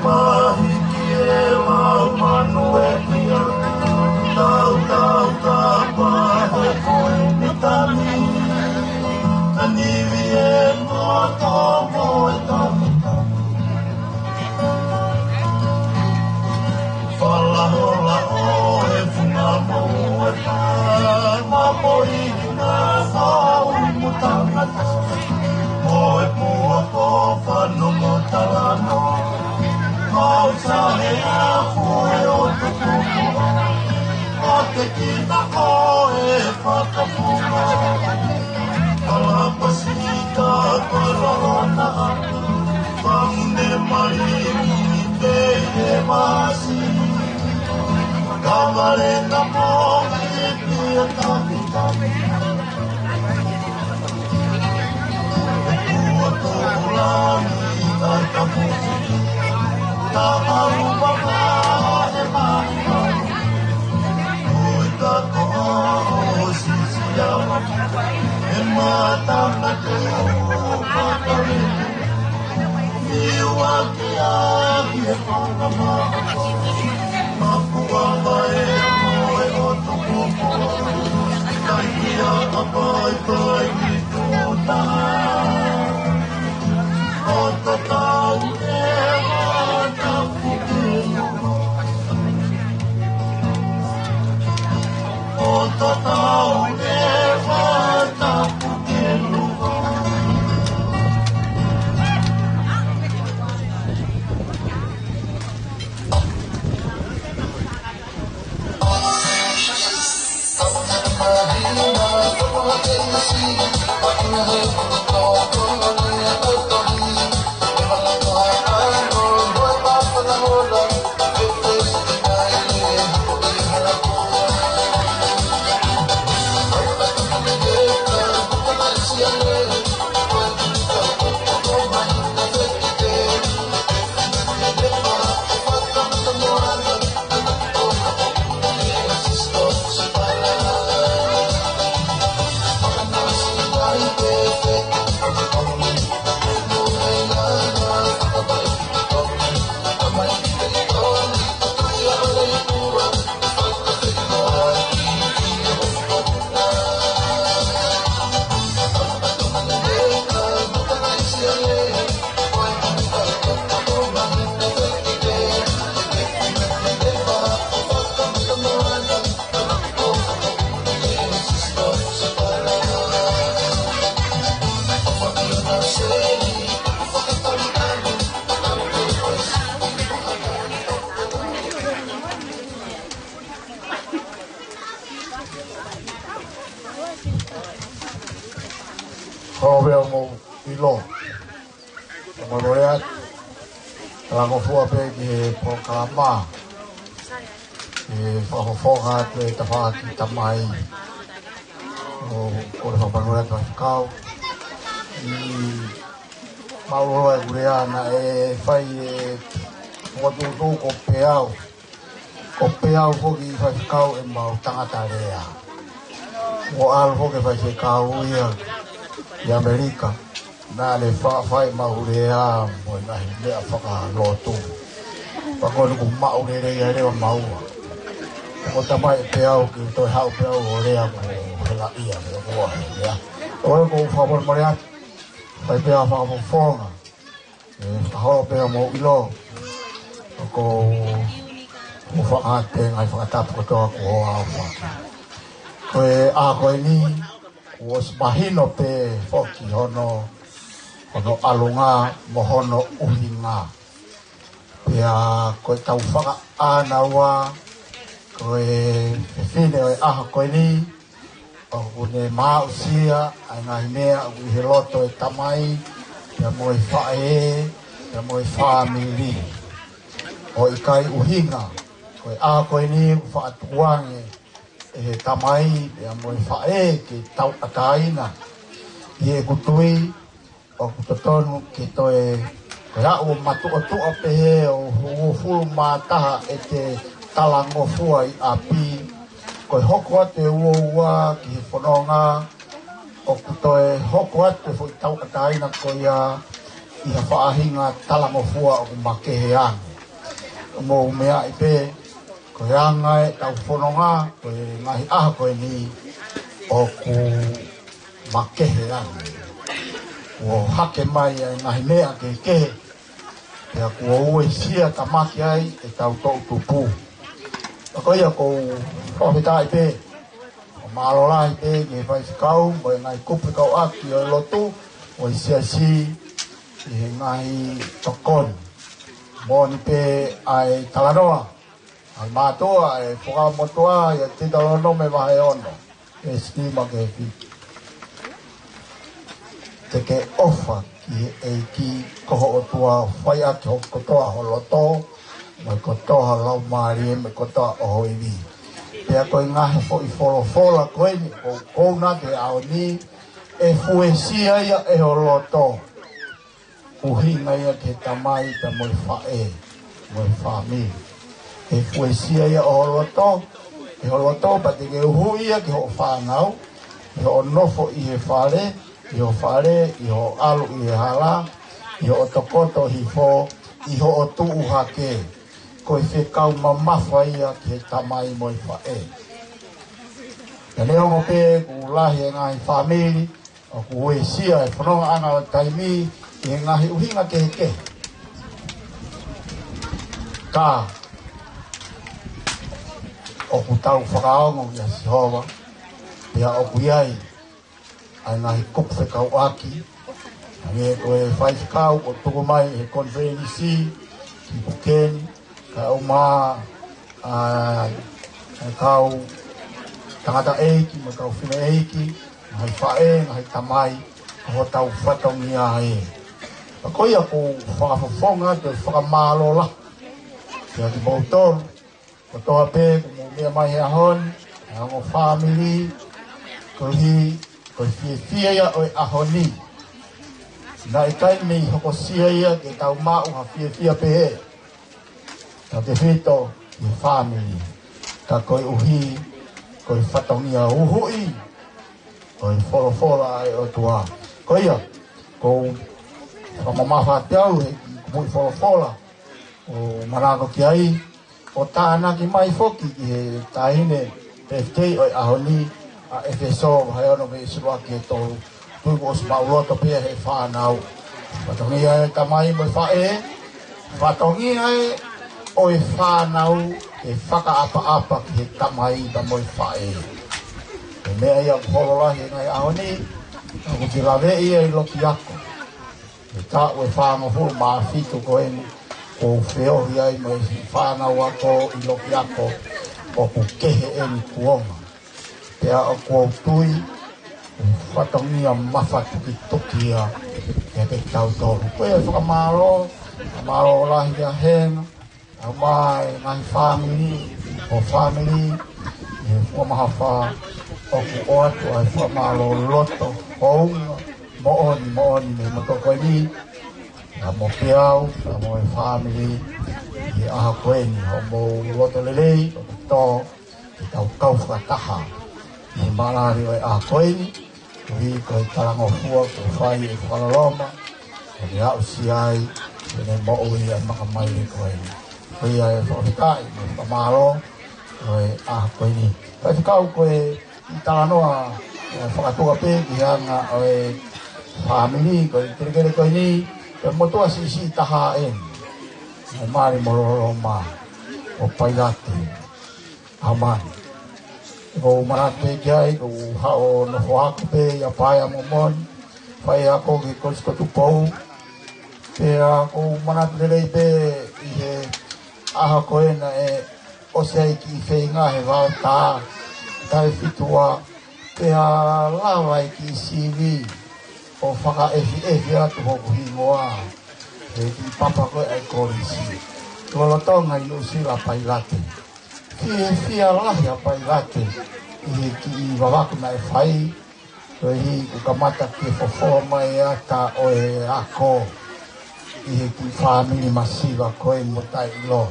mahiki e lau manu e pia. Tau, tau, tapa he koe ni tani. Tanivi e moto mo e tani. Falaholaho e funga mahu e fā, mapoihi na fau mo tangata. Mo e pua ko fano mo talanoa. Mau sahe a fue o tupukua. Ake ki na ko e fakafunga. Alapasita ko lolona. Fangune malingi pei e vasi. Kavalenga moʻi pia takitaki. Ua tuʻulangi a tapukikia. Tapa upa ma e maʻu. Ui katoa ʻo Sisia, e matakatu fakaʻi, i uaki ai e fanga maʻu. Mapuava e moe ʻo tupukua, taikia a paipai ni tōtaha, ʻo totau e vata puke. ʻO totau e vata puke luva. Ko e meʻa mo ʻilo. Ko e meʻa mo ʻilo atu. Talangofua pē ki he polokalama. ʻE fakafofonga atu e tafaʻaki tamai. ʻOku ou fakamolemole atu Faifekau. ʻI mālōlō e kulea naʻe fai e fokotuʻutuʻu ko Peau. Ko Peau foki Faifekau ʻemau tangata lea. Kuo ʻalu foki e Faifekau ia ʻi ʻAmelika. Naʻa ne faʻa fai ʻemau lea mo e ngaahi meʻa fakalotu. Pea ko eni kuo maʻu lelei ai leva maua. Ko e tamai ʻe Peau ke toe haʻu Peau ʻo lea mo e helaʻia mo e kuo he lea. ʻOku ou fakamolemole atu. Fai pē ha fakafofonga. ʻE, fakaholo pē mo ʻilo. ʻOku ou fakahā pē ngaahi fakatapu kotoa kuo ʻofa. Ko e ʻaho ko eni, kuo ʻosi mahino pē foki hono, hono ʻalunga mo hono ʻuhinga. Pea ko e tau fakaʻānaua, ko e fefine ʻo e ʻaho ko eni, ʻoku ne maʻusia ʻa e ngaahi meʻa ʻoku ʻi he loto e tamai, pea mo e faʻē, pea mo e fāmili. ʻOku ʻikai ʻuhinga, ko e ʻaho ko eni ʻoku faʻa tukuange ʻe he tamai, pea mo e faʻē ke tauʻatāina. ʻI heʻeku tui, ʻoku totonu ke toe, ko e aʻu ʻo matuʻotuʻa pehē ʻo uofulu mā taha ʻete talangofua ʻi ʻapi, ko e hoko atu e uaua ki he fononga, ʻoku toe hoko atu e foʻi tauʻatāina ko ia ʻi ha faʻahinga talangofua ʻoku makehe ange. Mou meaʻi pē, ko e anga ʻetau fononga, ko e ngaahi ʻaho ko eni ʻoku makehe ange. Kuo hake mai ʻa e ngaahi meʻa kehekehe, pea kuo uesia tamaki ai ʻetau toʻutupu. Pea ko ia ʻoku ou fakafetaʻi pē, ʻo mālō lahi pē ki he Faifekau, mo e ngaahi kupu fekauʻaki ʻo e lotu, mo e siasi, ʻi he ngaahi tokoni. Moʻoni pē ʻa e talanoa ʻa e mātuʻa, ʻa e Fuakava Motuʻa, ʻia Teutalōnome vahe ono, veesi nima ki he fitu. Te ke ʻofa ki he ʻEiki ko ho ʻOtua, fai ʻaki ho kotoa ho loto, mo e kotoa ho laumālie, mo e kotoa ʻo ho ivi. Pea ko e ngaahi foʻi folofola ko eni, ʻoku ou kounaʻi ki he ʻaho ni, ʻe fuesia ia ʻe ho loto. ʻUhinga ia ki he tamai pea mo e faʻē, mo e fāmili. ʻE fuesia ia ʻe ho loto, ʻe ho loto pea te ke uhu ia ki hoʻo fānau, ʻi hoʻo nofo ʻi he fale, ʻi ho fale, ʻi hoʻo ʻalu ʻi he hala, ʻi hoʻo tokoto hifo, ʻi hoʻo tuʻu hake. Ko e fekau mamafa ia ki he tamai mo e faʻē. Pea neongo pē ʻoku lahi e ngaahi fāmili, ʻoku uesia e fonongaʻanga ʻo e taimi ʻi he ngaahi ʻuhinga kehekehe. Ka, ʻoku tau fakaongo kia Sihova, pea ʻoku ʻi ai ʻa e ngaahi kupu fekauʻaki. Hangē ko e Faifekau ʻoku tuku mai he konifelenisi, ki Pukeni, kae ʻumaʻā ʻa e kau tangataʻeiki, mo e kau fineʻeiki, ngaahi faʻē, ngaahi tamai, ko hotau fatongia ē. Pea ko ia ʻoku ou fakafofonga atu e fakamālō lahi kiate kimoutolu kotoa pē kuo mou meʻa mai he ʻaho ni, he ongo fāmili, koeʻuhi ko e fiefia ia ʻo e ʻaho ni. Naʻe ʻikai mei hokosia ia ke tau maʻu ha fiefia pehē, tautefito ki he fāmili, ka koeʻuhi ko e fatongia uhuʻi ʻo e folofola ʻa e ʻOtua. Ko ia, ʻoku ou fakamamafa atu au he kiʻi kupuʻi folofola ʻoku ou manako ki ai, ʻo tānaki mai foki ki he taʻahine pēfitei ʻo e ʻaho ni, ʻa ʻEfesō vahe ono veesi ua ki he tolu. Tuku ʻosi maʻuloto pē ia he fānau. Fatongia ʻo e tamai mo e faʻē, fatongia ʻo e fānau ke fakaʻapaʻapa ki he tamai pea mo e faʻē. Ko e meʻa ia ʻoku holo lahi he ngaahi ʻaho ni, ʻoku ke laveʻi ia ʻi loki ako. He taʻu ʻe fāngofulu mā fitu ko eni, ʻoku ou feohi ai mo e fānau ako ʻi loki ako, ʻoku kehe eni kuonga. Pea ʻoku ou tui, ʻoku fatongia mafatukituki ia kiate kitautolu. Ko ia e fakamālō, fakamālō lahi ia hena, ʻa mai ngaahi fāmili, ʻo fāmili, ʻi he fuʻu mahafa, ʻoku ʻoatu ai e fakamālō loto, hounga, moʻoni, moʻoni, mei he motuʻa ko eni, ʻa mo peau, ʻa mo e fāmili, ʻi he ʻaho ko eni, hoʻomou loto lelei, ʻo tō, ke tau kau fakataha ʻi he mālali ʻo e ʻaho ko eni, koeʻuhi ko e talangofua kuo fai ʻe Fakaloloma, ʻo ne aʻusia ai, ʻo ne moʻui ʻa e makamaile ko eni. Ko ia e fakafetaʻi mo e fakamālō ʻo e ʻaho ko eni. Faifekau, ko e kiʻi talanoa, ʻe, fakatua pē ki he anga ʻo e fāmili, ko e kelekele ko eni, ko e motuʻa siʻisiʻi taha eni. Naʻe mali mo Loloma, ko Pailate. ʻAmani. ʻOku ou manatu pē ki ai, ʻoku ou haʻu ʻo nofo ako pē ʻi ʻApaea Momoni, faiako ki Kolisi ko Tupou. Pea ʻoku ou manatu lelei pē ʻi he ʻaho ko ē naʻe ʻosi ai e kiʻi feinga he vaotā, taʻu fitu ua, pea lava e kiʻi sivi ʻo fakaʻefiʻefi atu hoku hingoa he kiʻi papa ko ē ʻa e kolisi. Lolotonga ʻi Nuʻusila, Pailate. Fiefia lahi ʻa Pailate ʻi he kiʻi vavaku naʻe fai, koeʻuhi kuo kamata ke fofoa mai e ata ʻo e ako ʻi he kiʻi fāmili masiva ko ē mo taʻeʻiloa.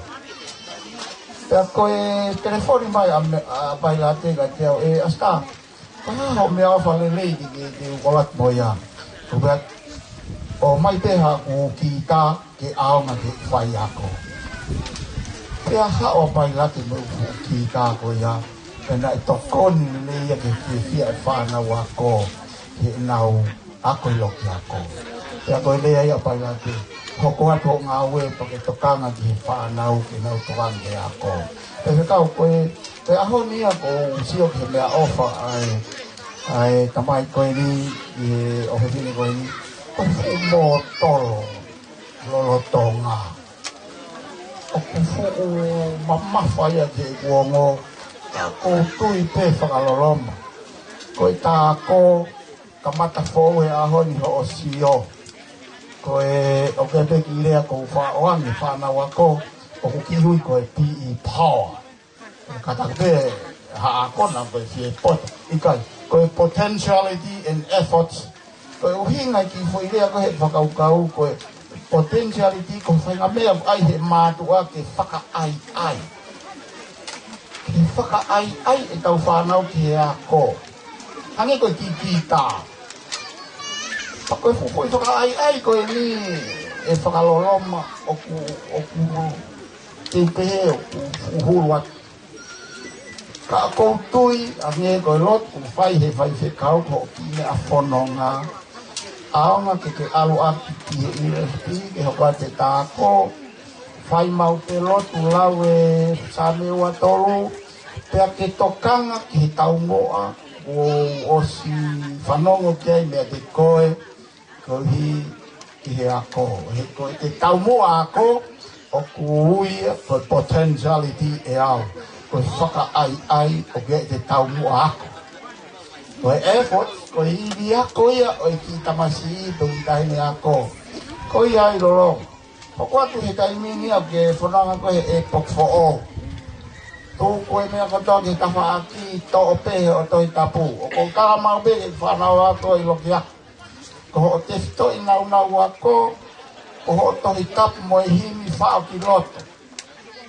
Pea ko e telefoni mai ʻa me-, ʻa Pailate kiate au, ʻe Asita, ko e hā hoʻo meʻaʻofa lelei ke, ke, ke u ʻalu atu mo ia? Ko ia, ʻomai pē haʻaku kita ke ʻaonga ke faiako. Pea haʻu ʻa Pailate mo e fuʻu kita ko ia, pea naʻe tokoni lelei ia ke fiefia e fānau ako, ke nau ako ʻi loki ako. Pea ko e lea ia ʻa Pailate, hoko atu hoʻo ngāue pea ke tokanga ki he fānau ke nau tokanga ki he ako. Faifekau, ko e, ko e ʻaho ni ia ʻoku ou sio ki he meʻaʻofa ʻa e, ʻa e tamai ko eni, ʻi he ʻofefine ko eni, ko e fuʻu mōtolo lolotonga. ʻOku fuʻu mamafa ia ke u ongo, ka ʻoku ou tui pē Fakaloloma. Ko e tā ako, kamata foʻou he ʻaho ni hoʻo sio. Ko e, ʻoku ʻi ai pē kiʻi lea ʻoku ou faʻa ʻoange ki he fānau ako, ʻoku kiʻi ui ko e P E power. Kātaki pē ha ako na ko e fie poto. ʻIkai, ko e potentiality and efforts. Ko e ʻuhinga e kiʻi foʻi lea ko ē he fakakaukau, ko e potentiality ko e faʻahinga meʻa ʻoku ʻai ʻe he mātuʻa ke fakaʻaiʻai. Ke fakaʻaiʻai ʻetau fānau ki he ako. Hangē ko e kiʻi kita. Pea ko e fuʻu foʻi fakaʻaiʻai ko eni ʻe Fakaloloma ʻoku, ʻoku teu pehē ʻoku fuʻu hulu atu. Ka ʻoku ou tui, hangē ko e lotu ʻoku fai ʻe he faifekau, ko e kiʻi meʻa fononga. ʻAonga ke ke ʻalu ʻaki ki he E F P, ke hoko atu e tā ako, fai maʻu pē lotu, lau e Saame ua tolu, pea ke tokanga ki he taumuʻa kuo ʻosi fanongo ki ai meiate koe, koeʻuhi ki he ako. He ko e taumuʻa ako, ʻoku ui ia ko e potentiality ʻe au. Ko e fakaʻaiʻai ʻoku ʻi ai e taumuʻa ako. Ko e effort, ko e ivi ako ia ʻo e kiʻi tamasiʻi pe kiʻi taʻahine ako. Ko ia ai lolo. Hoko atu he taimi ni ʻoku ke fononga ko ē he ʻepoki foʻou. Tuku e meʻa kotoa ki he tafaʻaki, toʻo pē he ʻo Tohi Tapu. ʻOku ou tala maʻu pē ki he fānau ako ʻi loki ako. Ko hoʻo tefitoʻi naunau ako, ko hoʻo Tohi Tapu mo e himi faʻo ki loto.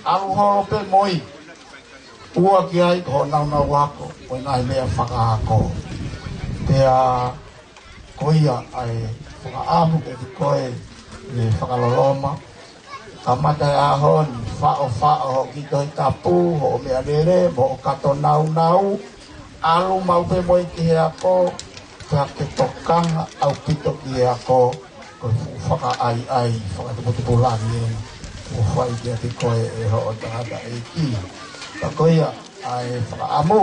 ʻAlu holo pē mo ia. ʻOua ki ai ko hoʻo naunau ako, ko e ngaahi meʻa fakaako. Pea ko ia ʻa e fakaʻamu kiate koe ʻe fakaloloma. Kamata he ʻaho ni, faʻo faʻo hoʻo kiʻi Tohi Tapu, hoʻo meʻalele, mo hoʻo kato naunau, ʻalu maʻu pē mo ia ki he ako, pea ke tokanga ʻaupito ki he ako, ko e fuʻu fakaʻaiʻai, fakatuputupulangi ʻeni, ʻoku fai kiate koe ʻe hoʻo tangataʻeiki. Ka ko ia ʻa e fakaʻamu,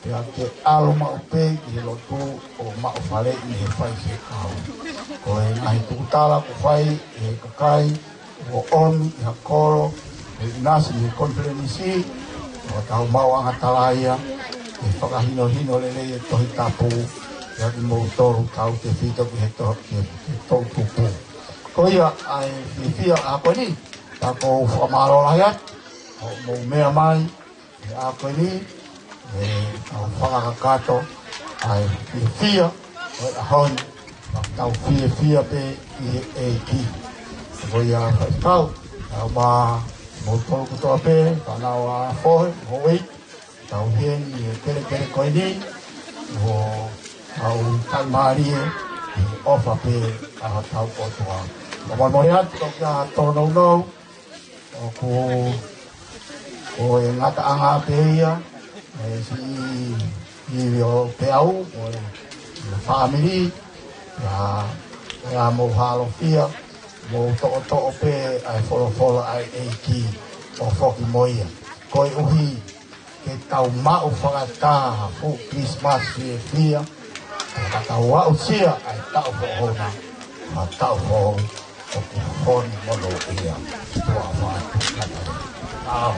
pea ke ʻalu maʻu pē ki he lotu ʻo maʻu faleʻi he faifekau. Ko e ngaahi tukutala ʻoku fai ʻe he kakai, ʻoku ʻomi ʻi ha kolo, ʻe ʻinasi ʻi he konifelenisi, ʻo tau maʻu angatalaia, ʻe fakahinohino lelei e Tohi Tapu, ʻiate kimoutolu tautefito ki he to-, ki he, ki he toʻutupu. Ko ia ʻa e fiefia ʻa ko eni, pea ʻoku ou fakamālō lahi atu, hoʻomou meʻa mai, ʻi he ʻaho ko eni, ʻe tau fakakakato ʻa e fiefia ʻo e ʻaho ni, pea tau fiefia pē ʻi he ʻEiki. Ko ia faifekau, tau maʻu kimoutolu kotoa pē, fānau ʻa Fohe, mo Wei, tau heni he kelekele ko eni, ʻo tau taimālie, ʻi he ʻofa pē ʻa hotau ʻOtua. Ka molemole atu, tau kia tōnounou, ʻoku, ko e ngataʻanga pē ia, ʻe siʻi ivi ʻo Peau, mo e, mo e fāmili, ia, ia mou hālofia, mou toʻotoʻo pē ʻa e folofola ʻa e ʻEiki ʻo foki mo ia. Koeʻuhi, ke tau maʻu fakataha ha fuʻu Christmas fiefia, ka tau aʻusia ʻa e taʻu foʻou na, ʻa e taʻu foʻou, ʻoku fonu mono ia, tua fatu kata. ʻAo.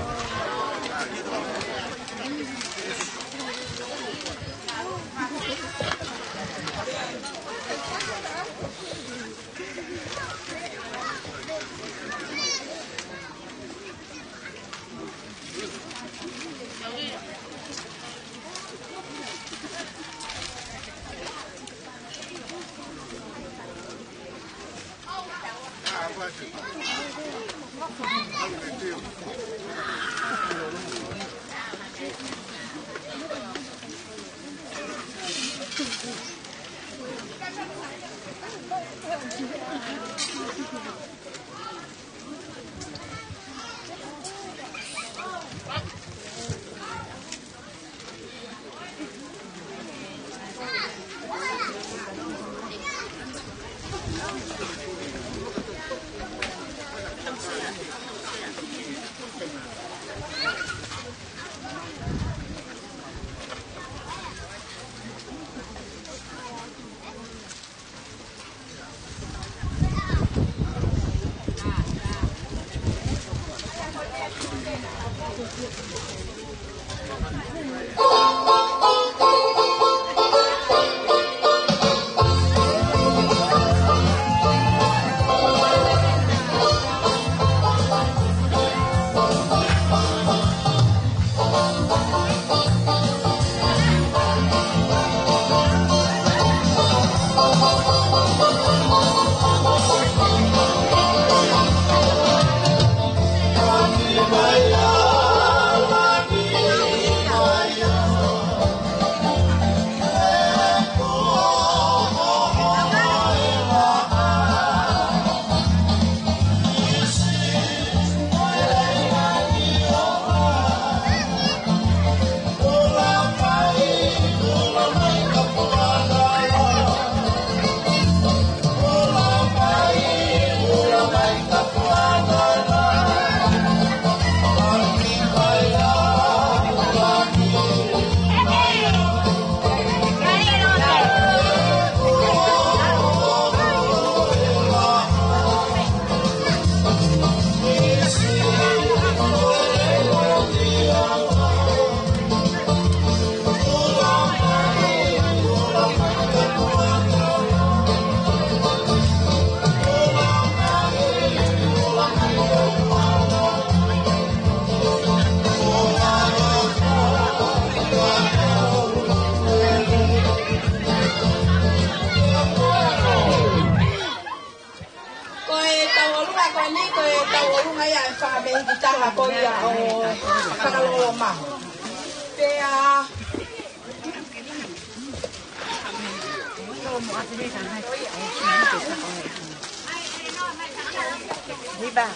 Hiva.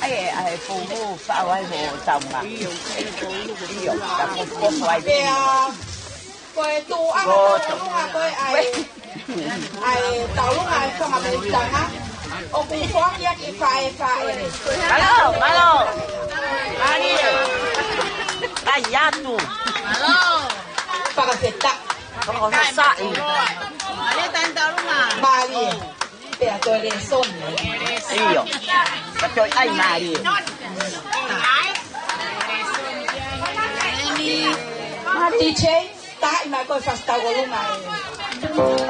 ʻAi, ʻai, ʻai, pulu, faʻo ai ho taunga. ʻIo, ka pofupofu ai. Pea, ko e tuʻu ʻa e Ko taulunga ko ē ʻa e, ʻa e taulunga ʻa e fanga mei tanga. ʻOku foaki ʻaki faʻē faʻē. Mālō, mālō. Mālie. Kai atu. Mālō. Fakafetaʻi. Fakafetaʻi. Mālie taʻe taulunga. Mālie. Pea toe lēsoni. ʻIo. Ka toe ʻai mālie. Ma D J, taʻi mai ko e fasi tau ʻolunga ē.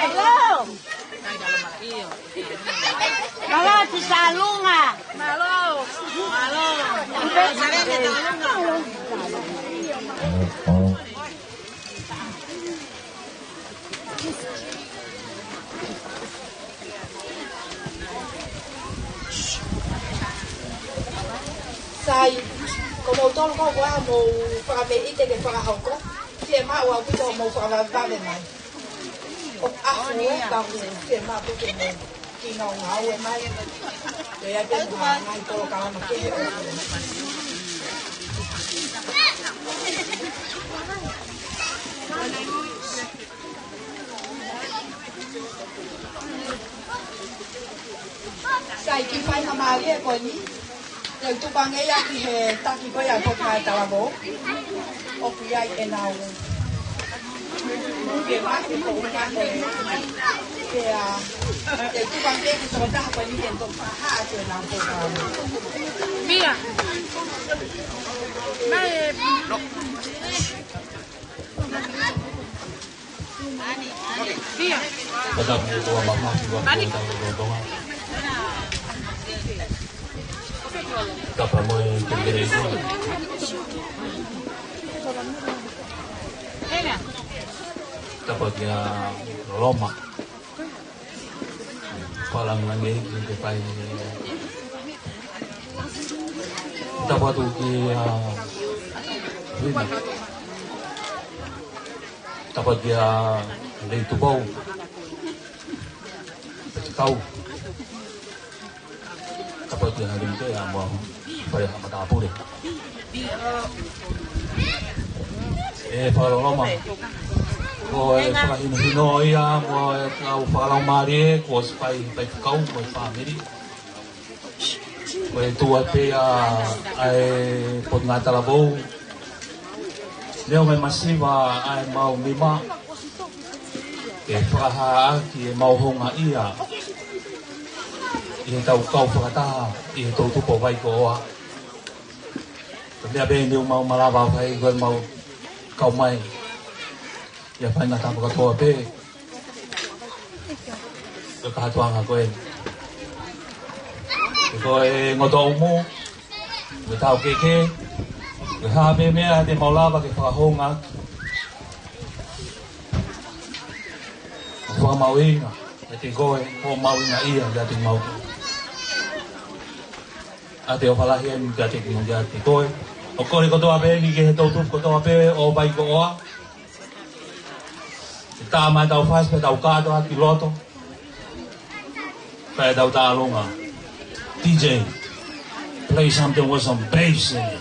Hello. Mālō, Tuʻi Salunga. Mālō. Mālō. Mālō. Mālō. Sai, ko moutolu ko ā mou fakameʻite ke fakahoko, fiemaʻu ʻaupito hoʻomou fakavavevave mai. ʻOku ʻafu ē, ka ʻoku fiemaʻu pē ke mou kino ngāue mai. Ko ia pē mo e ngaahi polokalama kehe ʻoku Sai, kiʻi faingamālie ko eni. Te u tuku ange ia ki he taki ko ia ʻo e Potungāue Talavou. ʻOku ʻi ai ʻenau ke mate ko ʻuhinga ko e, ke, ʻa, te u tuku ange ki he tokotaha ko eni ke toki fakahā atu ʻenau polokalama. Mia. Mai e. Pata mo e toa mama, ua ko e tau rotonga. Tapa mo e kekere iku. Tapa kia Loma. Palangi langi ki te pai. Tapa atu kia Rina. Tapa kia Lei Tupou. Pea te kau. Tapa kia Halimte ʻa mo Fai ha matāpule. ʻE fakaloloma. Ko e fakahinohino ia mo e kau fakalaumālie kuo ʻosi fai, fai fakau mo e fāmili. Ko e tuʻu pē ʻa, ʻa e Potungāue Talavou. Leo mai masiva ʻa e mau mima. Ke fakahā ʻaki ʻemau houngaʻia ʻi heʻetau kau fakataha ʻi he toʻutupu ʻo Vaikoʻoa. Ko e meʻa pē eni ʻoku mau malava fai ko e mau kau mai. ʻI he faingataʻa kātoa pē. Ko e kātoanga ko ē. Ko e ngoto umu. Ko e tau keke. Ko e hā pē meʻa te mau lava ke fakahounga. Ko e fakamahuʻinga. ʻIate koe, ko e mahuʻinga ia, ʻiate mau. ʻA e ʻofa lahi eni kiate kimoutolu, ʻiate koe. ʻOku kole kotoa pē eni ki he toʻutupu kotoa pē ʻo Vaikoʻoa. Ke tā mai ʻetau fasi pea tau kātoa ki loto. Pea tau tālunga. D J, play something with some bass in it.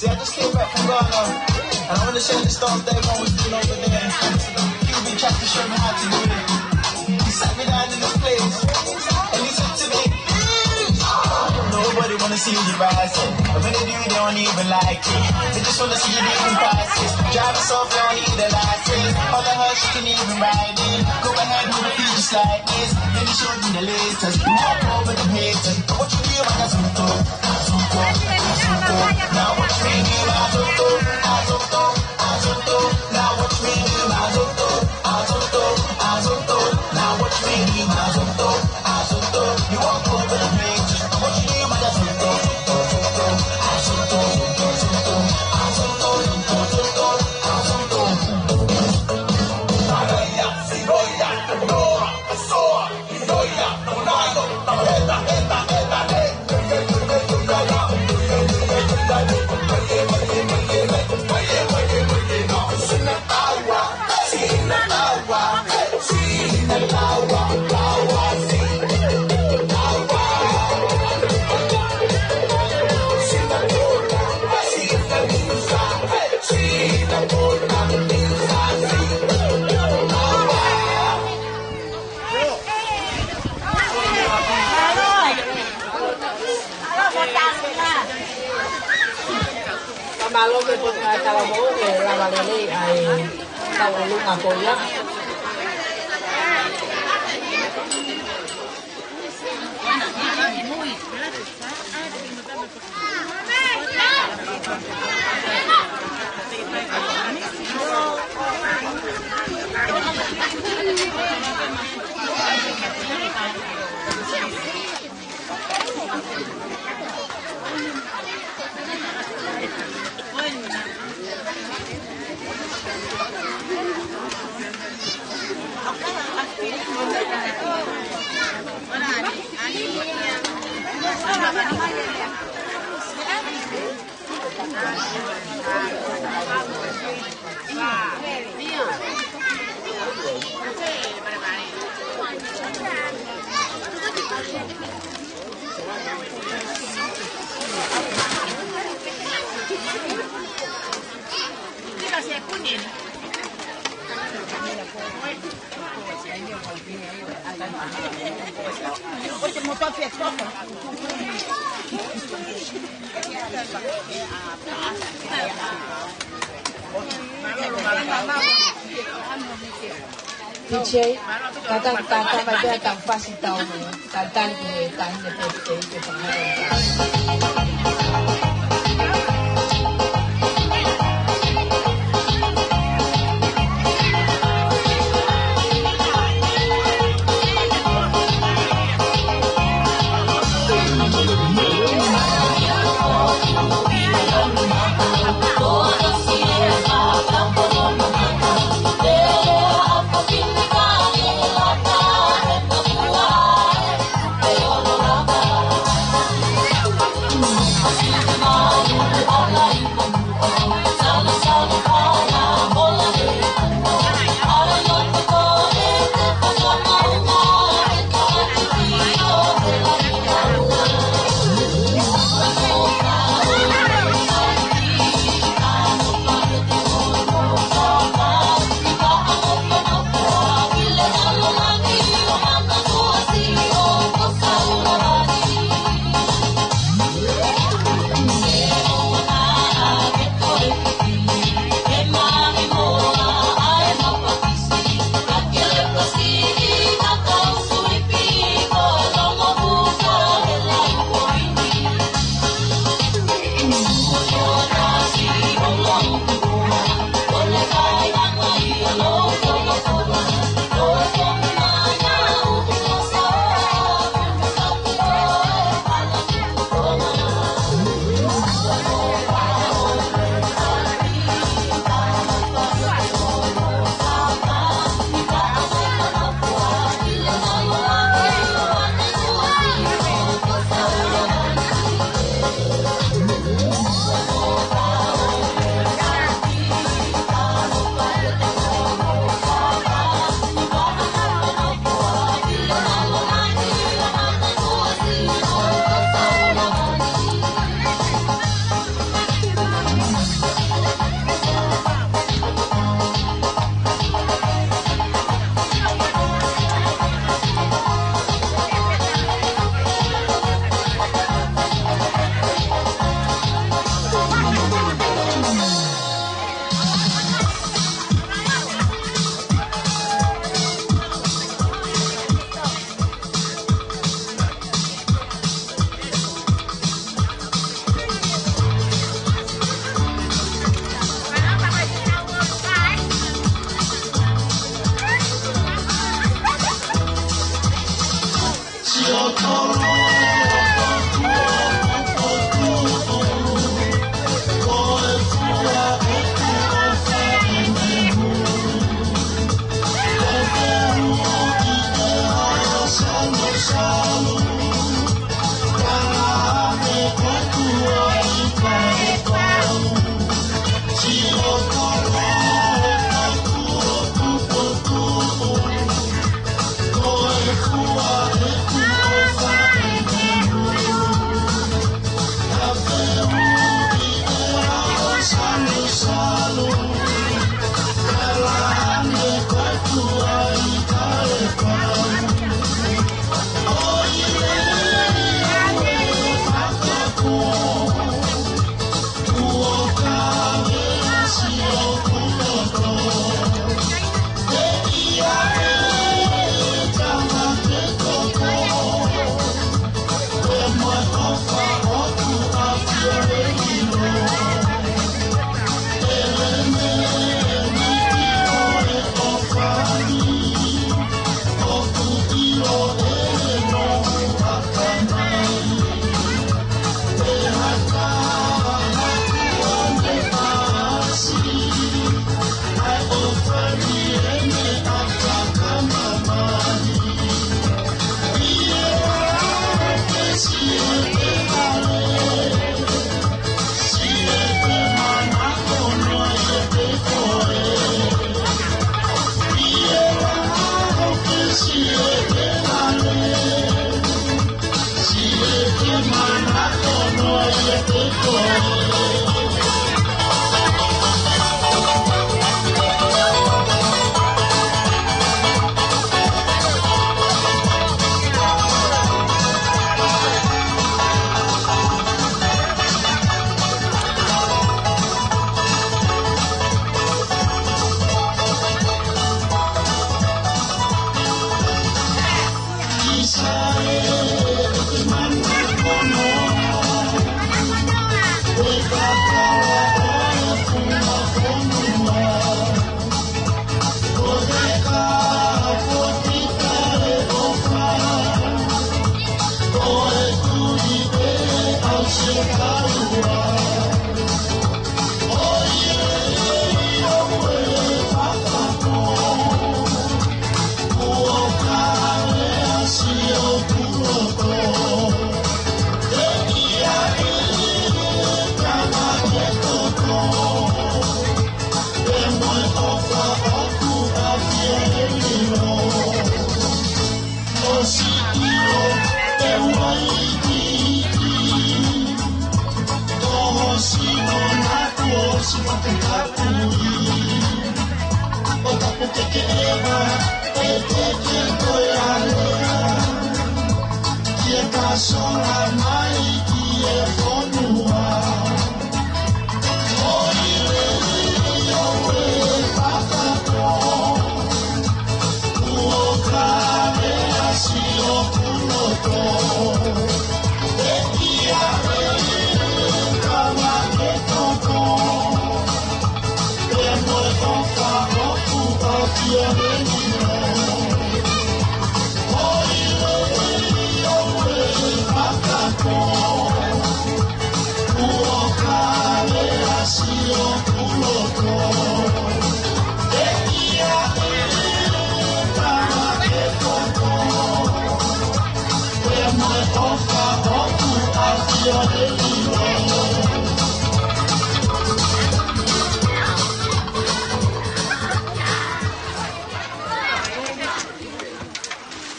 See, I just came back from Ghana, and I want to share the stuff that everyone was doing over there. Q B tried to show me how to do it. He sat me down in this place, and he said to me, "Nobody wanna see you rising. And when they do, they don't even like it. They just wanna see you leaving prices. Driving soft, you don't need a license. All the hush, you can even ride it. Go ahead, move your feet just like this." Then he showed me the latest. Walk over the haters. What you mean by that? Ka mālō e Potungāue Talavou, ʻe lava lelei ʻa e tauʻolunga ko ia. P J, tata, tata, tata, tata, fasi tau, tata, tata, tata, tata,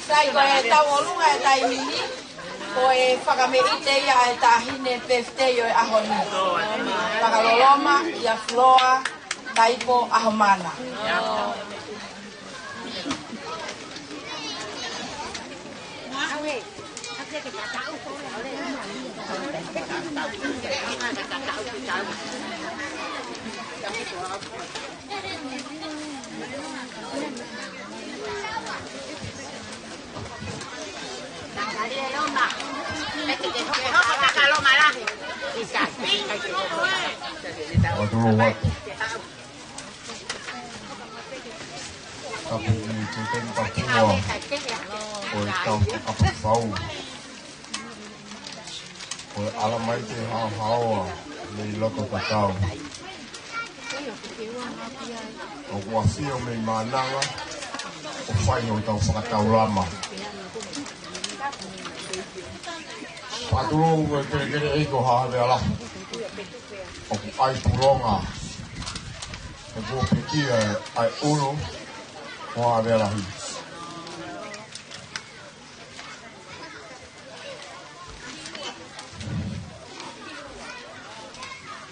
Sai, ko e tauʻolunga e taimi ni, ko e fakameʻite ia ʻa e taʻahine pefitei ʻo e ʻaho ni. Fakaloloma ʻia Fuloa Taipo ʻAhomana. Tapu ki Tēteni Papua, ko e tau fakapapau. Ko e ʻalamaite haohaoa mei loto tatau. ʻOku ʻafio mei Maʻananga, ʻo fai hotau fakataulama. Fakatulou ko e kelekele ʻeiki ʻo Haʻa Havea Lahi. ʻOku ʻai pulonga, ʻe kuo pekia ʻa e ʻulu ʻo Haʻa Havea Lahi.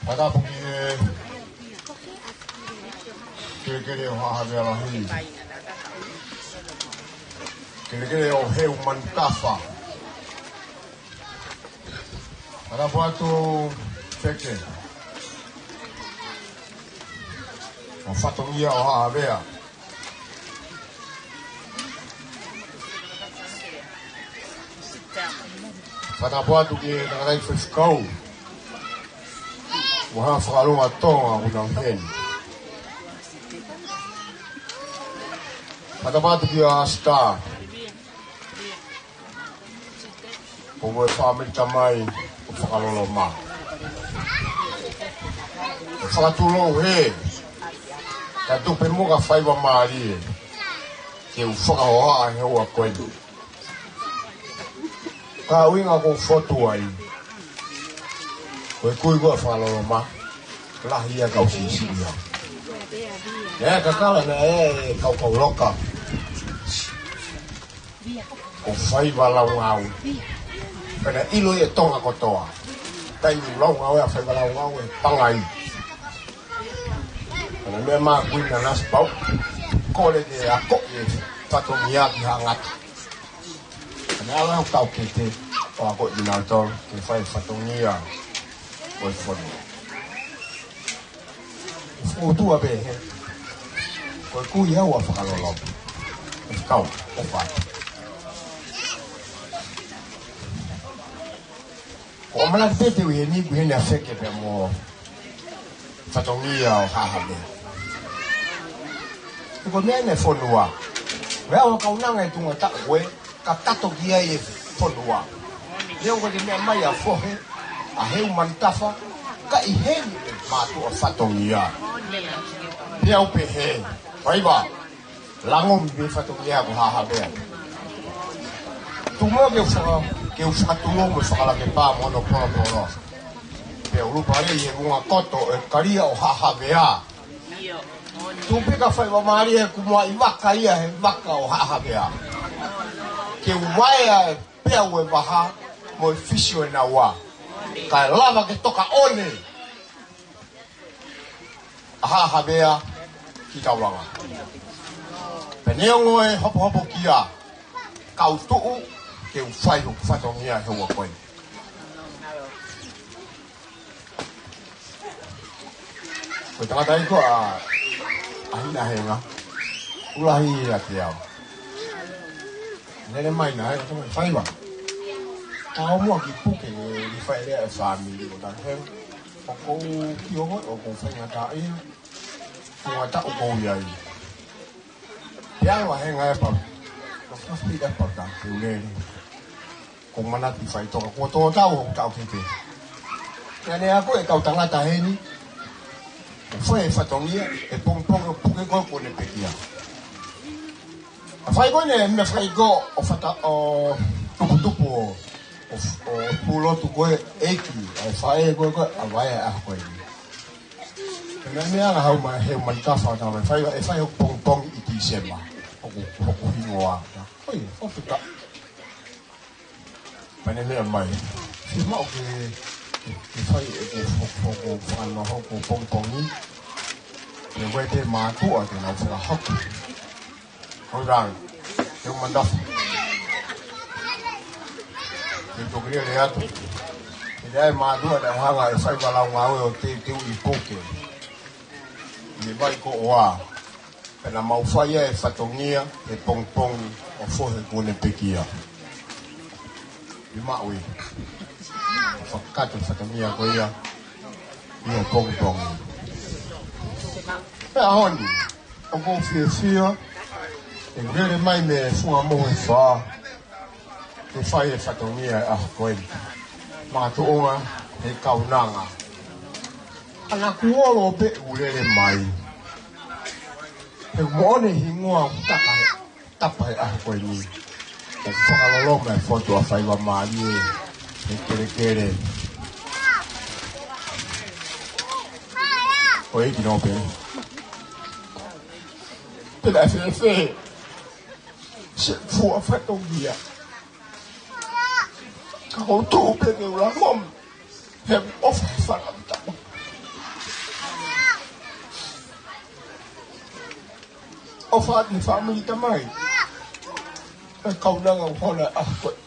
Fakatapu ki he kelekele ʻo Haʻa Havea Lahi. Kelekele ʻo Heu Manutafa. Fakatapu atu Feke. ʻO fatongia ʻo Haʻa Havea. Fakatapu atu ki he tangataʻeiki faifekau mo e Hau Fakalonga Tonga ʻoku nau ʻi heni. Fakatapu atu kia Sita. Ko e fāmili tamai ʻo Fakaloloma. Fakatulou he, ka tupe mo ka faiva mālie, ke u fakahohaʻa he ua ko eni. Ka ʻuhinga ko fotu ai, ko e kui ko ʻa Fakaloloma, lahi ia kau sisili ia. Ia kakala na e kau kau loka. Ko faiva lau ngāue. Pea na ʻilo ʻe Tonga kotoa. Taimi lau ngāue ʻa e faiva lau ngāue pangai. Ko e meʻa mākuina naʻa ku pau. Kole ke akoʻi e fatongia ki ha ngata. Ko e meʻa lau kau kete ʻo akoʻi kinautolu ke fai fatongia ʻo e fonua. Futua pē he. Ko e kui au ʻa Fakaloloma. E kau, ʻo fai. Ko ʻAmalaki Pete ʻi heni, ʻi heni ʻa Feke pea mo fatongia ʻo Haʻa Havea. Ko e meʻa ʻeni e fonua. Meʻa ʻoku kaunanga e tunga taʻu ko ē, ka tato ki ai e fonua. Neongo e meʻa mai ʻa Fohe, ʻa Heumanutafa, ka ʻi heni e mātuʻa fatongia. Pea u pehē, faiva, lango mi fatongia ko Haʻa Havea. Tuku muʻa ke u faka-, ke u fakatulou mo fakalake pā mo hono polopolo. Pea u lupa ʻi he vunga koto e kalia ʻo Haʻa Havea. Tupi ka faiva mālie he kumu ʻi vaka ia he vaka ʻo Haʻa Havea. Ke u vaea e peau e vaha mo e fisi ʻo e naua. Kae lava ke toka ʻone ʻa Haʻa Havea ki Taulanga. Pea neongo e hopohopo kia, kau tuʻu ke u fai hoku fatongia he ua ko ē. Ko e tangata ʻi ko ʻa, ʻa Hina Henga. ʻUluaki ia kiate au. Lele mai naʻe, ko e faiva. Ka ʻoua muʻa ke puke ni, ni fai lea e fāmili ʻo Tahenga. ʻOku ou ki ongo, ʻoku ou faingataʻaʻia. Ko e ngata ʻoku ou ʻi ai. Pea ʻalu ʻa Henga e pau. Ko e fafili e pau ta, ke u lele. Ko e manatu faʻitoka, ko e tō tau ʻo tau kete. Naʻa ne ako e kau tangata heni. ʻO fai e fatongia, e pongipongi ʻo puke ko ē ko ʻene pekia. ʻA fai ko ē ne, meʻa fai ko ē ʻo fata, ʻo tuputupu ʻo, ʻo, ʻo pulotu ko ē ʻeiki, ʻa e faʻē ko ē ko ē, ʻa vaea ʻa ko ē. Pea naʻa ne ala hau mai Heumanutafa ʻo tala mai faiva, ʻe fai hoku pongipongi ʻi Tīsema. Hoku, hoku hingoa. ʻOi, ʻo fika. Pea ne meʻa mai. Fiemaʻu ke, ke, ke fai e, ke fo-, fo-, ko fano hoku pongipongi. Ke wete mātuʻa ke nau fakahoko. Hoi rau. Heumanutafa. Ke toki lele atu. Ke lea e mātuʻa naʻe hanga e faiva lau ngāue ʻo teuteuʻi puke. Ne vai ko ʻoa. Pea naʻa mau fai ai e fatongia, he pongipongi ʻo Fohe ko ʻene pekia. Fiemaʻu ia. Fakakakato e fatongia ko ia, ʻi he pongipongi. Pea ʻaho ni, ʻoku ou fiefia, ʻe lele mai mei he funga mohe fā. Ke fai e fatongia ʻa ko ē. Makatuʻunga he kaunanga. Ana kuolo pē ʻoku lele mai. He moʻoni hingoa ʻoku tapa he, tapa he ʻaho ko eni. ʻOku fakaloloma e fotu ʻa Faivamālie. He kelekele. Ko e ʻEiki nō pē. Pea fēfē. Se fua fatongia. Ka ʻoku ou tuʻu pē ke u langomi. He ʻofa he fana mita. ʻOfa atu he fāmili tamai. He kaunanga ʻoku hona ʻa ko ē.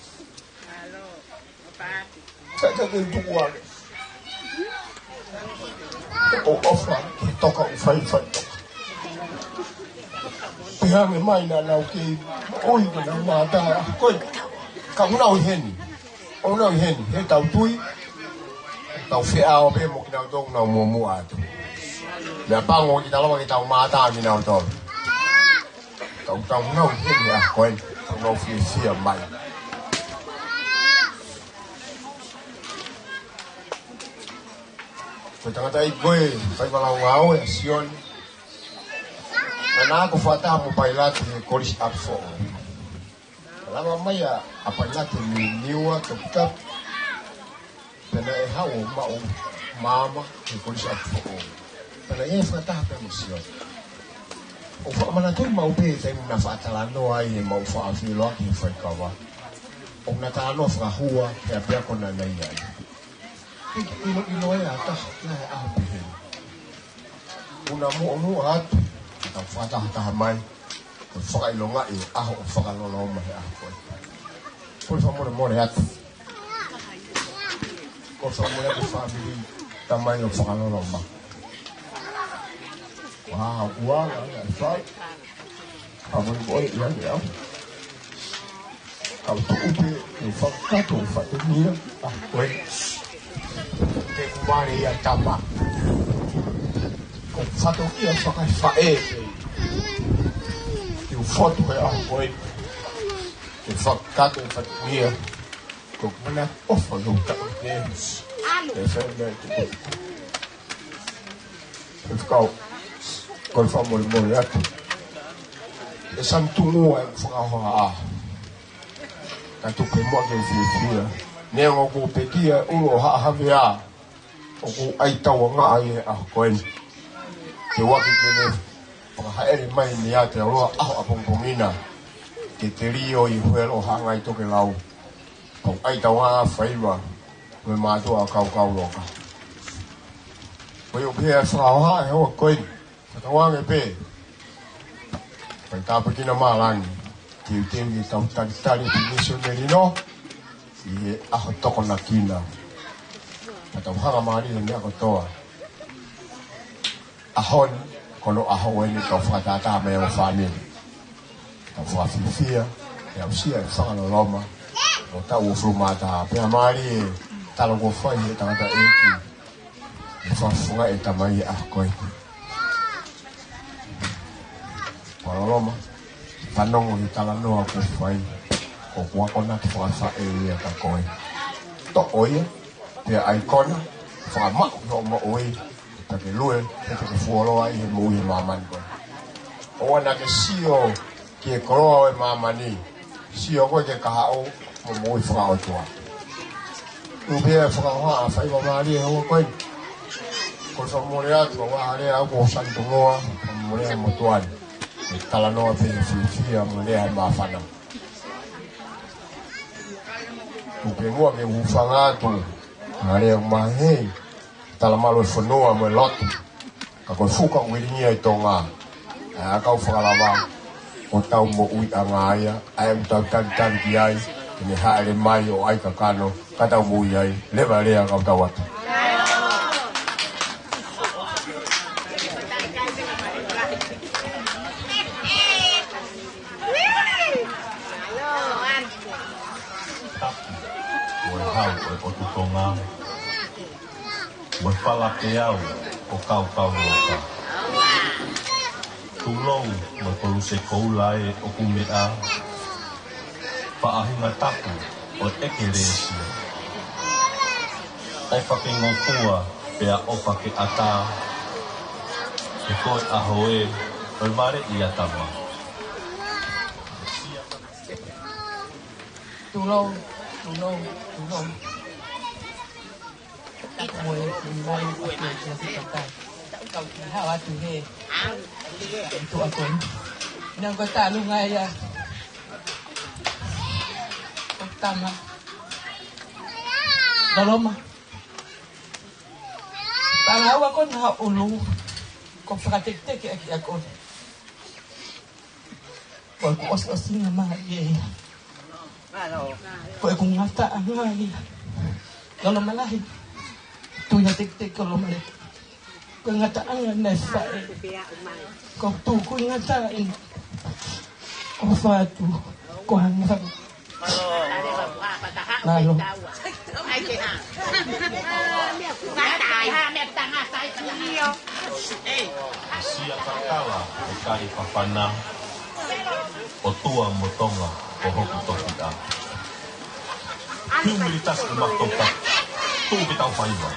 Sai ka ke tuku ane. ʻOku ʻofa ke toka ʻo fai fai toka. Pea hangē mai naʻa nau kei ʻoi ke nau mātā ko ē. Ka ʻoku nau ʻi heni. ʻOku nau ʻi heni. He tau tui. Tau feʻao pē mo kinautolu ʻoku nau muʻomuʻa atu. Meʻapango ke tau lava ke tau mātā kinautolu. Tau tau nau ʻi heni ʻa ko ē. Tau nau fiefia mai. Ko e tangataʻeiki ko ē, faiva lau ngāue ʻa Sione. Naʻa na ako fakataha mo Pailate he Kolisi ʻApifoʻou. Lava mai ʻa, ʻa Pailate mei Niua, Toputapu. Pea naʻe haʻu ʻo maʻu maama he Kolisi ʻApifoʻou. Pea naʻe fakataha pē mo Sione. ʻOku faʻa manatuʻi maʻu pē taimi naʻa faʻa talanoa ai he maʻu faʻa filo ake he faikava. ʻOku na talanoa fakahua he ʻapiako naʻa na ʻi ai. Ke ke ʻiloʻilo ʻe ha taha ia he ʻaho pehē ni. Puna muʻomuʻa atu, ka fakatahataha mai, ko e fakaʻilongaʻi ʻo e ʻaho ʻo Fakaloloma he ʻaho ko ē. Ko e fakamolemole atu. Ko e fakamolemole atu fāmili, tamai ʻo Fakaloloma. Ua, ua, ua, ua, fai. Ka mo ni ko e ia ni au. Kau tuʻu pē, ʻe fakakakato, fatongia, ʻa ko e. Ke kumare ia tama. Ko fatongia fakafaʻē pē. Ke u fotu he ʻaho ko e. Ke fakakakato, fatongia. Ko mana ʻofa lo ka ke. Ke fai mai ke. Ke fakau. Ko e fakamolemole atu. ʻE Sani Tungua e fakahoha. Ka tuku muʻa ke fiefia. Neongo ko pekia ʻulu ʻo Haʻahavea. ʻOku ʻai tauangaʻa ʻi he ʻaho ko eni. Ke uaki ke ne fakahaʻele mai ni ate auloa ʻaho ʻapongipongi na. Ke telio ʻi huelo hangai tokelau. ʻOku ʻai tauangaʻa faiva. Mo e mātuʻa ʻa Kaukauloka. Ko e ʻoku pehē ʻa e fakahoha he ʻaho ko eni. Fakatauange pē. Ko e tāpuekina mālangi. Teuteu ke tau talitali ki misioneli no. ʻI he ʻaho Tokonaki na. Ka tau hanga mālie he meʻa kotoa. ʻAho ni, ko hono ʻaho eni kau fakatātā mai ʻa e fāmili. Kau fakafiefia, ʻe aʻusia ʻe Fakaloloma. ʻO tau ʻo fulu mata, pea mālie, talo kuo fai he tangataʻeiki. ʻE fakafunga e tamai ʻa ko e. Fakaloloma, fanongo he talanoa kuo fai, ko e akonaki fakafaʻē ia kia koe. Toʻo ia, pea ʻai kona, fakamaʻu hoʻo moʻui, pea ke lue, pea ke fuoloa ʻi he moʻui ʻi māmani ko eni. ʻOua naʻa ke sio ki he koloa ʻo e māmani, sio koe ki he kahaʻu mo e moʻui fakaʻotua. Tuku pē ʻa e fakahoha ʻa e faiva mālie he ʻaho ko eni. Ko e fakamolemole atu, ʻa e lea ʻaʻaku ko Sani Tungua, fakamolemole atu motuʻa ni. Ke talanoa pē he fiefia mo e lea he māfana. Tuku pē muʻa ke u hūfanga atu, ʻa e lea ʻaʻaku mahei, talamalu e fonua mo e lotu. Ka ko e fuka ʻoku ʻilingia ʻi Tonga. ʻA e ʻakau fakalava, ʻoku tau moʻuiʻanga ia, ʻa ia ʻoku tau talitali ki ai, ke ne haʻele mai ʻo ʻai kakano, ka tau moʻui ai, leva lea ka tau atu. Tapu, ʻo e hau, ʻo e ʻotu Tonga. Mo e fala ke au ʻo Kaukauloka. Tulou mo e koluse koula ē ʻoku meʻa. Faʻahinga tapu ʻo e ʻekelesia. ʻOfa ke ngofua pea ʻofa ke ʻatā. He ko e ʻaho ē ʻo e vale ʻi ʻatama. Tulou, tulou, tulou. Mo e, mo e, mo e, mo e, mo e, kau ki hao atu he. Tuʻa ko eni. Naʻa ko e talunga ia. ʻO tama. Loloma. Palaua ko na ulu. Ko fakateketeke ʻaki ako. Ko ʻeku ʻosiʻosinga mai ia. Ko ʻeku ngataʻanga ia. Loloma lahi. Tui ha teketeke ko Loloma lahi. Ko e ngataʻanga naʻe faʻē. Ko tuku ngataʻanga. Ko fatu. Ko hanga. Mālō. Sia kakala ʻo kai papana, ʻo tua mo Tonga ko hoku tofiʻa. Hiu militasi ko matou ta. Tuʻu ke tau faiva.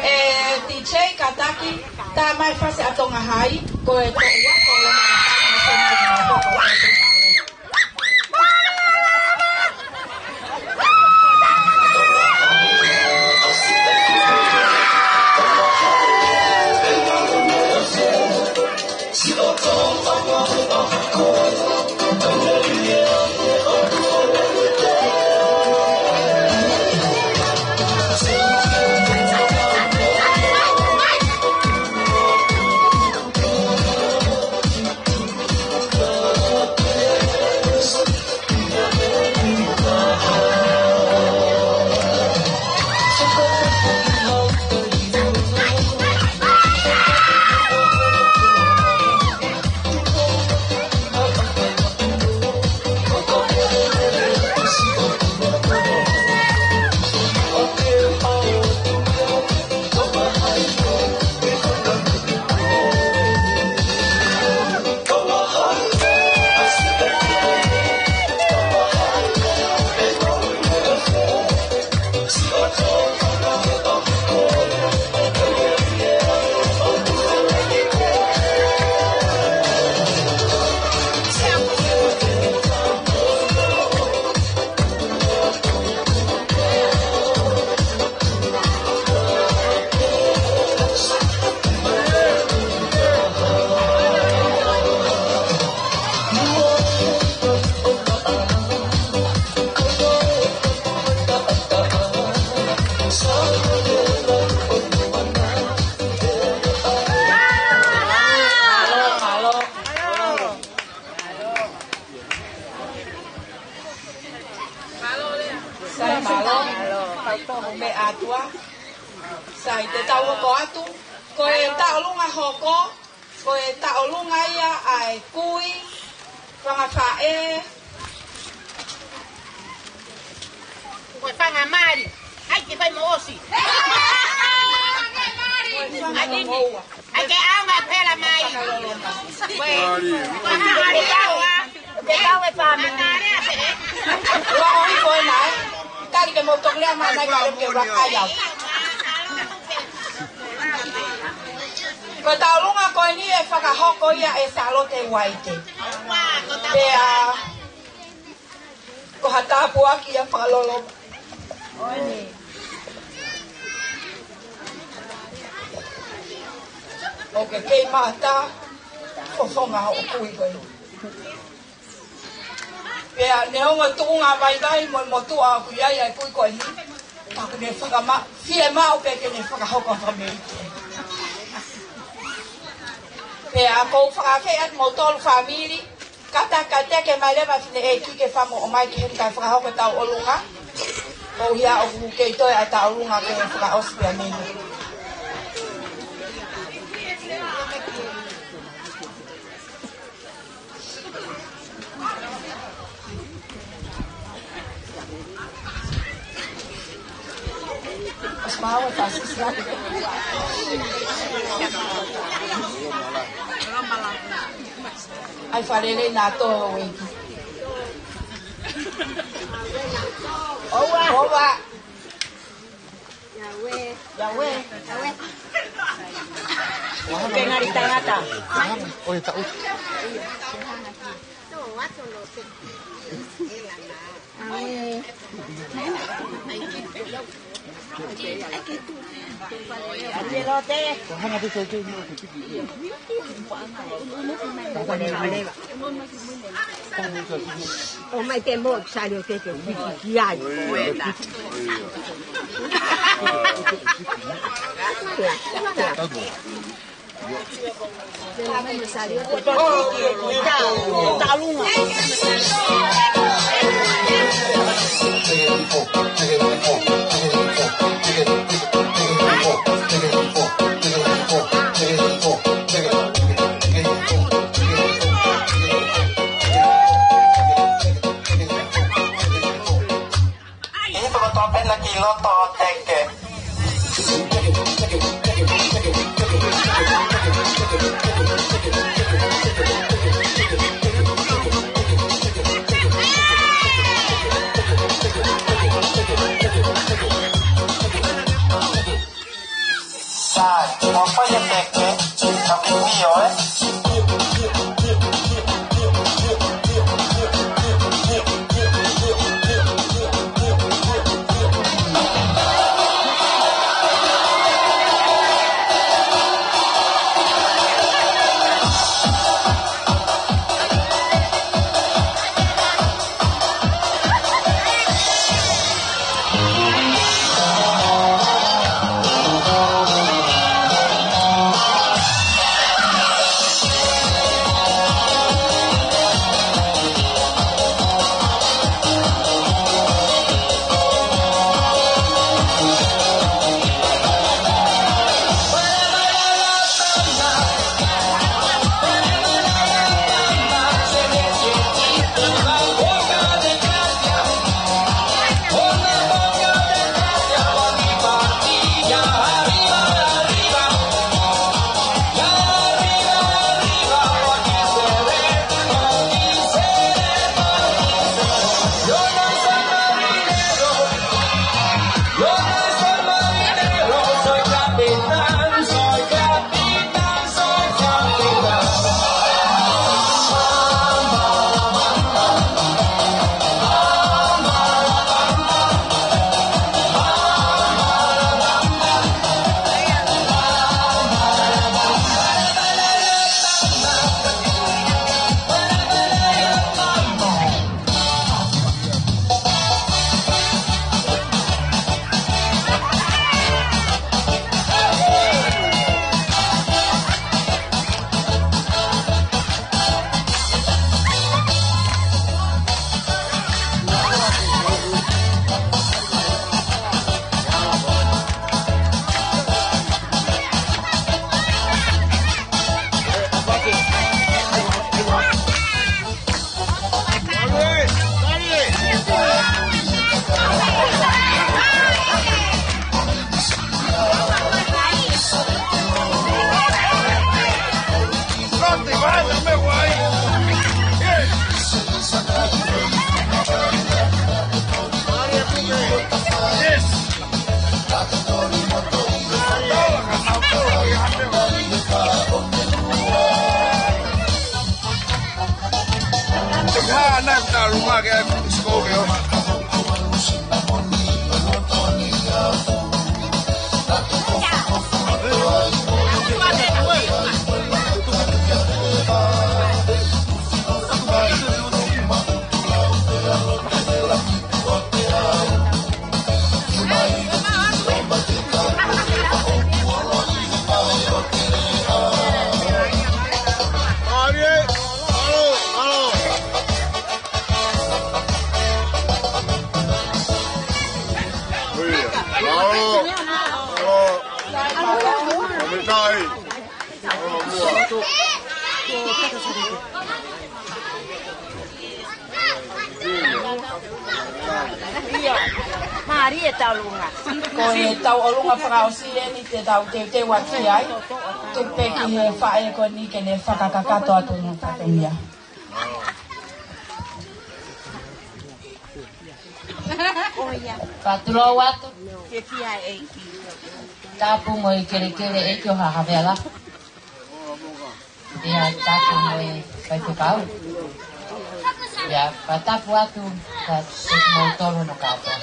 ʻE D J kātaki, tā mai fasi ʻa Tonga Hai, ko e toʻua, ko e Sai mālō, kau tō mo me atua. Sai te tau oko atu. Ko e taʻolunga hoko, ko e taʻolunga ia ʻa e kui, fanga faʻē. Ko e fanga mali. ʻAi ke fai mo ʻosi. Ko e fanga momoua. ʻAi ke ʻaonga pela mai. Ko e fanga mali. Ke kau e fāmili. Ua ʻohi ko ena, ē. Tali ke mou toki lea mai, nai ka lem ke ua kai au. Ko e taʻolunga ko eni ʻe fakahoko ia ʻe Sālote Uaite. Pea, ko ha tāpuaki ia fakaloloma. ʻOku kei mata, fofonga hoʻo kui ko eni. Pea neongo e tuʻunga vaivai mo e motuʻa ʻoku ʻi ai ʻa e kui ko eni, ka ʻoku ne fakama-, fiemaʻu pē ke ne fakahoko ha fakameʻa. Pea ʻoku ou fakafeʻao atu mo tolu fāmili, kata ka teke mai leva Fineʻeiki ke famo ʻomai ke heni kae fakahoko e taʻolunga. Ko ia ʻoku kei toe ʻa e taʻolunga ke fakaʻosi pea mei. ʻAi falele na to weki. Oua. Oua. Yahweh. Yahweh. Yahweh. Ke ngari tangata. ʻOi, taʻu. Amen. Ake lote. ʻOmai te mo sali o te te ki ai. ʻI he kotoa pē na ki loto ʻo teke. Sai, mo fai e teke, ka mimio, ē? Mālie e tauʻolunga. Ko e tauʻolunga fakaʻosi eni te tau teuteu atu ki ai. Tuku pē ki he faʻē ko eni ke ne fakakakato atu hono fatongia. Fakatulou atu. Tapu mo e kelekele ʻEiki ʻo Haʻa Havea. ʻIo, tapu mo e faifekau. ʻIo, fakatapu atu kiate kimoutolu hono kātoa.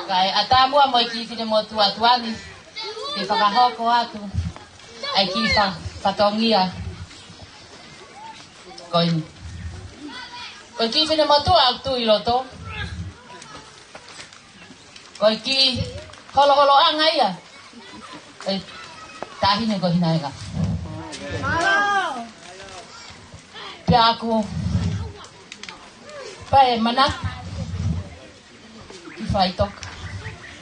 Kae ʻatā muʻa mo e kiʻi finemotuʻa tuʻa ni ke fakahoko atu ʻa e kiʻi fa-, fatongia ko eni. Ko e kiʻi finemotuʻa ʻoku tuʻu ʻi loto. Ko e kiʻi holoholoʻanga ia ʻo e taʻahine ko Hinaenga. Pea ʻoku pau e manatu ki faʻitoka.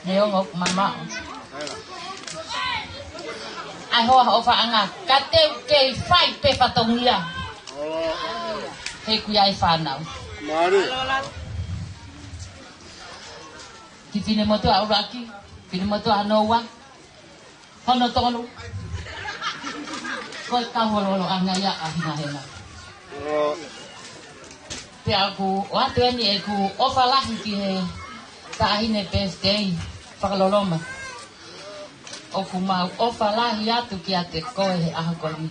Neongo mamaʻo ʻa e hoa ʻofaʻanga ka te u kei fai pē fatongia. He ʻoku ʻi ai e fānau. Mālie. Kiʻi finemotuʻa ʻuluaki, finemotuʻa hono ua, hono tolu. Ko e kau holoholoʻanga ia ʻa Hinaenga. Pea ʻoku ʻoatu eni ʻeku ʻofa lahi ki he taʻahine birthday fakaloloma. ʻOku mau ʻofa lahi atu kiate koe he ʻaho ko eni.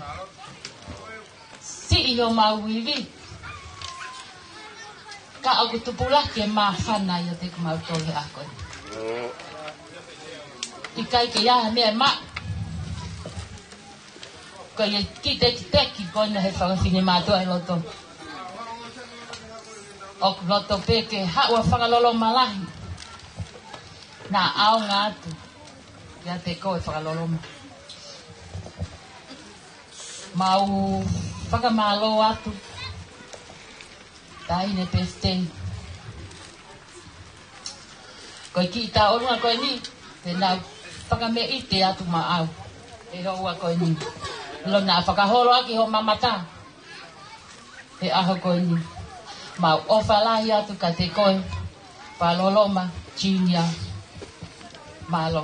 Siʻi homau ivi. Ka ʻoku tupulaki e māfana ʻiate kimautolu he ʻaho ko eni. ʻIkai ke ʻi ai ha meʻa ʻe maʻu. Ko e kiʻi tekiteki ko ena he fanga finemātuʻa ʻi loto. ʻOku loto pē ke haʻu ʻa Fakaloloma Lahi. Naʻa ʻaonga atu kiate koe Fakaloloma. Mau fakamālō atu. Taʻahine birthday. Ko e kiʻi tauʻolunga ko eni, te nau fakameʻite atu maʻau. ʻE houa ko eni. Lona fakaholo ʻaki hoʻo mamata he ʻaho ko eni. Mau ʻofa lahi atu kiate koe, Fakaloloma Junior. Mālō.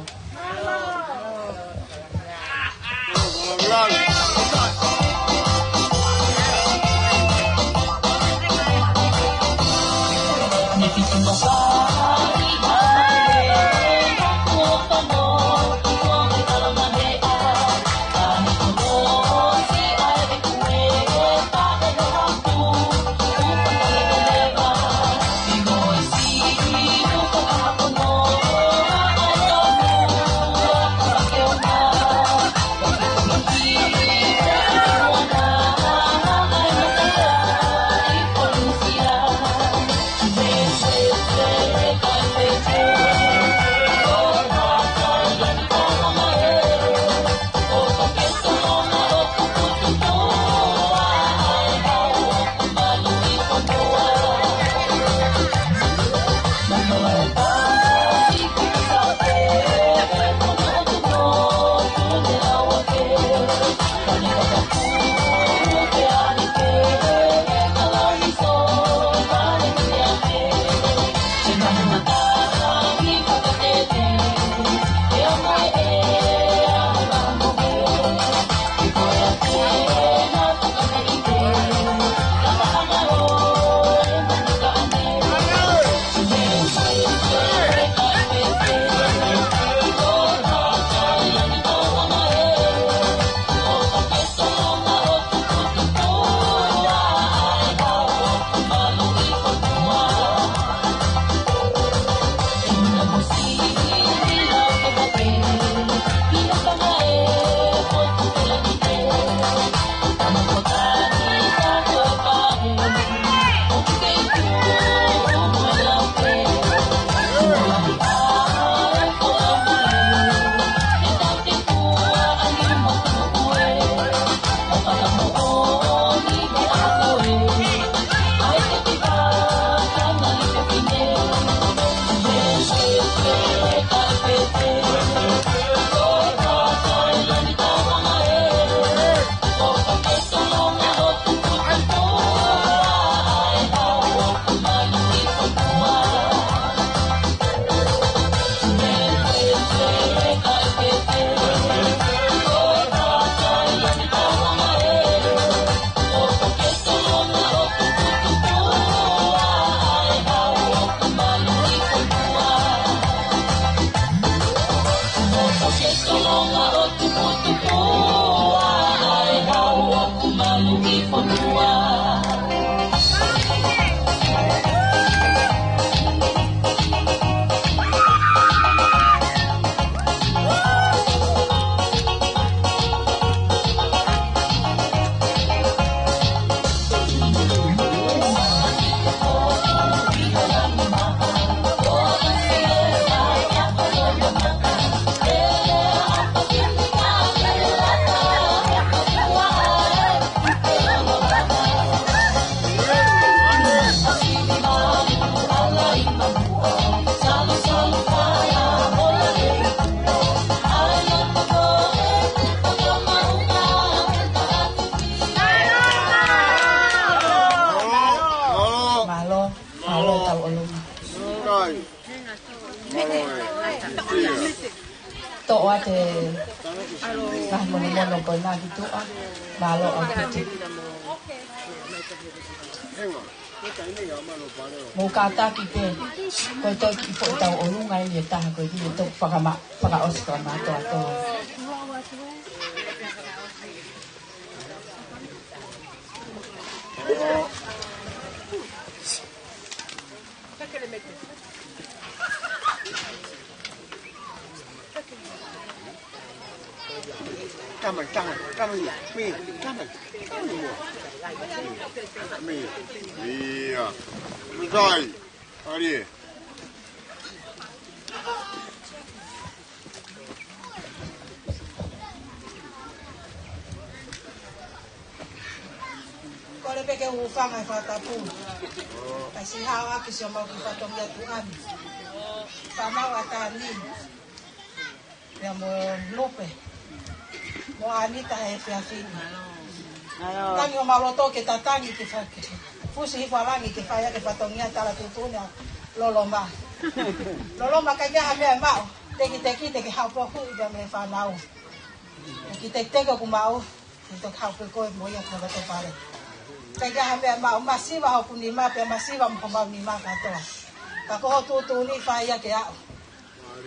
Toʻo atu e ngaahi monomono ko ena ki tuʻa. Mālō ʻaupito. Mou kātaki pē. Ko e toki foʻi tau ʻolunga eni e taha ko eni ʻe toki fakama-, fakaʻosi fakamātoato. Tama, tama, tama ia. Mi, tama, tama ia. Mi, ia. Mi sai. Ari. Kole pē ke u hūfanga he fakatapu. Kae siʻi hao ʻaki siʻomau kiʻi fatongia tuʻa ni. Fānau ʻa Tani. Pea mo Lupe. Mo ʻAnita he efiafi ni. Tangi homau loto ke tatangi ke fake. Fusi hifo ʻa langi ke fai ʻaki e fatongia tala tuʻutuʻuni ʻa Loloma. Loloma, ʻikai ke ʻi ai ha meʻa ʻe maʻu. Teki, teki, teki haʻu pē ʻo huʻi pea mo e fānau. Kiʻi tekiteki ʻoku maʻu, kiʻi toki haʻu pē koe mo ia ki loto pale. ʻIkai ke ʻi ai ha meʻa ʻe maʻu, masiva hoku nima, pea masiva mo homau nima kātoa. Ka ko hoʻo tuʻutuʻuni fai ia ke aʻu.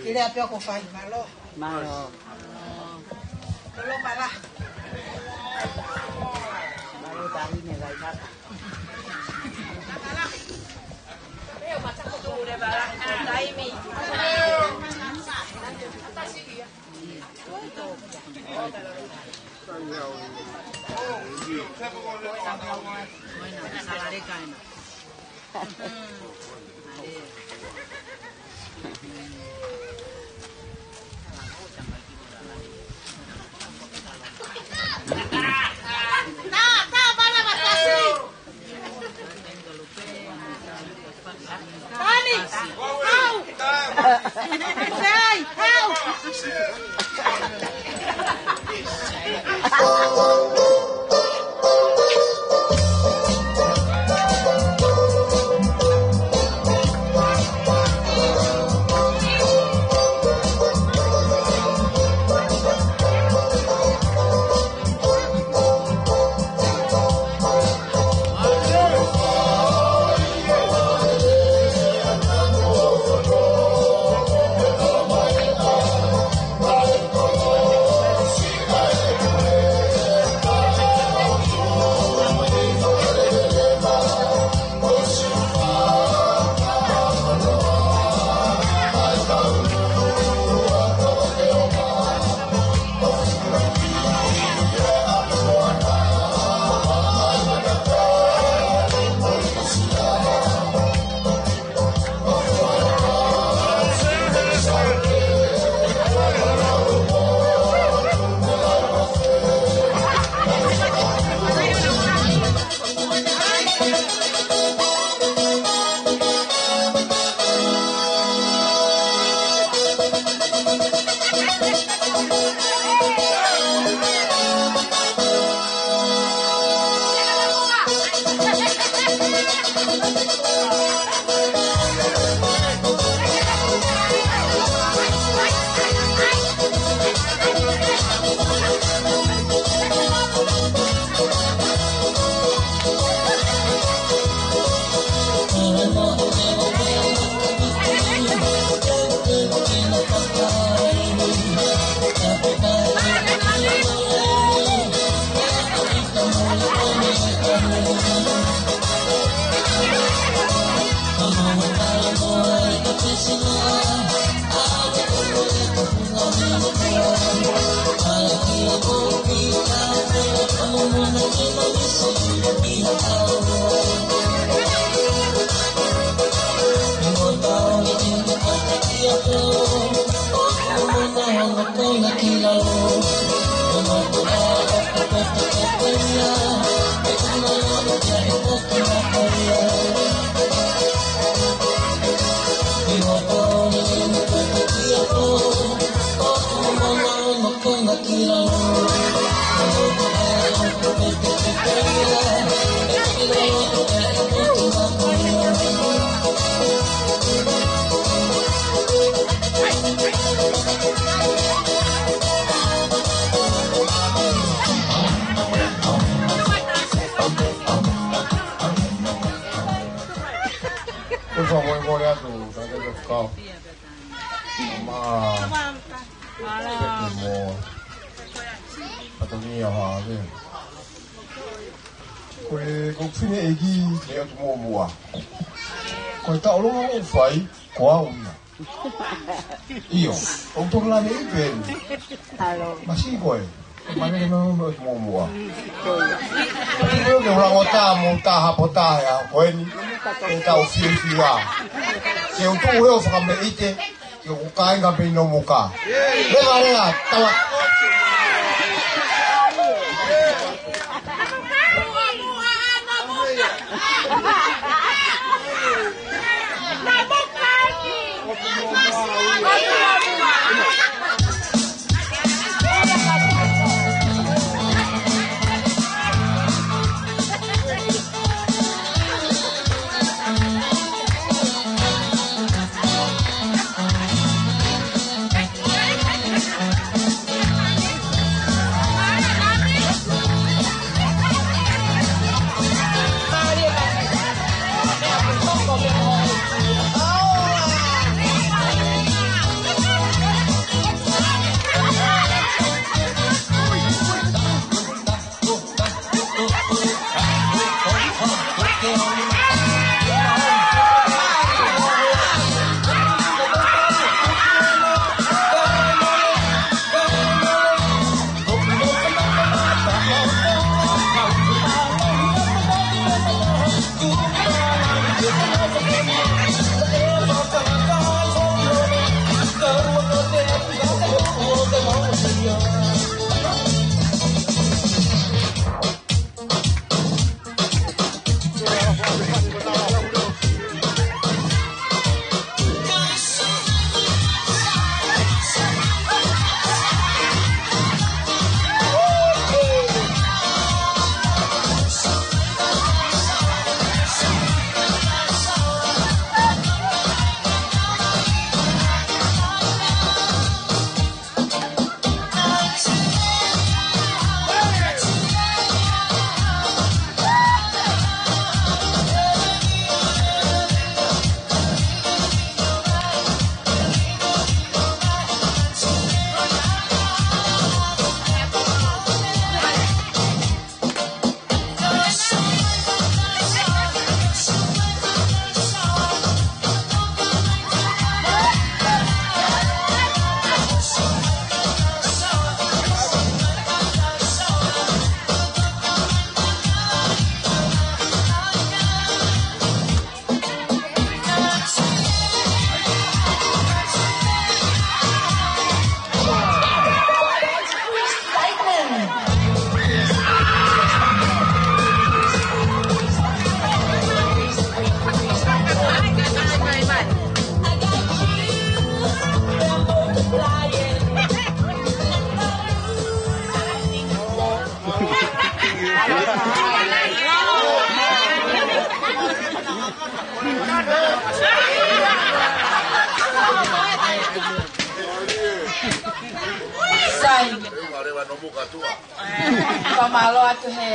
Kiʻi lea pē ʻoku fai, mālō. Mālō. Mālō, mālō. Mālō, taʻahine, vai kaka. Taimi. Tani! Hau! Sei! Hau! Mālō. Mālō. Mālō. Mālō. Mālō. Ko e, ko e fineʻeiki, meʻa atu muʻomuʻa. Ko e taʻolonga ʻoku fai, ko au ia. ʻIo, ʻoku tokolahi ʻi peni. Mālō. Masiʻi koe. Mane ke nau atu muʻomuʻa. Pati leo ke ula ngota mo taha po taha ia, ko eni. Ke tau fiefia. Ke utu ue ʻo fakameʻite. Ke u kāinga pē ʻi Nomuka. Leva, leva, tala. Sai. Fakamālō atu he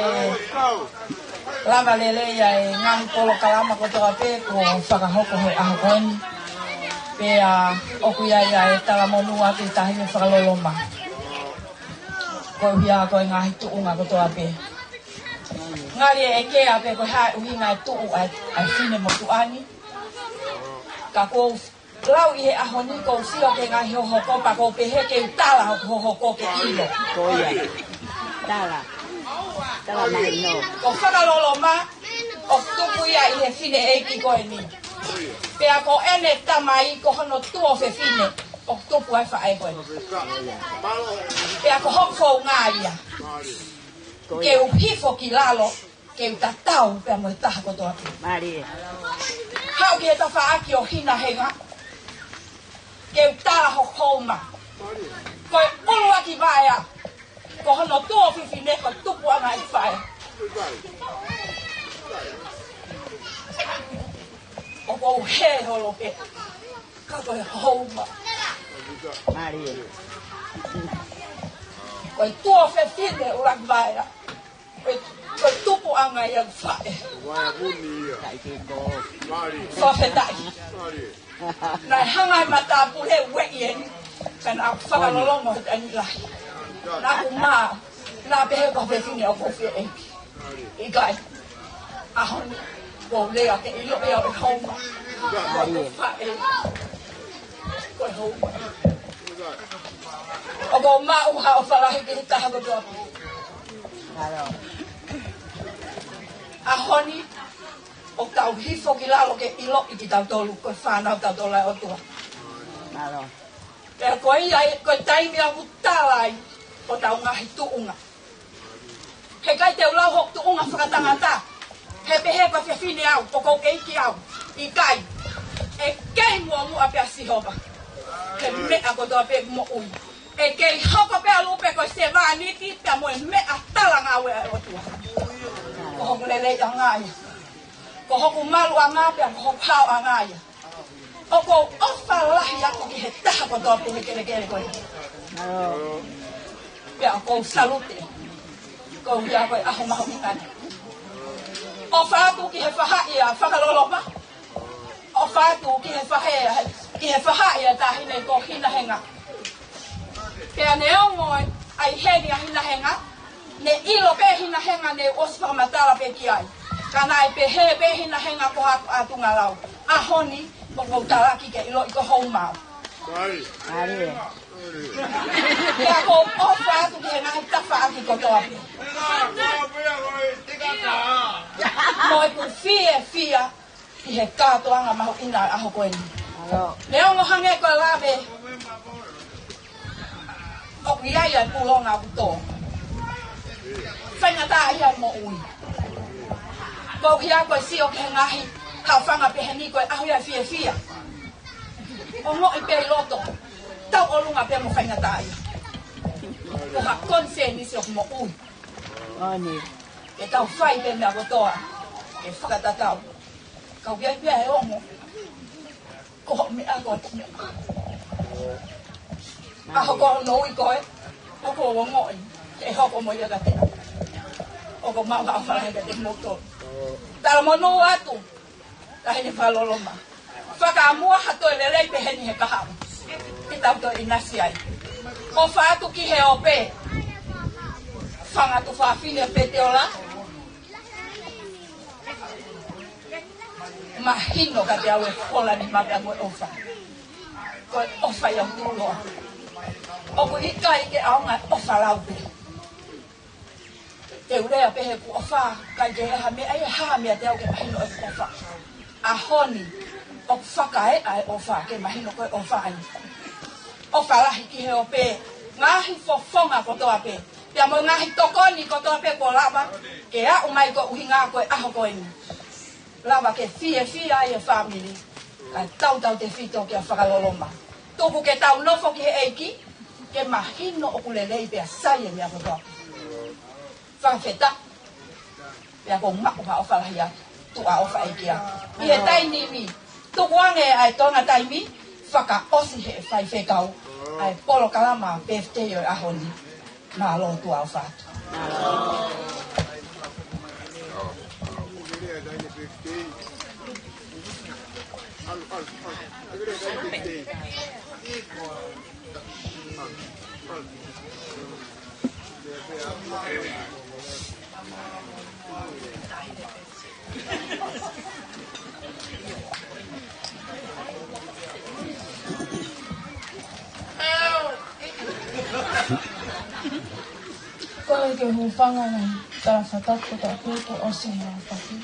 lava lelei ʻa e ngaahi polokalama kotoa pē kuo fakahoko he ʻaho ko eni. Pea ʻoku ʻi ai ʻa e talamonū atu ʻi he tahi mo e fakaloloma. Koeʻuhi ko e ngaahi tuʻunga kotoa pē. Ngali ʻe ʻeke pē ko e hā e ʻuhinga e tuʻu ʻa e, ʻa e fine motuʻa ni. Ka ʻoku ou lau ʻi he ʻaho ni ʻoku ou sio ki he ngaahi hohoko pea ʻoku ou pehē ke u tala hoku hohoko ke ʻilo. Ko ia. Tala. Tala mahino. Ko Fakaloloma, ʻoku tupu ia ʻi he fineʻeiki ko eni. Pea ko ʻene tamai ko hono tuofefine, ʻoku tupu ai e faʻē ko eni. Pea ko hoku founga ia. Ko ia. Ke u hifo ki lalo, ke u tatau pea mo e taha kotoa pē. Mālie. Haʻu ki he tafaʻaki ʻo Hinahenga, ke u tala hoku houma. Ko e ʻuluaki vaea, ko hono tuofefine ko e tupuʻanga ʻeku faʻē. ʻOku ou hē holo pē, ka ko e houma. Mālie. Ko e tuofefine ʻuluaki vaea, ko e, ko e tupu ʻanga ia ʻoku faʻē. Fakafetaʻi. Naʻe hanga ʻe he matāpule ʻo ueʻi eni, ka naʻa ku fakalolongo he taimi lahi. Naʻa ku mā, naʻa pehē ko e fefine ʻoku ou fie ʻeiki. ʻIkai. ʻAho ni, ʻoku ou lea ke ʻilo ʻe au e houma. Ko e faʻē. Ko e houma. ʻOku ou maʻu ha ʻofa lahi ki he taha kotoa pē. ʻAho ni, ʻoku tau hifo ki lalo ke ʻiloʻi kitautolu ko e fānau tautolu ʻa e ʻOtua. Mālō. Pea ko ia, ko e taimi ʻoku tala ai hotau ngaahi tuʻunga. Heʻikai te u lau hoku tuʻunga fakatangata. He pehē ko e fefine au, ʻoku ou ʻeiki au. ʻIkai. ʻE kei muʻomuʻa pē ʻa Sihova he meʻa kotoa pē moʻui. ʻE kei hoko pē ʻa Lupe ko e sevāniti pea mo e meʻa talangāue ʻa e ʻOtua. Ko hoku leleiʻanga ia. Ko hoku maluʻanga pea ko hoku haoʻanga ia. ʻOku ou ʻofa lahi atu ki he taha kotoa pē he kelekele ko eni. Pea ʻoku ou salute. Ko ia ko e ʻaho mahuʻinga ni. ʻOfa atu ki he faʻahi ʻa Fakaloloma. ʻOfa atu ki he faʻahi, ki he faʻahi ʻa e taʻahine ko Hinahenga. Pea neongo ʻa e heni ʻa Hinahenga, ne ʻilo pē Hinahenga ne u ʻosi fakamatala pē ki ai. Ka naʻe pehē pē Hinahenga ko haku ʻatungalau. ʻAho ni, ʻoku ou talaki ke ʻiloʻi ko houma au. Pea ʻoku ou ʻofa atu ki he ngaahi tafaʻaki kotoa pē. Mo ʻeku fiefia ʻi he kātoanga mahuʻinga ʻo e ʻaho ko eni. Mālō. Neongo hangē ko e lave, ʻoku ʻi ai ʻa e pūlonga ʻoku tō. Faingataʻaʻia e moʻui. Ko ia ko e sio ki he ngaahi haʻofanga pehē ni ko e ʻaho ia ʻo e fiefia. Ongoʻi pē ʻi loto, tauʻolunga pē mo faingataʻaʻia. Ko ha konisēnisi ʻoku moʻui. Ke tau fai pē meʻa kotoa ke fakatatau. Ka ʻoku ʻi ai pē ʻa e ongo, ko hoʻo meʻa ko hoʻo meʻa. ʻAho ko hono ui koe, ʻoku ou ongoʻi ke hoko mo ia kiate au. ʻOku ou maʻu ha ʻofa lahi kiate kimoutolu. Talamonū atu, Taʻahine Fakaloloma. Fakamuʻa ha toe lelei pehē ni he kahaʻu. Ke tau toe ʻinasi ai. ʻOfa atu ki he ope. Fanga tuofāfine Peteola. Mahino kiate au e fola ni maʻa pea mo e ʻofa. Ko e ʻofa ia ʻoku tuʻuloa. ʻOku ʻikai ke ʻaonga e ʻofa lau pē. Te u lea pē he ʻoku ʻofa, ʻikai ke ʻi ai ha meʻa, ʻi ai ha meʻa te u ʻai ke mahino ʻeku ʻofa. ʻAho ni, ʻoku fakaeʻa e ʻofa, ke mahino ko e ʻofa ia. ʻOfa lahi ki he ope, ngaahi fofonga kotoa pē. Pea mo e ngaahi tokoni kotoa pē kuo lava ke aʻu mai ko e ʻuhinga ko e ʻaho ko eni. Lava ke fiefia ai e fāmili. Kae tautautefito kia Fakaloloma. Tuku ke tau nofo ki he ʻEiki, ke mahino ʻoku lelei pea sai e meʻa kotoa. Fakafetaʻi. Pea ʻoku ou maʻu ha ʻofa lahi atu. Tuʻa ʻofa ʻEiki atu. ʻI he taimi ni, tukuange ʻa e toenga taimi, fakaʻosi he faifekau ʻa e polokalama birthday ʻo e ʻaho ni. Mālō, tuʻa ʻofa atu. Ko e ke hūfanga na tala fataki ko taku ko ʻosi na faki.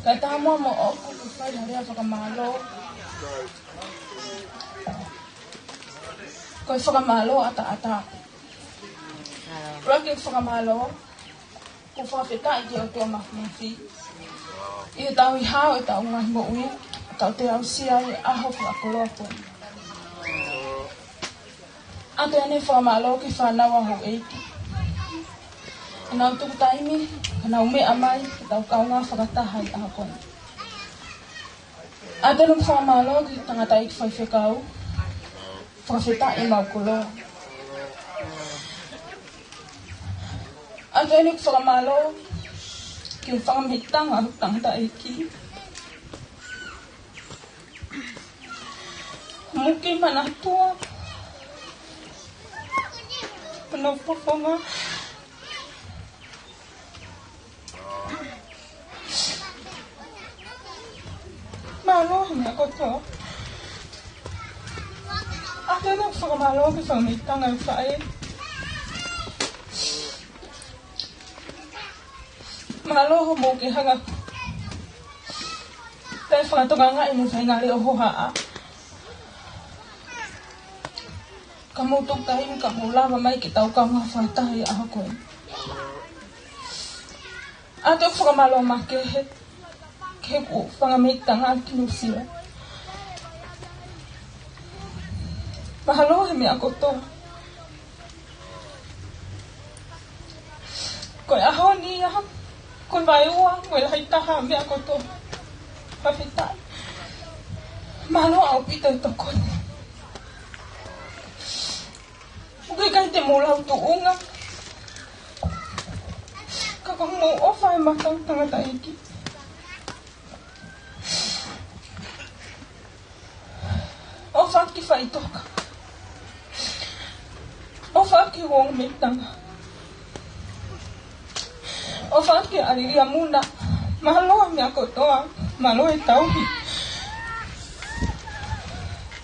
Kae taha muʻa moʻoku ke fai ha lea fakamālō. Ko e fakamālō ʻataʻatā. ʻUluaki fakamālō, ʻoku ou fakafetaʻi ki he ʻOtua Māfimafi. ʻI he tauhi hao ʻetau ngaahi moʻui, tau toe aʻusia ai e ʻaho fakakoloa ko eni. ʻOatu eni e fakamālō ki he fānau ʻa houʻeiki. Ke nau tuku taimi, ke nau meʻa mai, ke tau kaungā fakataha ʻi he ʻaho ko eni. ʻOatu eni e fakamālō ki he tangataʻeiki faifekau. Fakafetaʻi mau koloa. ʻOatu eni ʻeku fakamālō ki he fanga mehikitanga ʻa e tangataʻeiki. Muki Manatua, hono fofonga. Mālō he meʻa kotoa. ʻOatu eni ʻeku fakamālō ki he fanga mehikitanga ʻa e faʻē. Mālō hoʻomou kei hanga ʻo fakatokangaʻi ʻene faʻahinga leʻo hohaʻa. Ka mou tuku taimi ka mou lava mai ke tau kaungā fakataha he ʻaho ko eni. ʻOatu ʻeku fakamālō makehe ki heʻeku fanga mehikitanga ʻi Nuʻu Sila. Mālō he meʻa kotoa. Ko e ʻaho ni ia, ko e vaeua mo e lahi taha ʻo e meʻa kotoa. Fakafetaʻi. Mālō ʻaupito e tokoni. ʻOku ʻikai te mou lau tuʻunga, ka ko hoʻomou ʻofa ʻi he mata ʻo e tangataʻeiki. ʻOfa atu ki he faʻitoka. ʻOfa atu ki he ongo mehikitanga. ʻOfa atu ki he ʻālivia muna. Mālō he meʻa kotoa. Mālō e tauhi.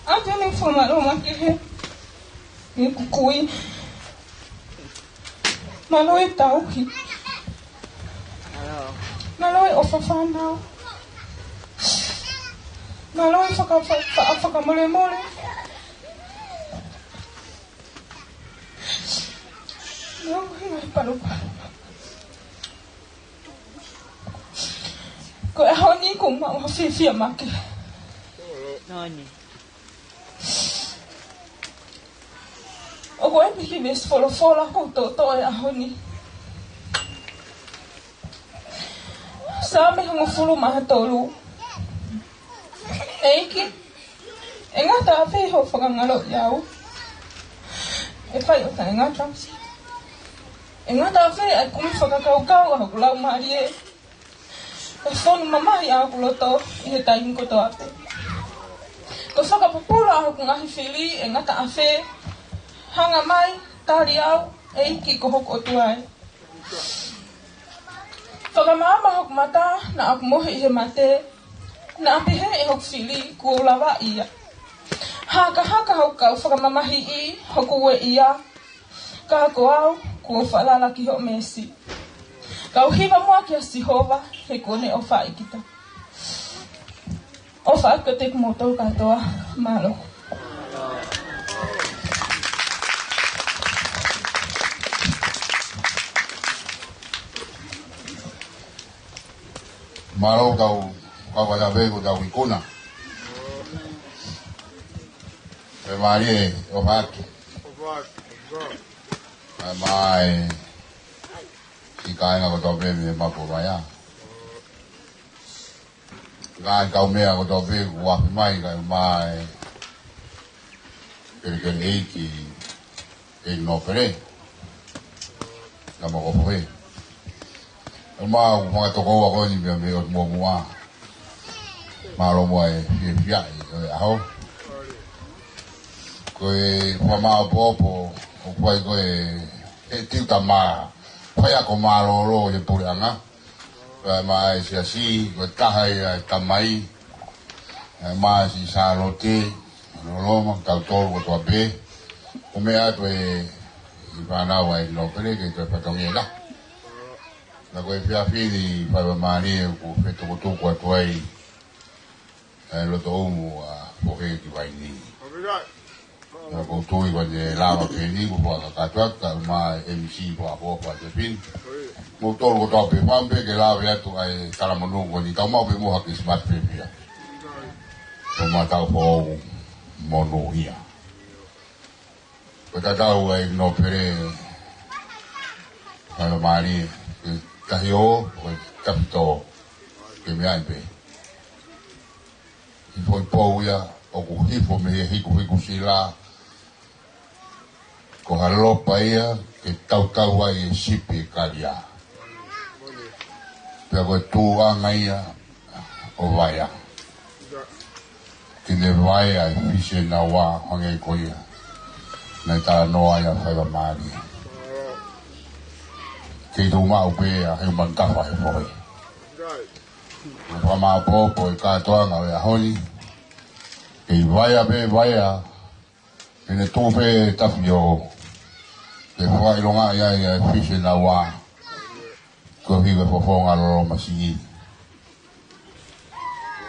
ʻOatu eni ʻeku fakamālō makehe ki heʻeku kui. Mālō e tauhi. Mālō e ʻofa fānau. Mālō e faka-, fa-, fa-, fakamolemole. Mālō e palupalu. Ko e ʻaho ni ʻoku ou maʻu ha fiefia makehe. ʻOku ʻi ai e kiʻi veesi folofola ʻoku ou toʻotoʻo he ʻaho ni. Saame hongofulu mā tolu. ʻEiki, ʻe ngata ʻafē hoʻo fakangaloʻi au? ʻE fai ʻo taʻengata. ʻE ngata ʻafē ʻa e kumi fakakaukau ʻa hoku laumālie? ʻE fonu mamahi ʻa hoku loto ʻi he taimi kotoa pē. Ko e fakapupula ʻa hoku ngaahi fili, ʻe ngata ʻafē? Hanga mai, tali au, ʻEiki ko hoku ʻOtua ē. Fakamaama hoku mata, naʻa ku mohe ʻi he mate, naʻa pehē ʻe hoku fili kuo u lavaʻi ia. Hakahaka hoku kau fakamamahiʻi hoku ueʻia, ka ko au, kuo u falala ki hoʻo meesi. Kau hiva muʻa kia Sihova, he kuo ne ʻofaʻi kita. ʻOfa atu kiate kimoutolu kātoa, mālō. Mālō kau, kau faʻē ko e kau ikuna. Fakamālie, ʻofa atu. Mai, siʻi kāinga kotoa pē mei Mapuʻa mai ā. Ngaahi kaumeʻa kotoa pē kuo afe mai, kae ʻumaʻā e kelekele ʻeiki, ʻEiki Nōpele, Tama ko Fohe. ʻUmaʻā ʻeku fanga tokoua ko eni mei, mei ʻOtu Muʻomuʻa. Mālō muʻa e fiefiaʻi ʻo e ʻaho. Ko e fakamāʻopoʻopo ʻoku fai ko ē he tiuta mā faiako mālōlō ʻi he puleʻanga. Kae ʻumaʻā e siasi, ko e taha ia e tamai, kae ʻumaʻā siʻi Sālote, Loloma, tautolu kotoa pē, ʻoku meʻa atu e, e fānau ʻa e Nōpele ke toe fatongia. Ka ko e efiafi ni fakamālie ʻoku fetukutuku atu ai e loto umu ʻa Fohe ki Vainī. Naʻa ku tui ko ʻene lava pē eni kuo fakakakato atu, kae ʻumaʻā e M C ko ʻApoʻopo Josephine. Mo tolu kotoa pē, fai pē ke lave atu ʻa e talamonū ko eni, tau maʻu pē mo ha kiʻi smart pē pia. Tau maʻu tau foʻou monūʻia. Ko e tatau ʻa e Nōpele, fakamālie, ke tahi ō, ko e tafito, ke meʻa ai pē. Hifo ʻi pou ia, ʻoku hifo mei he hikuhiku sila, ko ha lopa ia, ke tautau ai e sipi e kalia. Pea ko e tuʻunga ia ʻo Vaea. Ke ne vaea e fisi ʻe naua hangē ko ia naʻe talanoa ai ʻa Faivamālie. Kei tuʻu maʻu pē ʻa Heumanutafa he fohe. Ko e fakamāʻopoʻopo e kātoanga ʻo e ʻaho ni. Kei vaea pē, vaea. Ke ne tuʻu pē tafiō. Ke fakaʻilongaʻi ai ʻa e fisi ʻe naua. Ko e hiva fofonga lolo masiʻi.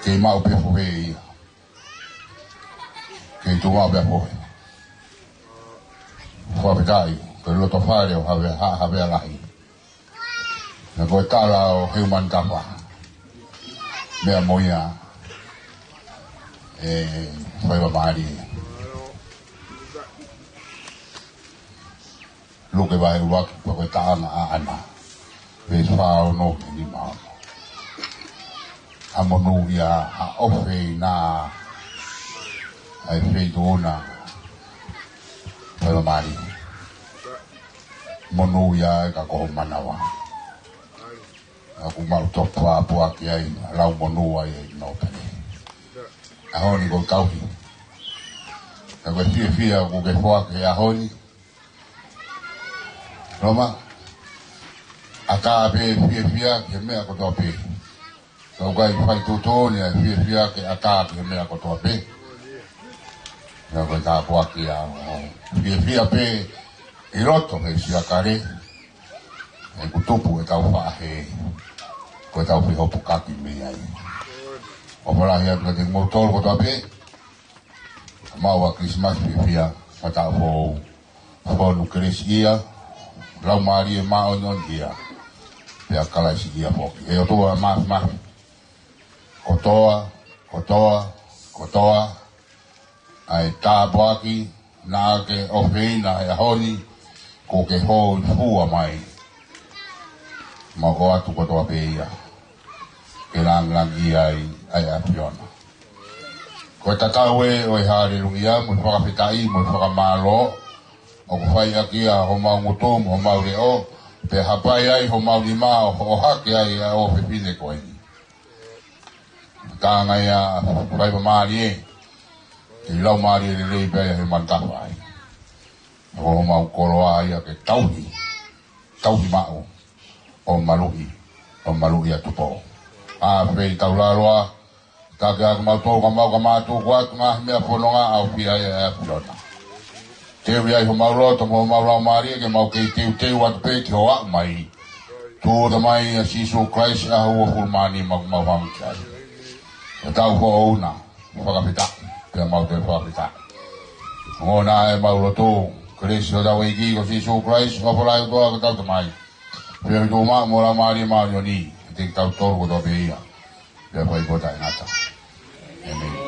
Kei maʻu pē fohe ia. Kei tuʻu maʻu pē fohe. Fakafetaʻi, ko e loto fale ʻo Havea, Ha-, Havea Lahi. Naʻe ko e tala ʻo Heumanutafa. Meʻa mo ia ʻe Faivamālie. Luke vahe ʻuluaki, pea ko e taʻanga ʻaʻana. Veesi fā ono ki he nima ono. ʻA monūʻia, ʻa ʻofeina ʻa e feituʻu na. Faivamālie. Monūʻia ʻa e ka ko ho manava. ʻOku mau topa puaki ai, lau monū ai ʻi nōpele. ʻAho ni ko e tauhi. Ka ko e fiefia ʻoku ke foaki he ʻaho ni. Loma, ʻatā pē fiefia ki he meʻa kotoa pē. Ka ʻoku ʻikai faitotonu ʻa e fiefia ke ʻatā ki he meʻa kotoa pē. Ka ko e tāpuaki ʻa e fiefia pē ʻi loto he siakale. ʻOku tupu ʻetau faʻahi, ko ʻetau fehopukaki mei ai. ʻOfa lahi atu kiate kimoutolu kotoa pē, mau ʻa Kilisimasi fiefia, fakataha foʻou, fonu kelesiʻia, laumālie māʻoniʻoniʻia, pea kalaisiʻia foki. ʻE ʻOtua Māfimafi, kotoa, kotoa, kotoa, ʻa e tāpuaki naʻa ke ʻofeina he ʻaho ni, kuo ke hōifua mai. Mau ʻoatu kotoa pē ia ke langilangiʻia ai ʻa e ʻAfiona. Ko e tatau ē ʻo e haleluia, mo e fakafetaʻi, mo e fakamālō, ʻoku fai ʻaki ia homau ngutu, mo homau leʻo, pea hapai ai homau nima ʻo, ʻo hake ai ʻa e ʻofefine ko eni. Tāngai ʻa Faivamālie, ʻi he laumālie lelei pea ʻi he mantafa ai. Ko homau koloa ia ke tauhi, tauhi maʻu, ʻo maluʻi, ʻo maluʻi ʻa Tupou. ʻA fei tau laloa, take atu mau tō ka mau ka mātuku atu ngaahi meʻa fononga ʻa ʻoku fai ai ʻa e ʻAfiona. Teuʻi ai homau loto mo homau laumālie ke mau kei teuteu atu pē ki hoʻo aʻu mai. Tuʻu Tamai ʻa Sīsū Kalaisi ʻaho uofulu mā nima ʻoku mau hanga ki ai. Ko e tau foʻou na, fakafetaʻi, pea mau toe fakafetaʻi. Ongona ʻemau lotu, kelesi ʻa hotau ʻEiki ko Sīsū Kalaisi, ʻofa lahi ʻa e ʻOtua ko hotau Tamai. Pea ʻi he tuʻu maʻu mo e Laumālie Māʻoniʻoni, ʻiate kitautolu kotoa pē ia. Pea fai pota e ngata. ʻĒmeni.